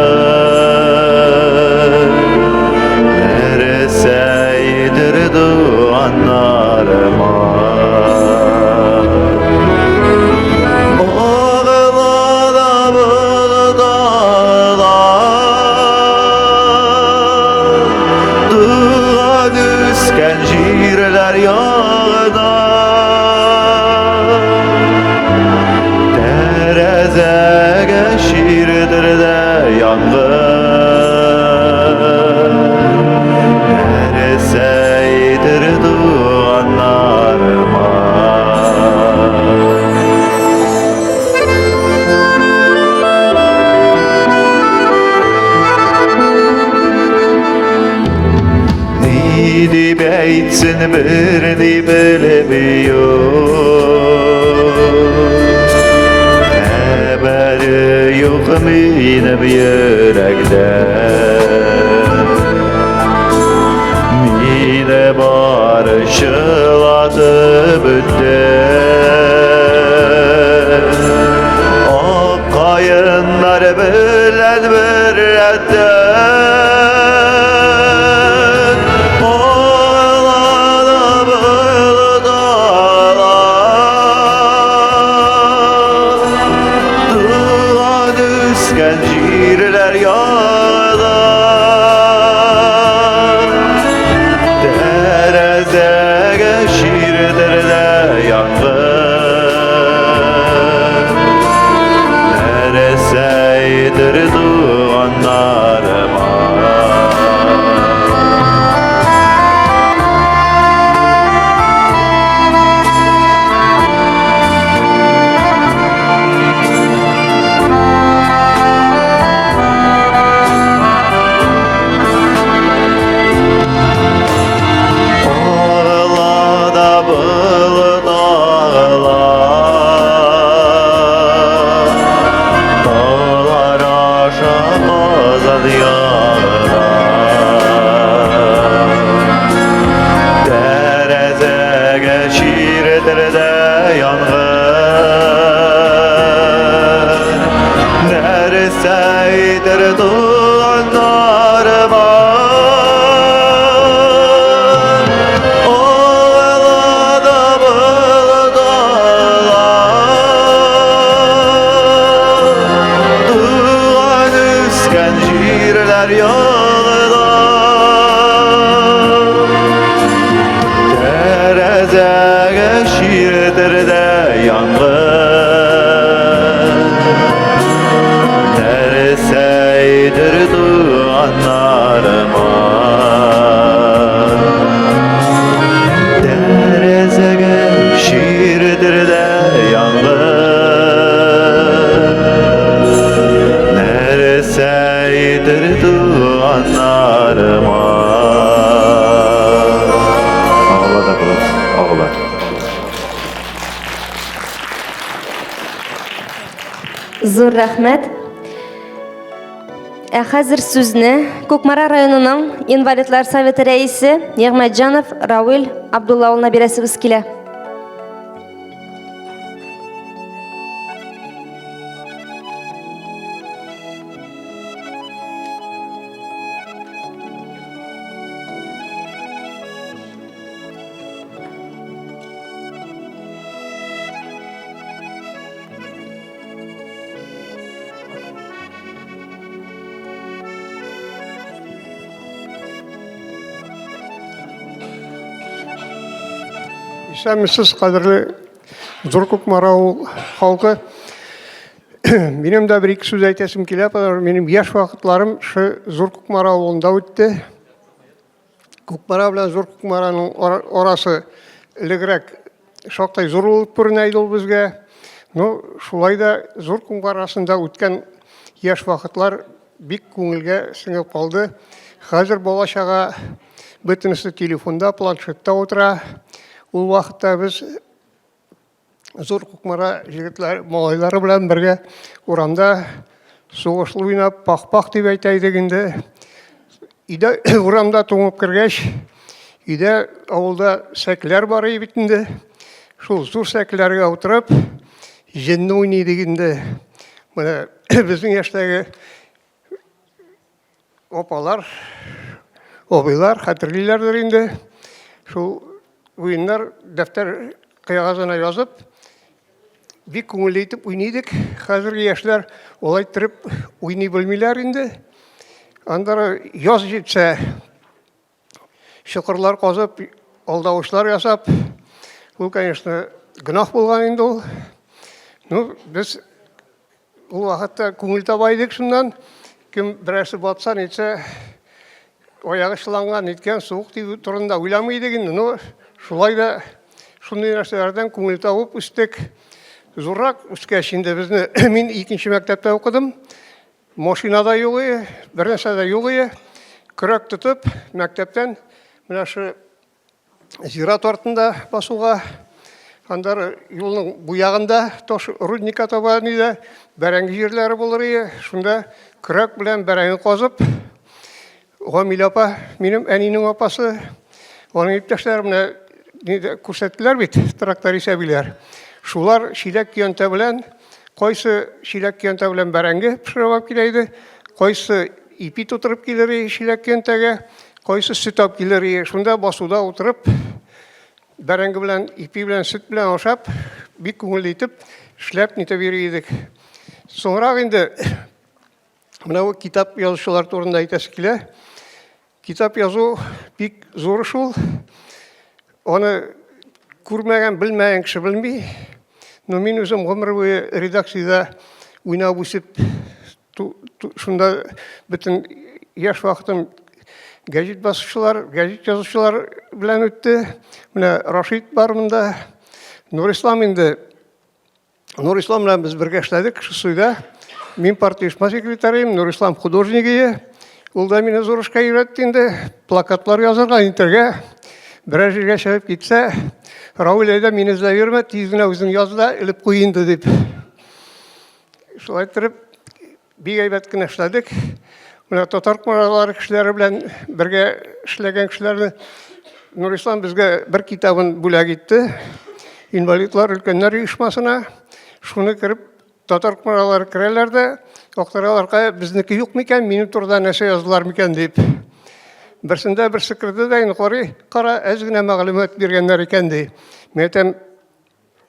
Нәрсә әйтер туганнарыма? чиредер дә янгын. Нәрсә әйтер туганнарыма? Ни дип әйтсен берни белми юк. Хәбәре юк минем йөрәктә. Мине бары чылатып үтте. Ак каеннар белән бер рәттән. Туган үскән җирләр ягына Тәрәзәгә чирдер дә янгын Нәрсә әйтер туганнарыма? Агыла да болыт агыла, Таулар аша Казан ягына. Тәрәзәгә чиредер дә янгын. Нәрсә әйтер туганнарыма? Агыла да болыт агыла, Туган үскән җирләр ягына. Тәрәзәгә чиредер дә янгын. Нәрсә әйтер туганнарыма? Тәрәзәгә чиредер дә янгын. Нәрсә әйтер туганнарыма? Агыла да болыт, агыла. Зур рәхмәт. Ә хәзер сүзне Кукмара районының инвалидлар советы рәисе Нигъмәтҗанов Рауил Абдулла улына бирәсебез килә. Исәнмесез, кадерле Зур Кукмара авыл халкы. Минем дә бер-ике сүз әйтәсем килә, потому минем яшь вакытларым шы Зур Кукмара авылында үтте. Кукмара белән Зур Кукмараның арасы элегрәк шактый зур булып күренә иде ул безгә. Ну, шулай да Зур Кукмарасында үткән яшь вакытлар бик күңелгә сеңеп калды. Хәзер бала-чага бөтенесе телефонда, планшетта утыра. Ул вакытта без Зур Кукмара җегетләр, малайлары белән бергә урамда сугышлы уйнап, пах-пах дип әйтә идек инде. Өйдә урамда туңып кергәч, өйдә авылда сәкеләр бар иде бит инде. Шул зур сәкеләргә утырып, җенне уйный идек инде. Менә безнең яшьтәге Апалар, абыйлар хәтерлиләрдер инде. Шул уеннар дәфтәр кыягазына язып, бик күңелле итеп уйный идек. Хәзерге яшьләр алай иттереп уйный белмиләр инде. Аннары яз җитсә, чокырлар казып, алдавычлар ясап, ул, конечно, гөнаһ булган инде ул. Ну, без Ул вакытта күңел таба идек шуннан. Кем берәрсе батса, нитсә, аягы чыланган, ниткән, суык тию турында уйламый идек инде. Но шулай да шундый нәрсәләрдән күңел табып үстек. Зуррак үскәч инде безне, мин икенче мәктәптә укыдым. Машина да юк иде, бернәрсә дә юк иде. Көрәк тотып, мәктәптән менә шу зират артында басуга, аннары юлның бу ягында таш рудникка таба нидә бәрәңге җирләре булыр иде. Шунда көрәк белән бәрәңге казып, Гамил апа, минем әнинең апасы, аның иптәшләре менә нидә күрсәттеләр бит, тракторист әбиләр. Шулар чиләк көянтә белән, кайсы чиләк көянтә белән бәрәңге пешереп алып килә иде, кайсы ипи тутырып килер иде чиләк көянтәгә, кайсы сөт алып килер иде. Шунда басуда утырып, бәрәңге белән, ипи белән, сөт белән ашап, бик күңелле итеп, эшләп нитеп йөри идек. Соңрак инде Менә бу китап язучылар турында әйтәсе килә. Китап язу бик зур эш ул. Аны күрмәгән, белмәгән кеше белми. Но мин үзем гомер буе редакциядә уйнап үсеп, шунда бөтен яшь вакытым гәҗит басучылар, гәҗит язучылар белән үтте. Менә Рашид бар монда. Нурислам инде Нурислам белән без бергә эшләдек Шусуйда. Мин партия оешма секретаре, Нурислам художнигы. Ул да мине зур эшкә өйрәтте инде. Плакатлар язырга, нитәргә. Берәр җиргә чыгып китсә, Равил әйдә мине эзләп йөрмә, тиз генә үзең яз да элеп куй инде дип. Шулай иттереп, Бик әйбәт кенә эшләдек. Менә татар кмаралары кешеләре белән бергә эшләгән кешеләрне Нурислам безгә бер китабын бүләк итте. Инвалидлар өлкәннәр оешмасына. Шуны кереп татар кмаралары керәләр дә, актаралар, кая безнеке юк микән, минем турыда нәрсә яздылар микән дип. Берсендә берсе керде дә, инде карый, кара, әз генә мәгълүмат биргәннәр икән ди. Мин әйтәм,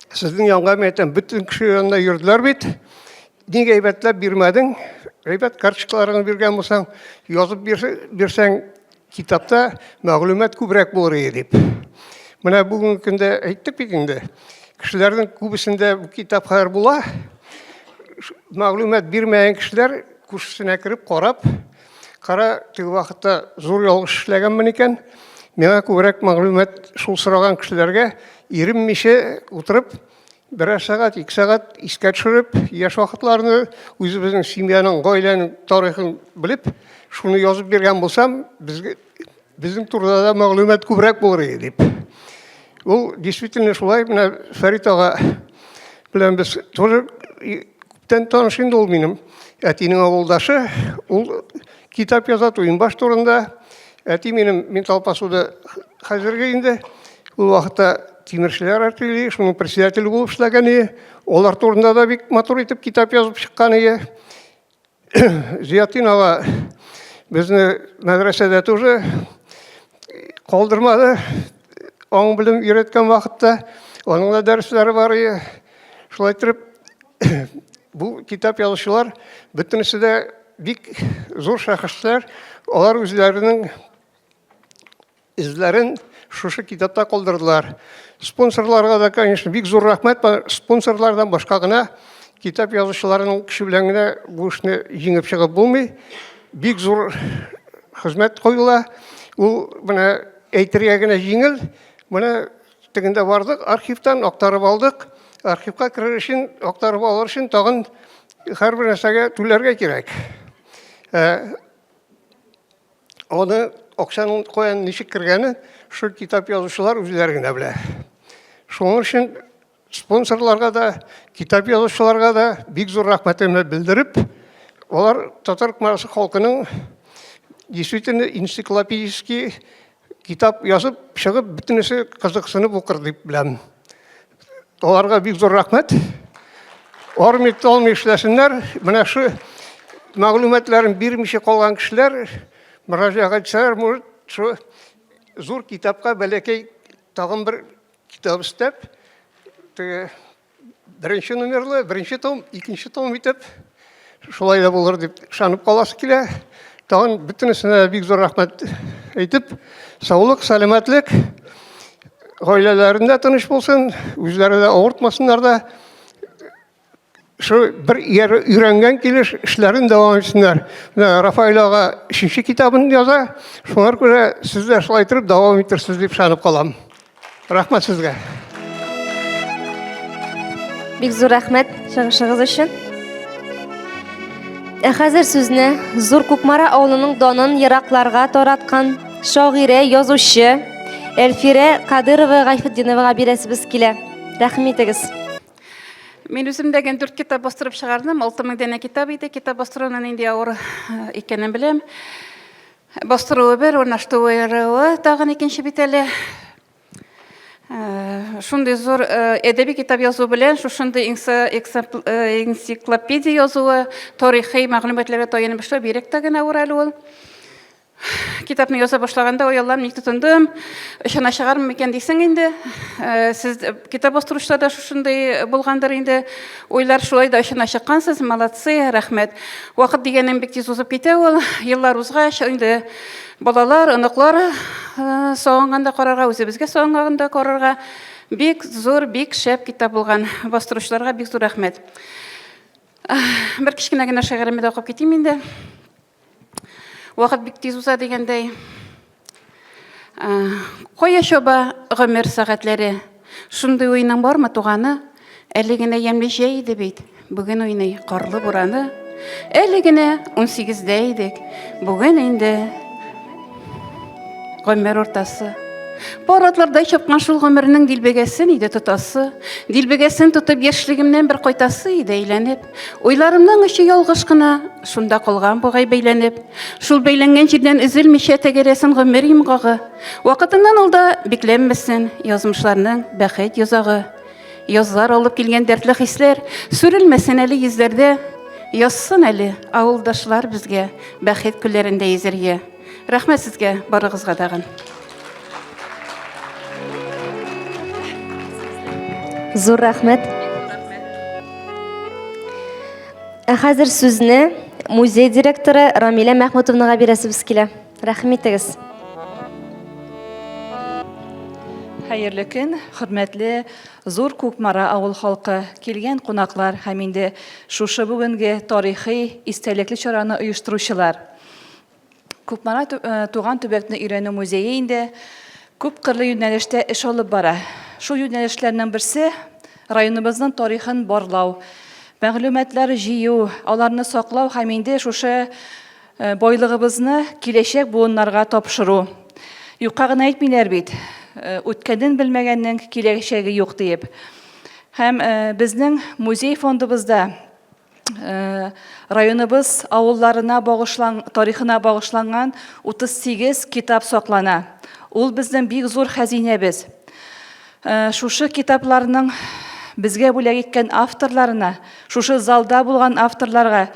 Сезнең янга, мин әйтәм, бөтен кеше янына йөрделәр бит. Нигә әйбәтләп бирмәдең? Әйбәт карточкаларыңны биргән булсаң, язып бирсәң, китапта мәгълүмат күбрәк булыр иде дип. Менә бүгенге көндә әйттек бит инде. Кешеләрнең күбесендә бу китап хәзер була. Мәгълүмат бирмәгән кешеләр күршесенә кереп карап, кара, теге вакытта зур ялгыш эшләгәнмен икән. Миңа күбрәк мәгълүмат шул сораган кешеләргә иренмичә утырып, берәр сәгать, ике сәгать искә төшереп, яшь вакытларны, үзебезнең семьяның, гаиләнең тарихын белеп, шуны язып биргән булсам, безгә безнең турыда да мәгълүмат күбрәк булыр иде дип. Ул действительно шулай, менә Фәрит ага белән без тоже күптән таныш инде ул минем әтинең авылдашы. Ул китап яза Туембаш турында. Әти минем Минталпасуда хәзерге инде ул вакытта тимерчеләр артели, шуның председателе булып эшләгән иде. Алар турында да бик матур итеп китап язып чыккан иде. Зиятдин ага безне мәдрәсәдә тоже калдырмады. Аң белем өйрәткән вакытта аның да дәресләре бар иде. Шулай итеп, бу китап язучылар бөтенесе дә бик зур шәхесләр. Алар үзләренең эзләрен шушы китапта калдырдылар. Спонсорларга да, конечно, бик зур рәхмәт. Спонсорлардан башка гына китап язучыларның көче белән генә бу эшне җиңеп чыгып булмый. Бик зур хезмәт куела. Ул менә әйтергә генә җиңел. Менә тегендә бардык, архивтан актарып алдык. Архивка керер өчен, актарып алыр өчен тагын һәрбер нәрсәгә түләргә кирәк. Ә, аны акчаның каян ничек кергәне шул китап язучылар үзләре генә белә. Шуның өчен спонсорларга да, китап язучыларга да бик зур рәхмәтемне белдереп, алар татар кмарасы халкының действительно энциклопедический китап язып чыгып, бөтенесе кызыксынып укыр дип беләм. Аларга бик зур рәхмәт. Армый талмый эшләсеннәр. Менә шу мәгълүматларын бирмичә калган кешеләр мөрәҗәгать итсәләр, может, шу зур китапка бәләкәй тагын бер китап өстәп, теге беренче номерлы, беренче том, икенче том итеп, шулай да булыр дип ышанып каласы килә. Тагын бөтенесенә бик зур рәхмәт әйтеп, саулык, сәламәтлек, гаиләләрендә тыныч булсын, үзләре дә авыртмасыннар да. Шу бер өйрәнгән килеш эшләрен дәвам итсеннәр. Менә Рафаэль ага өченче китабын яза. Шуңар күрә сез дә шулай торып дәвам итерсез дип ышанып калам. Рәхмәт сезгә. Бик зур рәхмәт чыгышыгыз өчен. Ә хәзер сүзне Зур Кукмара авылының данын еракларга тараткан шагыйрә, язучы Әлфирә Кадырова Гайфетдиновага бирәсебез килә. Рәхим итегез. Мин үзем дә гел дүрт китап бастырып чыгардым. 6000 данә китап иде. Китап бастыруның нинди авыр икәнен беләм. Бастыруы бер, урнаштыруы тагын икенче бит әле. Шундый зур әдәби китап язу белән шушындый энциклопедия язуы, тарихи мәгълүматларга таянып эшләү бигрәк тә генә авыр әле ул. Китапны яза башлаганда, ой Аллам, ник тотындым, очына чыгармын микән дисең инде. Сез китап бастыручылар да шушындый булгандыр инде. Уйлар шулай да очына чыккансыз, молодцы, рәхмәт. Вакыт дигәнең бик тиз узып китә ул. Еллар узгач, инде балалар, оныклар сагынганда карарга, үзебезгә сагынганда карарга бик зур, бик шәп китап булган. Бастыручыларга бик зур рәхмәт. Бер кечкенә генә шигыремне дә укып китим инде. Вакыт бик тиз уза дигәндәй. Кая чаба гомер сәгатьләре? Шундый уйның бармы, туганы? Әле генә ямьле җәй иде бит, бүген уйный карлы бураны. Әле генә унсигездә идек, бүген инде гомер уртасы. Пар атлардай чапкан шул гомернең дилбегәсен иде тотасы. Дилбегәсен тотып яшьлегемнән бер кайтасы иде әйләнеп. Уйларымның очы ялгыш кына шунда калган бугай бәйләнеп. Шул бәйләнгән җирдән өзелмичә тәгәрәсен гомер йомгагы. Вакытыннан алда бикләнмәсен язмышларның бәхет йозагы. Язлар алып килгән дәртле хисләр сүрелмәсен әле йөзләрдә. Язсын әле авылдашлар безгә бәхет күлләрендә йөзәргә. Рәхмәт сезгә барыгызга тагын. Зур рәхмәт. Ә хәзер сүзне музей директоры Рамилә Мәхмүтовнага бирәсебез килә. Рәхим итегез. Хәерле көн, хөрмәтле Зур Кукмара авыл халкы, килгән кунаклар һәм инде шушы бүгенге тарихи, истәлекле чараны оештыручылар. Кукмара э, туган төбәкне өйрәнү музее инде күп кырлы юнәлештә эш алып бара. Шул юнәлешләрнең берсе районыбызның тарихын барлау, мәгълүматлар җыю, аларны саклау һәм инде шушы э, байлыгыбызны киләчәк буыннарга тапшыру. Юкка гына әйтмиләр бит, э, үткәнен белмәгәннең киләчәге юк диеп. Һәм безнең музей фондыбызда Э, районыбыз авылларына багышлан, тарихына багышланган 38 китап саклана. Ул безнең бик зур хәзинәбез. Э, шушы китапларның безгә бүләк иткән авторларына, шушы залда булган авторларга,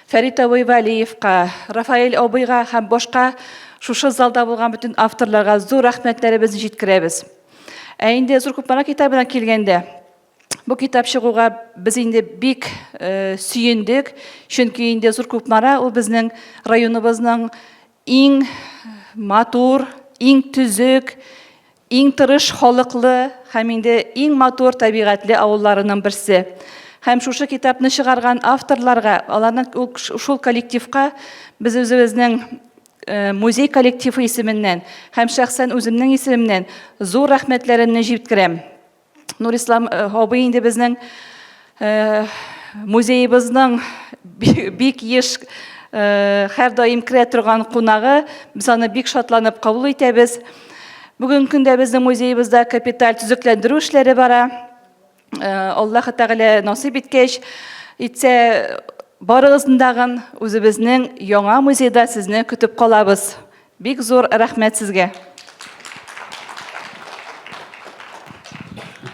Фәрит абый Вәлиевка, Рафаэль абыйга һәм башка шушы залда булган бөтен авторларга зур рәхмәтләребезне җиткерәбез. Ә инде Зур Кукмара китабына килгәндә, Бу китап чыгуга без инде бик э, сөендек, чөнки инде Зур Кукмара ул безнең районыбызның иң матур, иң төзек, иң тырыш халыклы һәм инде иң матур табигатьле авылларының берсе. Һәм шушы китапны чыгарган авторларга, аларның шул коллективка без үзебезнең э, музей коллективы исеменнән һәм шәхсән үземнең исемемнән зур рәхмәтләремне җиткерәм. Нурислам э, абый инде безнең э, музеебызның бик еш э, һәрдаим керә торган кунагы. Без аны бик шатланып кабул итәбез. Бүгенге көндә безнең музеебызда капиталь төзекләндерү эшләре бара. Аллаһ Тәгалә насыйп иткәч, итсә, барыгызны дагын үзебезнең яңа музейда сезне көтеп калабыз. Бик зур рәхмәт сезгә.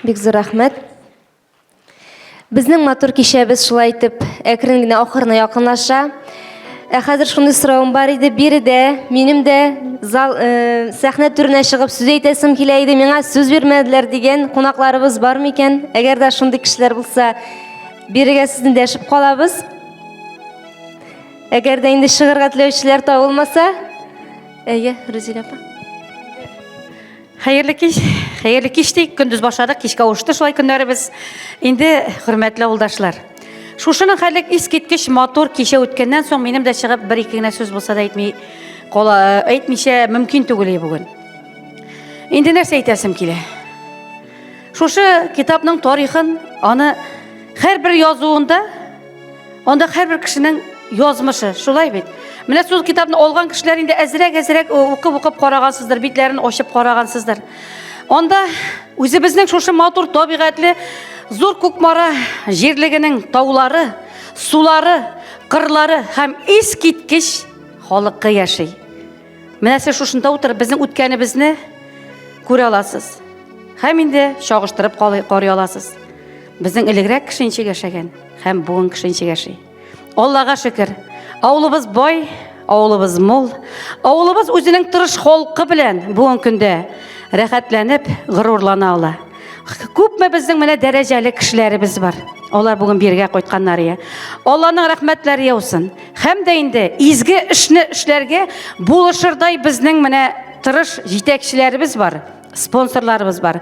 Бик зур рәхмәт. Безнең матур кичәбез шулай итеп әкрен генә ахырына якынлаша. Ә хәзер шундый соравым бар иде, биредә минем дә зал э, сәхнә түренә чыгып сүз әйтәсем килә иде, миңа сүз бирмәделәр дигән кунакларыбыз бар микән? Әгәр дә шундый кешеләр булса, бирегә сезне дәшеп калабыз. Әгәр дә инде чыгарга теләүчеләр табылмаса, әйе, Рүзилә апа. Хәерле кич, хәерле кич ди, көндез башладык, кичкә авышты шулай көннәребез. Инде, хөрмәтле авылдашлар, Шушының хәллек искиткеч матур кичә үткәннән соң минем дә чыгып бер-ике генә сүз булса да әйтми кала, әйтмичә мөмкин түгел бүген. Инде нәрсә әйтәсем килә? Шушы китапның тарихын, аны һәрбер язуында, анда һәрбер кешенең язмышы, шулай бит. Менә шул китапны алган кешеләр инде әзрәк-әзрәк укып-укып карагансыздыр, битләрен ачып карагансыздыр. Анда үзебезнең шушы матур табигатьле Зур Кукмара җирлегенең таулары, сулары, кырлары һәм искиткеч халыкы яши. Менә сез шушында утырып безнең үткәнебезне күрә аласыз. Һәм инде чагыштырып карый аласыз. Безнең элегрәк кеше ничек яшәгән һәм бүген кеше ничек яши. Аллага шөкер, авылыбыз бай, авылыбыз мул, авылыбыз үзенең тырыш халкы белән бүген көндә рәхәтләнеп горурлана ала. Күпме безнең менә дәрәҗәле кешеләребез бар. Алар бүген биргә кайтканнар я. Алланың рәхмәтләре яусын. Һәм дә инде изге эшне эшләргә булышырдай безнең менә тырыш җитәкчеләребез бар, спонсорларыбыз бар.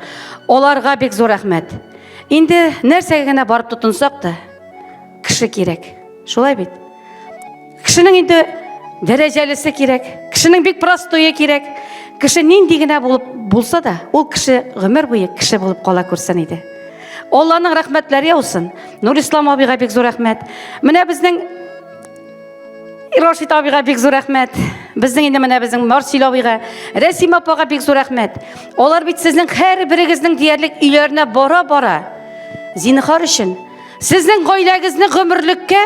Аларга бик зур рәхмәт. Инде нәрсәгә генә барып тотынсак та, кеше кирәк. Шулай бит? Кешенең инде дәрәҗәлесе кирәк, кешенең бик простое кирәк. Кеше нинди генә булып булса да, ул кеше гомер буе кеше булып кала күрсен иде. Алланың рәхмәтләре яусын. Нурислам абыйга бик зур рәхмәт. Менә безнең Рашид абыйга бик зур рәхмәт. Безнең инде менә безнең Марсил абыйга, Рәсим апага бик зур рәхмәт. Алар бит сезнең һәрберегезнең диярлек өйләренә бара-бара. Зинһар өчен сезнең гаиләгезне гомерлеккә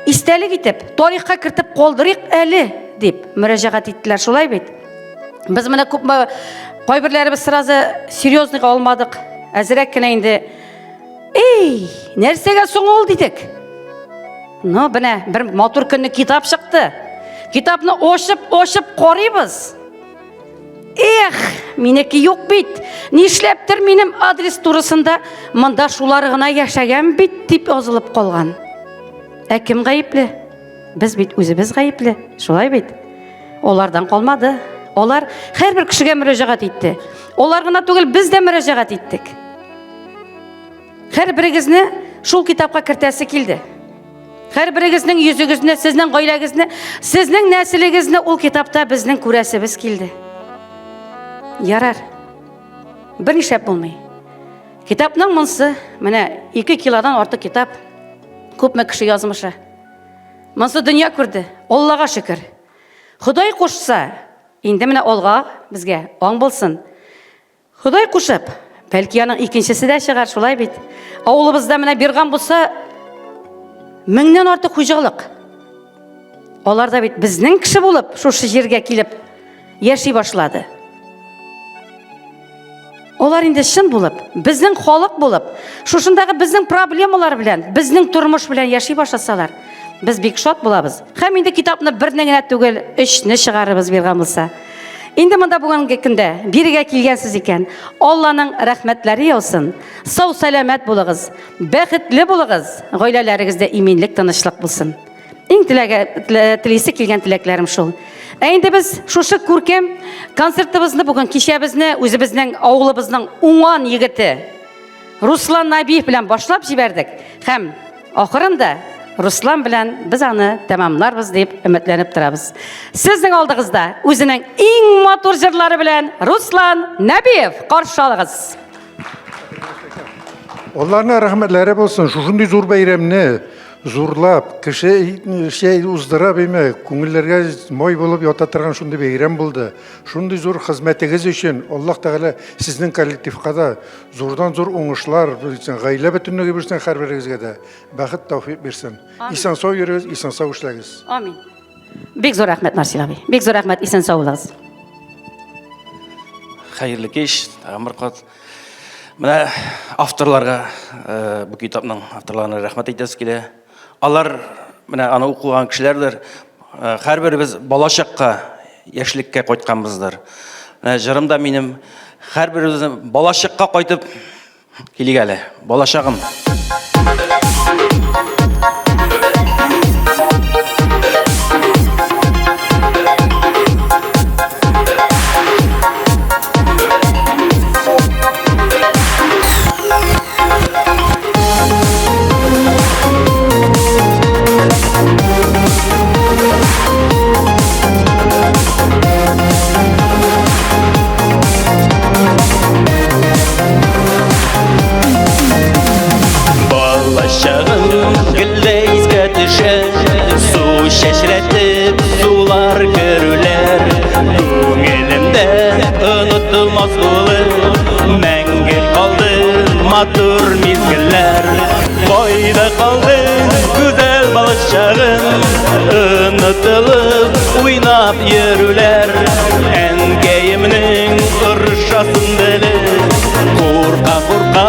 истәлек итеп, тарихка кертеп калдырыйк әле, дип мөрәҗәгать иттеләр. Шулай бит? Без менә күпме кайберләребез сразу серьезныйга алмадык. Әзрәк кенә инде Эй, нәрсәгә соң ул дидек. Ну, менә бер матур көнне китап чыкты. Китапны ачып-ачып карыйбыз. Эх, минеке юк бит. Нишләптер минем адрес турысында монда шулар гына яшәгән бит дип язылып калган. Ә кем гаепле? Без бит үзебез гаепле, шулай бит? Алардан калмады. Алар һәрбер кешегә мөрәҗәгать итте. Алар гына түгел, без дә мөрәҗәгать иттек. Һәрберегезне шул китапка кертәсе килде. Һәрберегезнең йөзегезне, сезнең гаиләгезне, сезнең нәселегезне ул китапта безнең күрәсебез килде. Ярар. Бер нишләп булмый. Китапның монсы, менә 2 килодан артык китап. Күпме кеше язмышы. Монсы дөнья күрде. Аллага шөкер. Ходай кушса, инде менә алга безгә аң булсын. Ходай кушып, бәлки аның икенчесе дә чыгар, шулай бит. Авылыбызда менә бирган булса, меңнән артык хуҗалык. Алар да бит безнең кеше булып, шушы җиргә килеп яши башлады. Алар инде чын булып, безнең халык булып, шушындагы безнең проблемалар белән, безнең тормыш белән яши башласалар, без бик шат булабыз. Һәм инде китапны берне генә түгел, өчне чыгарырбыз биргән булса. Инде монда бүгенге көндә бирегә килгәнсез икән, Алланың рәхмәтләре яусын. Сау сәламәт булыгыз, бәхетле булыгыз, гаиләләрегездә иминлек, тынычлык булсын. Иң теләгә, телисе килгән теләкләрем шул. Ә инде без шушы күркәм концертыбызны бүген кичәбезне үзебезнең авылыбызның уңган егете Руслан Набиев белән башлап җибәрдек һәм ахырында Руслан белән без аны тәмамларбыз дип өметләнеп торабыз. Сезнең алдыгызда үзенең иң матур җырлары белән Руслан Нәбиев каршы алыгыз. Алланың рәхмәтләре булсын, шушындый зур бәйрәмне зурлап, кеше шәй уздырып име, күңелләргә май булып ята торган шундый бәйрәм булды. Шундый зур хезмәтегез өчен Аллаһ Тәгалә сезнең коллективка да зурдан-зур уңышлар бирсен, гаилә бөтенлеге бирсен һәрберегезгә дә. Бәхет, тәүфик бирсен. Исән-сау йөрегез, исән-сау эшләгез. Амин. Бик зур рәхмәт, Марсил абый. Бик зур рәхмәт, исән-сау булыгыз. Хәерле кич, тагын бер кат. Менә авторларга, э, бу китапның авторларына рәхмәт әйтәсе килә. Алар менә аны укыган кешеләрдер. Э, һәрберебез балачакка, яшьлеккә кайтканбыздыр. Менә җырым да минем һәрберебезнең балачакка кайтып килик әле. Балачагым. Чәчрәтеп сулар керүләр Күңелемдә онытылмас булып Мәңге калды матур мизгелләр Кайда калды гүзәл балачагым Онытылып уйнап йөрүләр Әнкәемнең орышасын белеп Курка-курка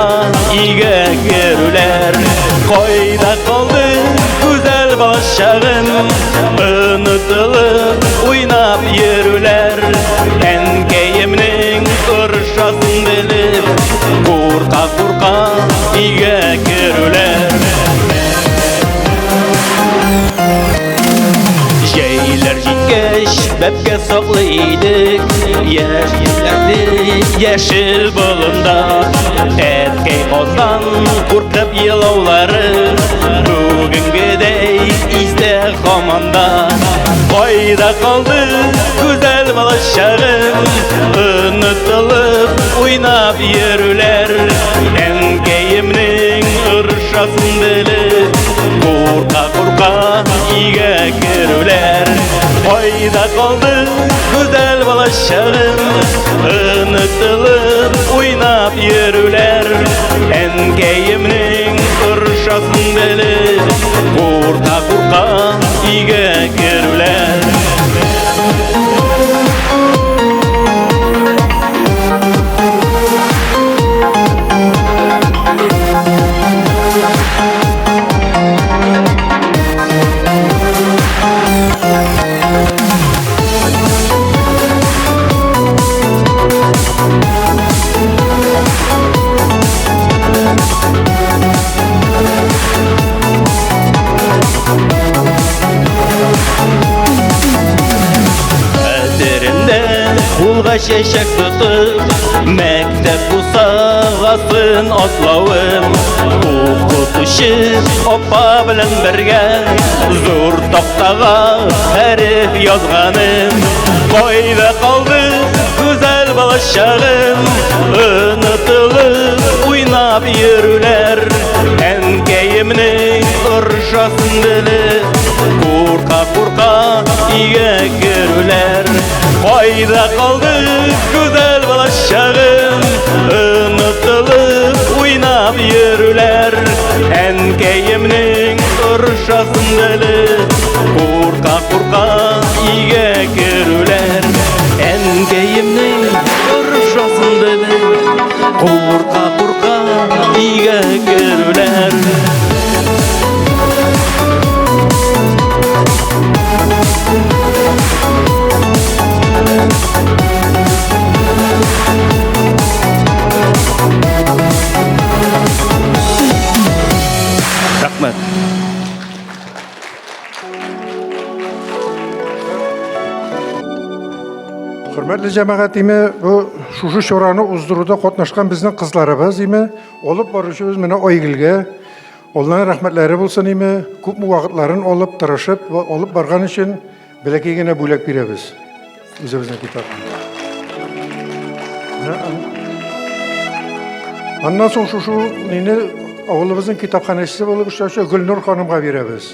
өйгә керүләр Кайда калды гүзәл балачагым Онытылып уйнап йөрүләр Әнкәемнең орышасын белеп Курка-курка өйгә керүләр Җәйләр җиткәч, бәбкә саклый идек, Яшь йөзләрне яшел болында. Әткәй каздан куркып елаулары Бүгенгедәй истә һаман да. Кайда калды гүзәл балачагым, Онытылып уйнап йөрүләр, Әнкәемнең орышасын белеп, Курка-курка өйгә керүләр. Кайда калды гүзәл балачагым, Онытылып уйнап йөрүләр, Әнкәемнең орышасын белеп, Курка-курка өйгә керүләр. Хәтеремдә кулга чәчәк тотып, мәктәп бусагасын атлавым, укытучы апа белән бергә зур тактага хәреф язганым. Кайда калды гүзәл балачагым, онытылып уйнап йөрүләр, әнкәемнең орышасын белеп, курка-курка өйгә керүләр. Кайда калды гүзәл балачагым, онытылып уйнап йөрүләр, әнкәемнең орышасын белеп, курка-курка өйгә керүләр. Әнкәемнең орышасын белеп, курка-курка өйгә керүләр. Рәхмәт. Хөрмәтле җәмәгать, име бу шушы чараны уздыруда катнашкан безнең кызларыбыз, име алып баручыбыз менә Айгөлгә Алланың рәхмәтләре булсын име, күпме вакытларын алып, тырышып алып барган өчен бәләкәй генә бүләк бирәбез. Үзебезнең китапны. Аннан соң шушы мине авылыбызның китапханәчесе булып эшләүче Гөлнур ханымга бирәбез.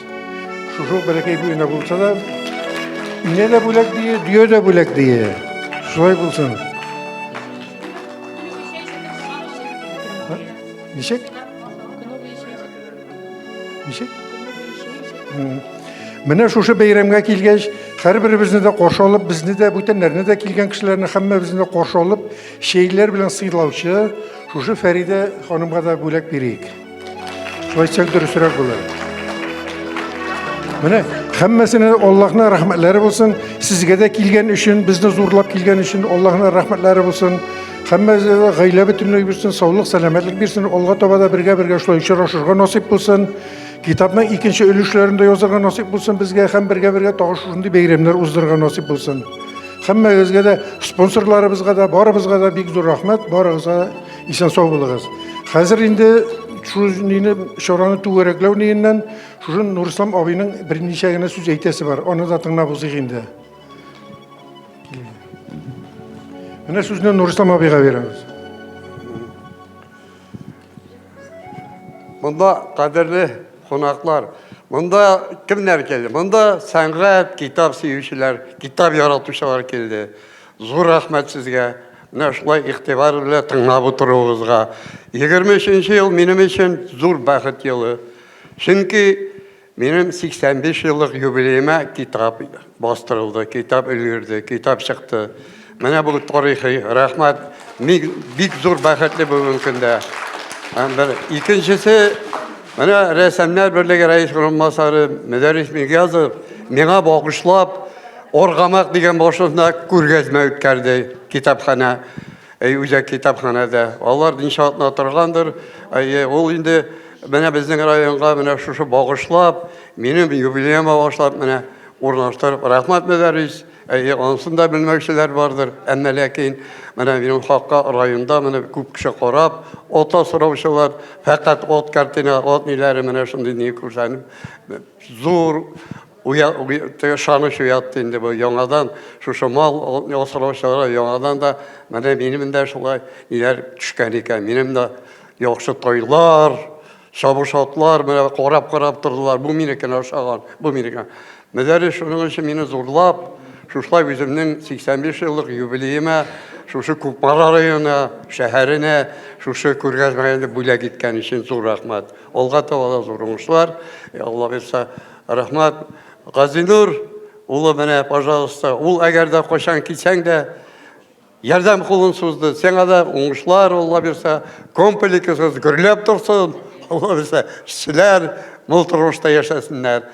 Шушы бәләкәй генә булса да, инә дә бүләк дие, дөя дә бүләк дие. Шулай булсын. Ничек? Ничек? Менә шушы бәйрәмгә килгәч, һәрберебезне дә каршы алып, безне дә, бүтәннәрне дә килгән кешеләрне һәммәбезне дә каршы алып, чәйләр белән сыйлаучы шушы Фәридә ханымга да бүләк бирик. Шулай итсәк дөресрәк булыр. Менә һәммәсенә Аллаһның рәхмәтләре булсын. Сезгә дә килгән өчен, безне зурлап килгән өчен Аллаһның рәхмәтләре булсын. Һәммәгезгә дә гаилә бөтенлеге бирсен, саулык, сәламәтлек бирсен. Алга таба да бергә-бергә шулай очрашырга насыйп булсын. Китапның икенче өлешләрен дә язарга насыйп булсын безгә һәм бергә-бергә тагы шушындый бәйрәмнәр уздырырга насыйп булсын. Һәммәгезгә дә, спонсорларыбызга да, барыбызга да бик зур рәхмәт. Барыгызга исән-сау булыгыз. Хәзер инде шул нине чараны түгәрәкләү ниеннән шушы Нурислам абыйның берничә генә сүз әйтәсе бар. Аны да тыңлап узыйк инде. Менә сүзне Нурислам абыйга бирәбез. Монда кадерле кунаклар. Монда кемнәр килде? Монда сәнгать, китап сөючеләр, китап яратучылар килде. Зур рәхмәт сезгә. Менә шулай игътибар белән тыңлап утыруыгызга. 23 ел минем өчен зур бәхет елы. Чөнки минем 85 еллык юбилеема китап бастырылды, китап өлгерде, китап чыкты. Менә бу тарихи рәхмәт. Мин бик зур бәхетле бүгенге көндә. Һәм бер икенчесе, менә рәссамнар берлеге рәис урынбасары Мөдәррис Миргазов миңа багышлап Оргамак дигән башында күргәзмә үткәрде китапханә. Әй, үзәк китапханәдә. Алар ничә атна торгандыр. Әйе, ул инде менә безнең районга менә шушы багышлап, минем юбилеема багышлап менә урнаштырып, рәхмәт Мөдәррис. Әйе, анысын да белмәүчеләр бардыр. Әмма ләкин менә минем хакка районда менә күп кеше карап, ата сораучылар, фәкать ат картина, ат ниләре менә шундый ни күрсәнеп, зур ышаныч уятты инде бу яңадан шушы мал асраучыларга яңадан да менә минем дә шулай ниләр төшкән икән, минем дә яхшы тойлар, чабыш атлар менә карап-карап тордылар, бу минекен ашаган, бу минекен. Мөдәррис шуның өчен мине зурлап, шушылай үземнең 85 еллык юбилеема шушы Кукмара районы, шәһәренә шушы күргәзмәне бүләк иткән өчен зур рәхмәт. Алга таба да зур уңышлар, Алла бирса, рәхмәт. Газинур улы менә, пожалуйста, ул әгәр дә кайчан килсәң дә, Ярдәм кулын сузды. Сиңа да уңышлар, Алла бирсә, комплексыгыз гөрләп торсын. Алла бирсә, эшчеләр мул тормышта яшәсеннәр.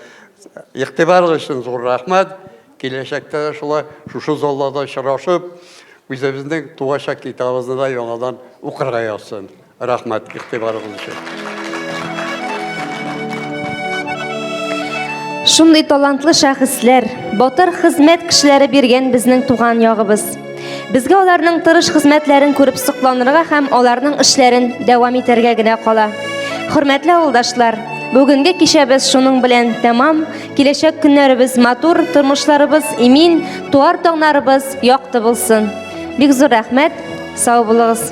Игътибарыгыз өчен зур рәхмәт. Киләчәктә дә шулай шушы залларда очрашып, үзебезнең туачак китабыбызны да яңадан укырга язсын. Рәхмәт игътибарыгыз өчен. Шундый талантлы шәхесләр, батыр хезмәт кешеләре биргән безнең туган ягыбыз. Безгә аларның тырыш хезмәтләрен күреп сокланырга һәм аларның эшләрен дәвам итәргә генә кала. Хөрмәтле авылдашлар, бүгенге кичәбез шуның белән тәмам. Киләчәк көннәребез матур, тормышларыбыз имин, туар таңнарыбыз якты булсын. Бик зур рәхмәт, сау булыгыз.